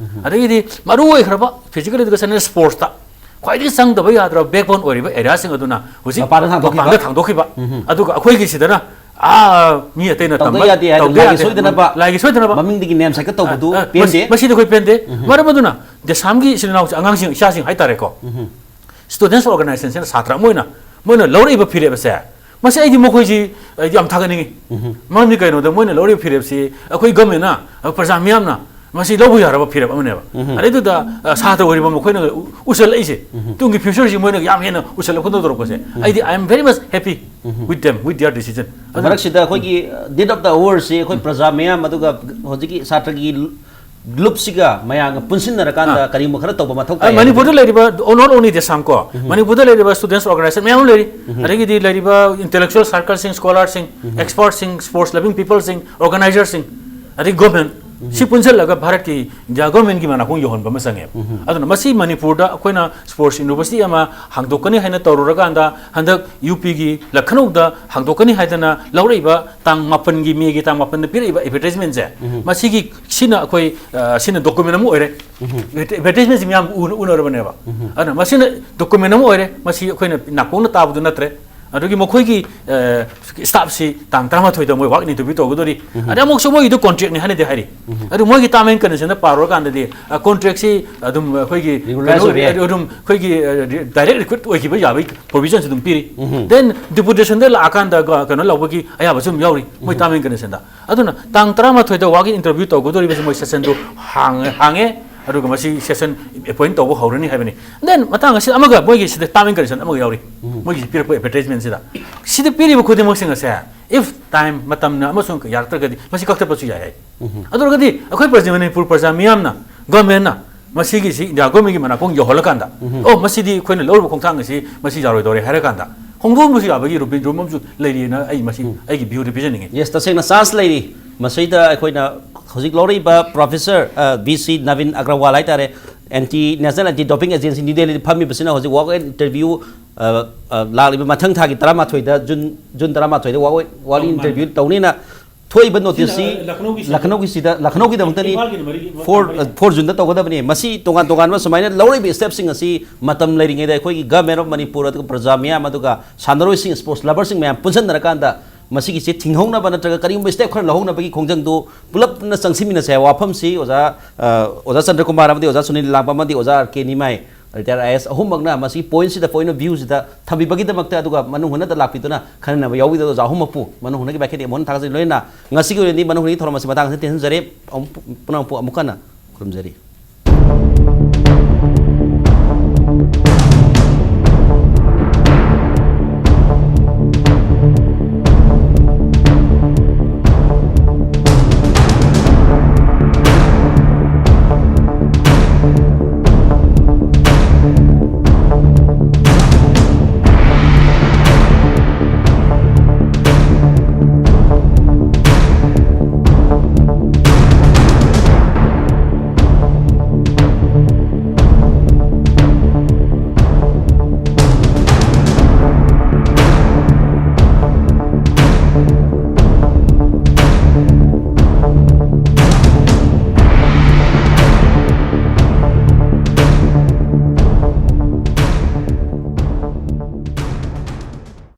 ꯑꯗꯒꯤꯗꯤ ꯃꯔꯨ ꯑꯣꯏꯈ꯭ꯔꯕ ꯐꯤꯖꯤꯀꯦꯜ ꯏꯗꯨꯀꯦꯁꯟ ꯑꯦꯟ ꯁ꯭ꯄꯣꯔꯠꯁꯇ ꯈ꯭ꯋꯥꯏꯗꯒꯤ ꯆꯪꯗꯕ ꯌꯥꯗ꯭ꯔꯕ ꯕꯦꯛꯕꯣꯟ ꯑꯣꯏꯔꯤꯕ ꯑꯦꯔꯤꯌꯥꯁꯤꯡ ꯑꯗꯨꯅ ꯍꯧꯖꯤꯛ ꯃꯄꯥꯟꯗ ꯊꯥꯡꯗꯣꯛꯈꯤꯕ꯫ ꯃꯄꯥꯟꯗ ꯊꯥꯡꯗꯣꯛꯈꯤꯕ꯫ ꯑꯗꯨꯒ ꯑꯩꯈꯣꯏꯒꯤ ꯁꯤꯗꯅ, ꯑꯥ, ꯃꯤ ꯑꯇꯩꯅ ꯇꯧꯗ ꯇꯝꯕ, ꯌꯥꯗꯦ ꯍꯥꯏꯗꯅ ꯇꯧꯗ ꯂꯥꯏꯒꯤ ꯌꯥꯗꯦ꯫ ꯁꯣꯏꯗꯅꯕ ꯂꯥꯏꯒꯤ ꯁꯣꯏꯗꯅꯕ꯫ ꯃꯃꯤꯡꯗꯒꯤ ꯅꯦꯝ ꯁꯥꯏꯠꯀ ꯇꯧꯕꯗꯨ ꯑ, ꯑ, ꯄꯦꯟꯗꯦ꯫ ꯃꯁꯤ-, ꯃꯁꯤꯗꯤ ꯑꯩꯈꯣꯏ ꯄꯦꯟꯗꯦ꯫ ꯃꯔꯝ ꯑꯗꯨꯅ ꯗꯦꯁꯥꯝꯒꯤ ꯏꯆꯤꯜ ꯏꯅꯥꯎꯁꯤꯡ, ꯑꯉꯥꯡꯁꯤꯡ, ꯏꯆꯥꯁꯤꯡ ꯍꯥꯏꯇꯥꯔꯦꯀꯣ, ꯁ꯭ꯇꯨꯗꯦꯟꯠꯁ ꯑꯣꯔꯒꯅꯥꯏꯖꯦꯁꯟꯁꯤꯅ ꯁꯥꯇ꯭ꯔ ꯑꯃ ꯑꯣꯏꯅ ꯃꯣꯏꯅ ꯂꯧꯔꯛꯏꯕ ꯐꯤꯔꯦꯞ ꯑꯁꯦ ꯃꯁꯤ ꯑꯩꯗꯤ ꯃꯈꯣꯏꯁꯤ ꯑꯩꯗꯤ ꯌꯥꯝ ꯊꯥꯒꯠꯅꯤꯡꯉꯤ꯫ ꯃꯔꯝꯗꯤ ꯀꯩꯅꯣꯗ ꯃꯣꯏꯅ ꯂꯧꯔꯤꯕ ꯐꯤꯔꯦꯞꯁꯤ ꯑꯩꯈꯣꯏ ꯒꯃꯦꯟꯅ, ꯑ, ꯄ꯭ꯔꯖꯥ ꯃꯤꯌꯥꯝꯅ ꯃꯁꯤ ꯂꯧꯕ ꯌꯥꯔꯕ ꯐꯤꯔꯦꯞ ꯑꯃꯅꯦꯕ꯫ ꯑꯗꯩꯗꯨꯗ, ꯑ, ꯁꯥꯇ꯭ꯔ ꯑꯣꯏꯔꯤꯕ ꯃꯈꯣꯏꯅ ꯎ-, ꯎꯁꯜꯂꯛꯏꯁꯦ, ꯇꯨꯡꯒꯤ ꯐ꯭ꯌꯨꯆꯔꯁꯤ ꯃꯣꯏꯅ ꯌꯥꯝ ꯍꯦꯟꯅ ꯎꯁꯜꯂꯛꯄꯗꯧ ꯇꯧꯔꯛꯄꯁꯦ, ꯑꯩꯗꯤ I am very much happy with them, with their decision꯫ ꯑꯗꯨꯅ ꯃꯔꯛꯁꯤꯗ ꯑꯩꯈꯣꯏꯒꯤ deed of the award ꯁꯤ ꯑꯩꯈꯣꯏ ꯄ꯭ꯔꯖꯥ ꯃꯤꯌꯥꯝ ꯑꯗꯨꯒ ꯍꯧꯖꯤꯛꯀꯤ ꯁꯥꯇ꯭ꯔꯒꯤ ꯂꯨꯞꯁꯤꯒ ꯃꯌꯥꯝꯒ ꯄꯨꯟꯁꯤꯟꯅꯔꯀꯥꯟꯗ ꯑꯥ꯫ ꯀꯔꯤꯒꯨꯝꯕ ꯈꯔ ꯇꯧꯕ ꯃꯊꯧ ꯑ, ꯇꯥꯏ ꯃꯅꯤꯄꯨꯔꯗ ꯍꯥꯏꯕꯁꯦ꯫ ꯂꯩꯔꯤꯕ, not only ꯗꯦꯁꯥꯝ ꯀꯣ, ꯃꯅꯤꯄꯨꯔꯗ ꯂꯩꯔꯤꯕ students organization ꯃꯌꯥꯝ ꯑꯃ ꯂꯩꯔꯤ, ꯑꯗꯒꯤꯗꯤ ꯂꯩꯔꯤꯕ intellectual circle ꯁꯤꯡ, scholar ꯁꯤꯡ, expert ꯁꯤꯡ, sports loving people ꯁꯤꯡ, organizer ꯁꯤꯡ, ꯑꯗꯩ government, ꯁꯤ ꯄꯨꯟꯁꯤꯜꯂꯒ ꯚꯥꯔꯠꯀꯤ ꯏꯟꯗꯤꯌꯥ government ꯀꯤ ꯃꯅꯥꯀꯣꯡ ꯌꯧꯍꯟꯕ ꯑꯃ ꯆꯪꯉꯦꯕ꯫ ꯑꯗꯨꯅ ꯃꯁꯤ ꯃꯅꯤꯄꯨꯔꯗ ꯑꯩꯈꯣꯏꯅ sports university ꯑꯃ ꯍꯥꯡꯗꯣꯛꯀꯅꯤ ꯍꯥꯏꯅ ꯇꯧꯔꯨꯔꯀꯥꯟꯗ, ꯍꯟꯗꯛ ꯌꯨ ꯄꯤꯒꯤ ꯂꯈꯅꯧꯗ ꯍꯥꯡꯗꯣꯛꯀꯅꯤ ꯍꯥꯏꯗꯅ ꯂꯧꯔꯛꯏꯕ ꯇꯥꯡ ꯃꯥꯄꯟꯒꯤ, ꯃꯦꯒꯤ ꯇꯥꯡ ꯃꯥꯄꯟꯗ ꯄꯤꯔꯛꯏꯕ advertisement ꯁꯦ, ꯃꯁꯤꯒꯤ, ꯁꯤꯅ ꯑꯩꯈꯣꯏ, ꯑ, ꯁꯤꯅ document ꯑꯃ ꯑꯣꯏꯔꯦ꯫ Advertisement ꯁꯤ ꯃꯌꯥꯝ ꯎꯅ-, ꯎꯅꯔꯕꯅꯦꯕ꯫ ꯑꯗꯨꯅ ꯃꯁꯤꯅ document ꯑꯃ ꯑꯣꯏꯔꯦ, ꯃꯁꯤ ꯑꯩꯈꯣꯏꯅ ꯅꯥꯀꯣꯡꯅ ꯇꯥꯕꯗꯨ ꯅꯠꯇ꯭ꯔꯦ꯫ ꯑꯗꯨꯒꯤ ꯃꯈꯣꯏꯒꯤ, ꯑ, staff ꯁꯤ ꯇꯥꯡ ꯇꯔꯥꯃꯥꯊꯣꯏꯗ ꯃꯣꯏ walk in interview ꯇꯧꯒꯗꯧꯔꯤ꯫ ꯑꯗꯩ ꯑꯃꯨꯛꯁꯨ ꯃꯣꯏꯒꯤꯗꯨ contract ꯅꯤ ꯍꯥꯏꯅꯗꯤ ꯍꯥꯏꯔꯤ꯫ ꯑꯗꯨ ꯃꯣꯏꯒꯤ term and condition ꯗ ꯄꯥꯔꯨꯔꯀꯥꯟꯗꯗꯤ, ꯑ, contract ꯁꯤ ꯑꯗꯨꯝ ꯑꯩꯈꯣꯏꯒꯤ Regularize ꯀꯩꯅꯣ, ꯑꯣꯏꯔꯦ꯫ ꯑꯗꯨꯝ ꯑꯩꯈꯣꯏꯒꯤ, ꯑ, direct recruit ꯑꯣꯏꯈꯤꯕ ꯌꯥꯕꯒꯤ provision ꯁꯨ ꯑꯗꯨꯝ ꯄꯤꯔꯤ꯫ Then deputation ꯗ ꯂꯥꯛꯑꯀꯥꯟꯗ ꯀ-, ꯀꯩꯅꯣ ꯂꯧꯕꯒꯤ ꯑꯌꯥꯕꯁꯨ ꯑꯗꯨꯝ ꯌꯥꯎꯔꯤ, ꯃꯣꯏ term and condition ꯗ꯫ ꯑꯗꯨꯅ ꯇꯥꯡ ꯇꯔꯥꯃꯥꯊꯣꯏꯗ walk in interview ꯇꯧꯒꯗꯧꯔꯤꯕꯁꯤ ꯃꯣꯏ session ꯗꯨ ꯍꯥꯡꯉꯦ, ꯍꯥꯡꯉꯦ, ꯑꯗꯨꯒ ꯃꯁꯤ session appoint ꯇꯧꯕ ꯍꯧꯔꯅꯤ ꯍꯥꯏꯕꯅꯤ꯫ Then ꯃꯇꯥꯡ ꯑꯁꯤꯗ ꯑꯃꯒ ꯃꯣꯏꯒꯤ ꯁꯤꯗ term and condition ꯑꯃꯒ ꯌꯥꯎꯔꯤ, ꯃꯣꯏꯒꯤ ꯄꯤꯔꯛꯄ advertisement ꯁꯤꯗ꯫ ꯁꯤꯗ ꯄꯤꯔꯤꯕ ꯈꯨꯗꯤꯡꯃꯛꯁꯤꯡ ꯑꯁꯦ, if time, ꯃꯇꯝꯅ ꯑꯃꯁꯨꯡ ꯌꯥꯔꯛꯇ꯭ꯔꯒꯗꯤ ꯃꯁꯤ ꯀꯛꯊꯠꯄꯁꯨ ꯌꯥꯏ ꯍꯥꯏ꯫ ꯑꯗꯨ ꯑꯣꯏꯔꯒꯗꯤ ꯑꯩꯈꯣꯏ ꯄ꯭ꯔꯖꯥ, ꯃꯅꯤꯄꯨꯔ ꯄ꯭ꯔꯖꯥ ꯃꯤꯌꯥꯝꯅ, government ꯅ ꯃꯁꯤꯒꯤꯁꯤ ꯏꯟꯗꯤꯌꯥ government ꯀꯤ ꯃꯅꯥꯀꯣꯡ ꯌꯧꯍꯜꯂꯀꯥꯟꯗ, "ꯑꯣ, ꯃꯁꯤꯗꯤ ꯑꯩꯈꯣꯏꯅ ꯂꯧꯔꯤꯕ ꯈꯣꯡꯊꯥꯡ ꯑꯁꯤ ꯃꯁꯤ ꯌꯥꯔꯣꯏꯗꯧꯔꯦ" ꯍꯥꯏꯔꯀꯥꯟꯗ ꯍꯣꯡꯗꯣꯛꯍꯟꯕꯁꯨ ꯌꯥꯕꯒꯤ ꯔꯨꯝ, ꯔꯨꯝ ꯑꯃꯁꯨ ꯂꯩꯔꯤꯅ ꯑꯩ ꯃꯁꯤ ꯑꯩꯒꯤ view ꯗ ꯄꯤꯖꯅꯤꯡꯉꯤ꯫ Yes, ꯇꯁꯦꯡꯅ chance ꯂꯩꯔꯤ꯫ ꯃꯁꯤꯗ ꯑꯩꯈꯣꯏꯅ ꯍꯧꯖꯤꯛ ꯂꯧꯔꯛꯏꯕ professor, ꯑ, ꯚꯤ ꯁꯤ ꯅꯕꯤꯟ ꯑꯒ꯭ꯔꯋꯥꯜ ꯍꯥꯏꯇꯥꯔꯦ, anti, National Anti Doping Agency New Delhi ꯗ ꯐꯝꯃꯤꯕꯁꯤꯅ ꯍꯧꯖꯤꯛ walk in interview, ꯑ, ꯑ, ꯂꯥꯛꯂꯤꯕ ꯃꯊꯪ ꯊꯥꯒꯤ ꯇꯔꯥꯃꯥꯊꯣꯏꯗ, June, June ꯇꯔꯥꯃꯥꯊꯣꯏꯗ walk, walk in ꯑꯣ, ꯃꯥꯅꯦ꯫ Interview ꯇꯧꯅꯤꯅ ꯊꯣꯛꯏꯕ notice ꯁꯤ ꯁꯤꯅ, ꯑ, ꯂꯈꯅꯧꯒꯤꯁꯤꯗ꯫ ꯂꯈꯅꯧꯒꯤꯁꯤꯗ, ꯂꯈꯅꯧꯒꯤꯗꯃꯛꯇꯅꯤ꯫ ꯏꯝꯐꯥꯜꯒꯤꯅ ꯃꯔꯤ, ꯃꯔꯤ ꯐꯣꯔ, ꯃꯔꯤ꯫ ꯑ, ꯐꯣꯔ ꯖꯨꯟꯗ ꯇꯧꯒꯗꯕꯅꯤ꯫ ꯃꯁꯤ ꯇꯣꯉꯥꯟ ꯇꯣꯉꯥꯟꯕ ꯁꯨꯃꯥꯏꯅ ꯂꯧꯔꯛꯏꯕ step ꯁꯤꯡ ꯑꯁꯤ ꯃꯇꯝ ꯂꯩꯔꯤꯉꯩꯗ ꯑꯩꯈꯣꯏꯒꯤ Government of Manipur ꯑꯗꯨꯒ ꯄ꯭ꯔꯖꯥ ꯃꯤꯌꯥꯝ ꯑꯗꯨꯒ ꯁꯥꯟꯅꯔꯣꯏꯁꯤꯡ, sports lover ꯁꯤꯡ ꯃꯌꯥꯝ ꯄꯨꯟꯁꯤꯟꯅꯔꯀꯥꯟꯗ ꯃꯁꯤꯒꯤꯁꯤ ꯊꯤꯡꯍꯧꯅꯕ ꯅꯠꯇ꯭ꯔꯒ ꯀꯔꯤꯒꯨꯝꯕ step ꯈꯔ ꯂꯧꯍꯧꯅꯕꯒꯤ ꯈꯣꯡꯖꯪꯗꯨ ꯄꯨꯂꯞꯅ ꯆꯪꯁꯤꯟꯃꯤꯟꯅꯁꯦ ꯍꯥꯏꯕ ꯋꯥꯐꯝꯁꯤ ꯑꯣꯖꯥ, ꯑ, ꯑꯣꯖꯥ ꯆꯟꯗ꯭ꯔꯀꯨꯃꯥꯔ ꯑꯃꯗꯤ ꯑꯣꯖꯥ ꯁꯨꯅꯤꯜ ꯂꯥꯡꯕꯝ ꯑꯃꯗꯤ ꯑꯣꯖꯥ ꯑꯥꯔ ꯀꯦ ꯅꯤꯃꯥꯏ ꯔꯤꯇꯥꯌꯔ ꯑꯥꯏ ꯑꯦꯁ ꯑꯍꯨꯝꯃꯛꯅ ꯃꯁꯤꯒꯤ ꯄꯣꯏꯟꯁꯤꯗ, ꯄꯣꯏꯟ ꯑꯣꯐ ꯚ꯭ꯌꯨꯁꯤꯗ ꯊꯝꯕꯤꯕꯒꯤꯗꯃꯛꯇ, ꯑꯗꯨꯒ ꯃꯅꯨꯡ ꯍꯨꯠꯅꯗ ꯂꯥꯛꯄꯤꯗꯨꯅ ꯈꯟꯅꯅꯕ ꯌꯥꯎꯕꯤꯗꯕ ꯑꯣꯖꯥ ꯑꯍꯨꯝꯃꯛꯄꯨ ꯃꯅꯨꯡ ꯍꯨꯠꯅꯒꯤ ꯃꯥꯏꯀꯩꯗꯒꯤ ꯑꯃꯨꯛ ꯍꯟꯅ ꯊꯥꯒꯠꯆꯔꯤ꯫ ꯂꯣꯏꯅꯅ ꯉꯁꯤꯒꯤ ꯑꯣꯏꯅꯗꯤ ꯃꯅꯨꯡ ꯍꯨꯠꯅꯒꯤ ꯊꯧꯔꯝ ꯑꯁꯤ ꯃꯇꯥꯡ ꯑꯁꯤꯗ ꯇꯦꯟꯁꯤꯟꯖꯔꯦ꯫ ꯑꯃꯨꯛ ꯄꯨꯝꯅꯃꯛꯄꯨ ꯑꯃꯨꯛ ꯍꯟꯅ ꯈꯨꯔꯨꯝꯖꯔꯤ꯫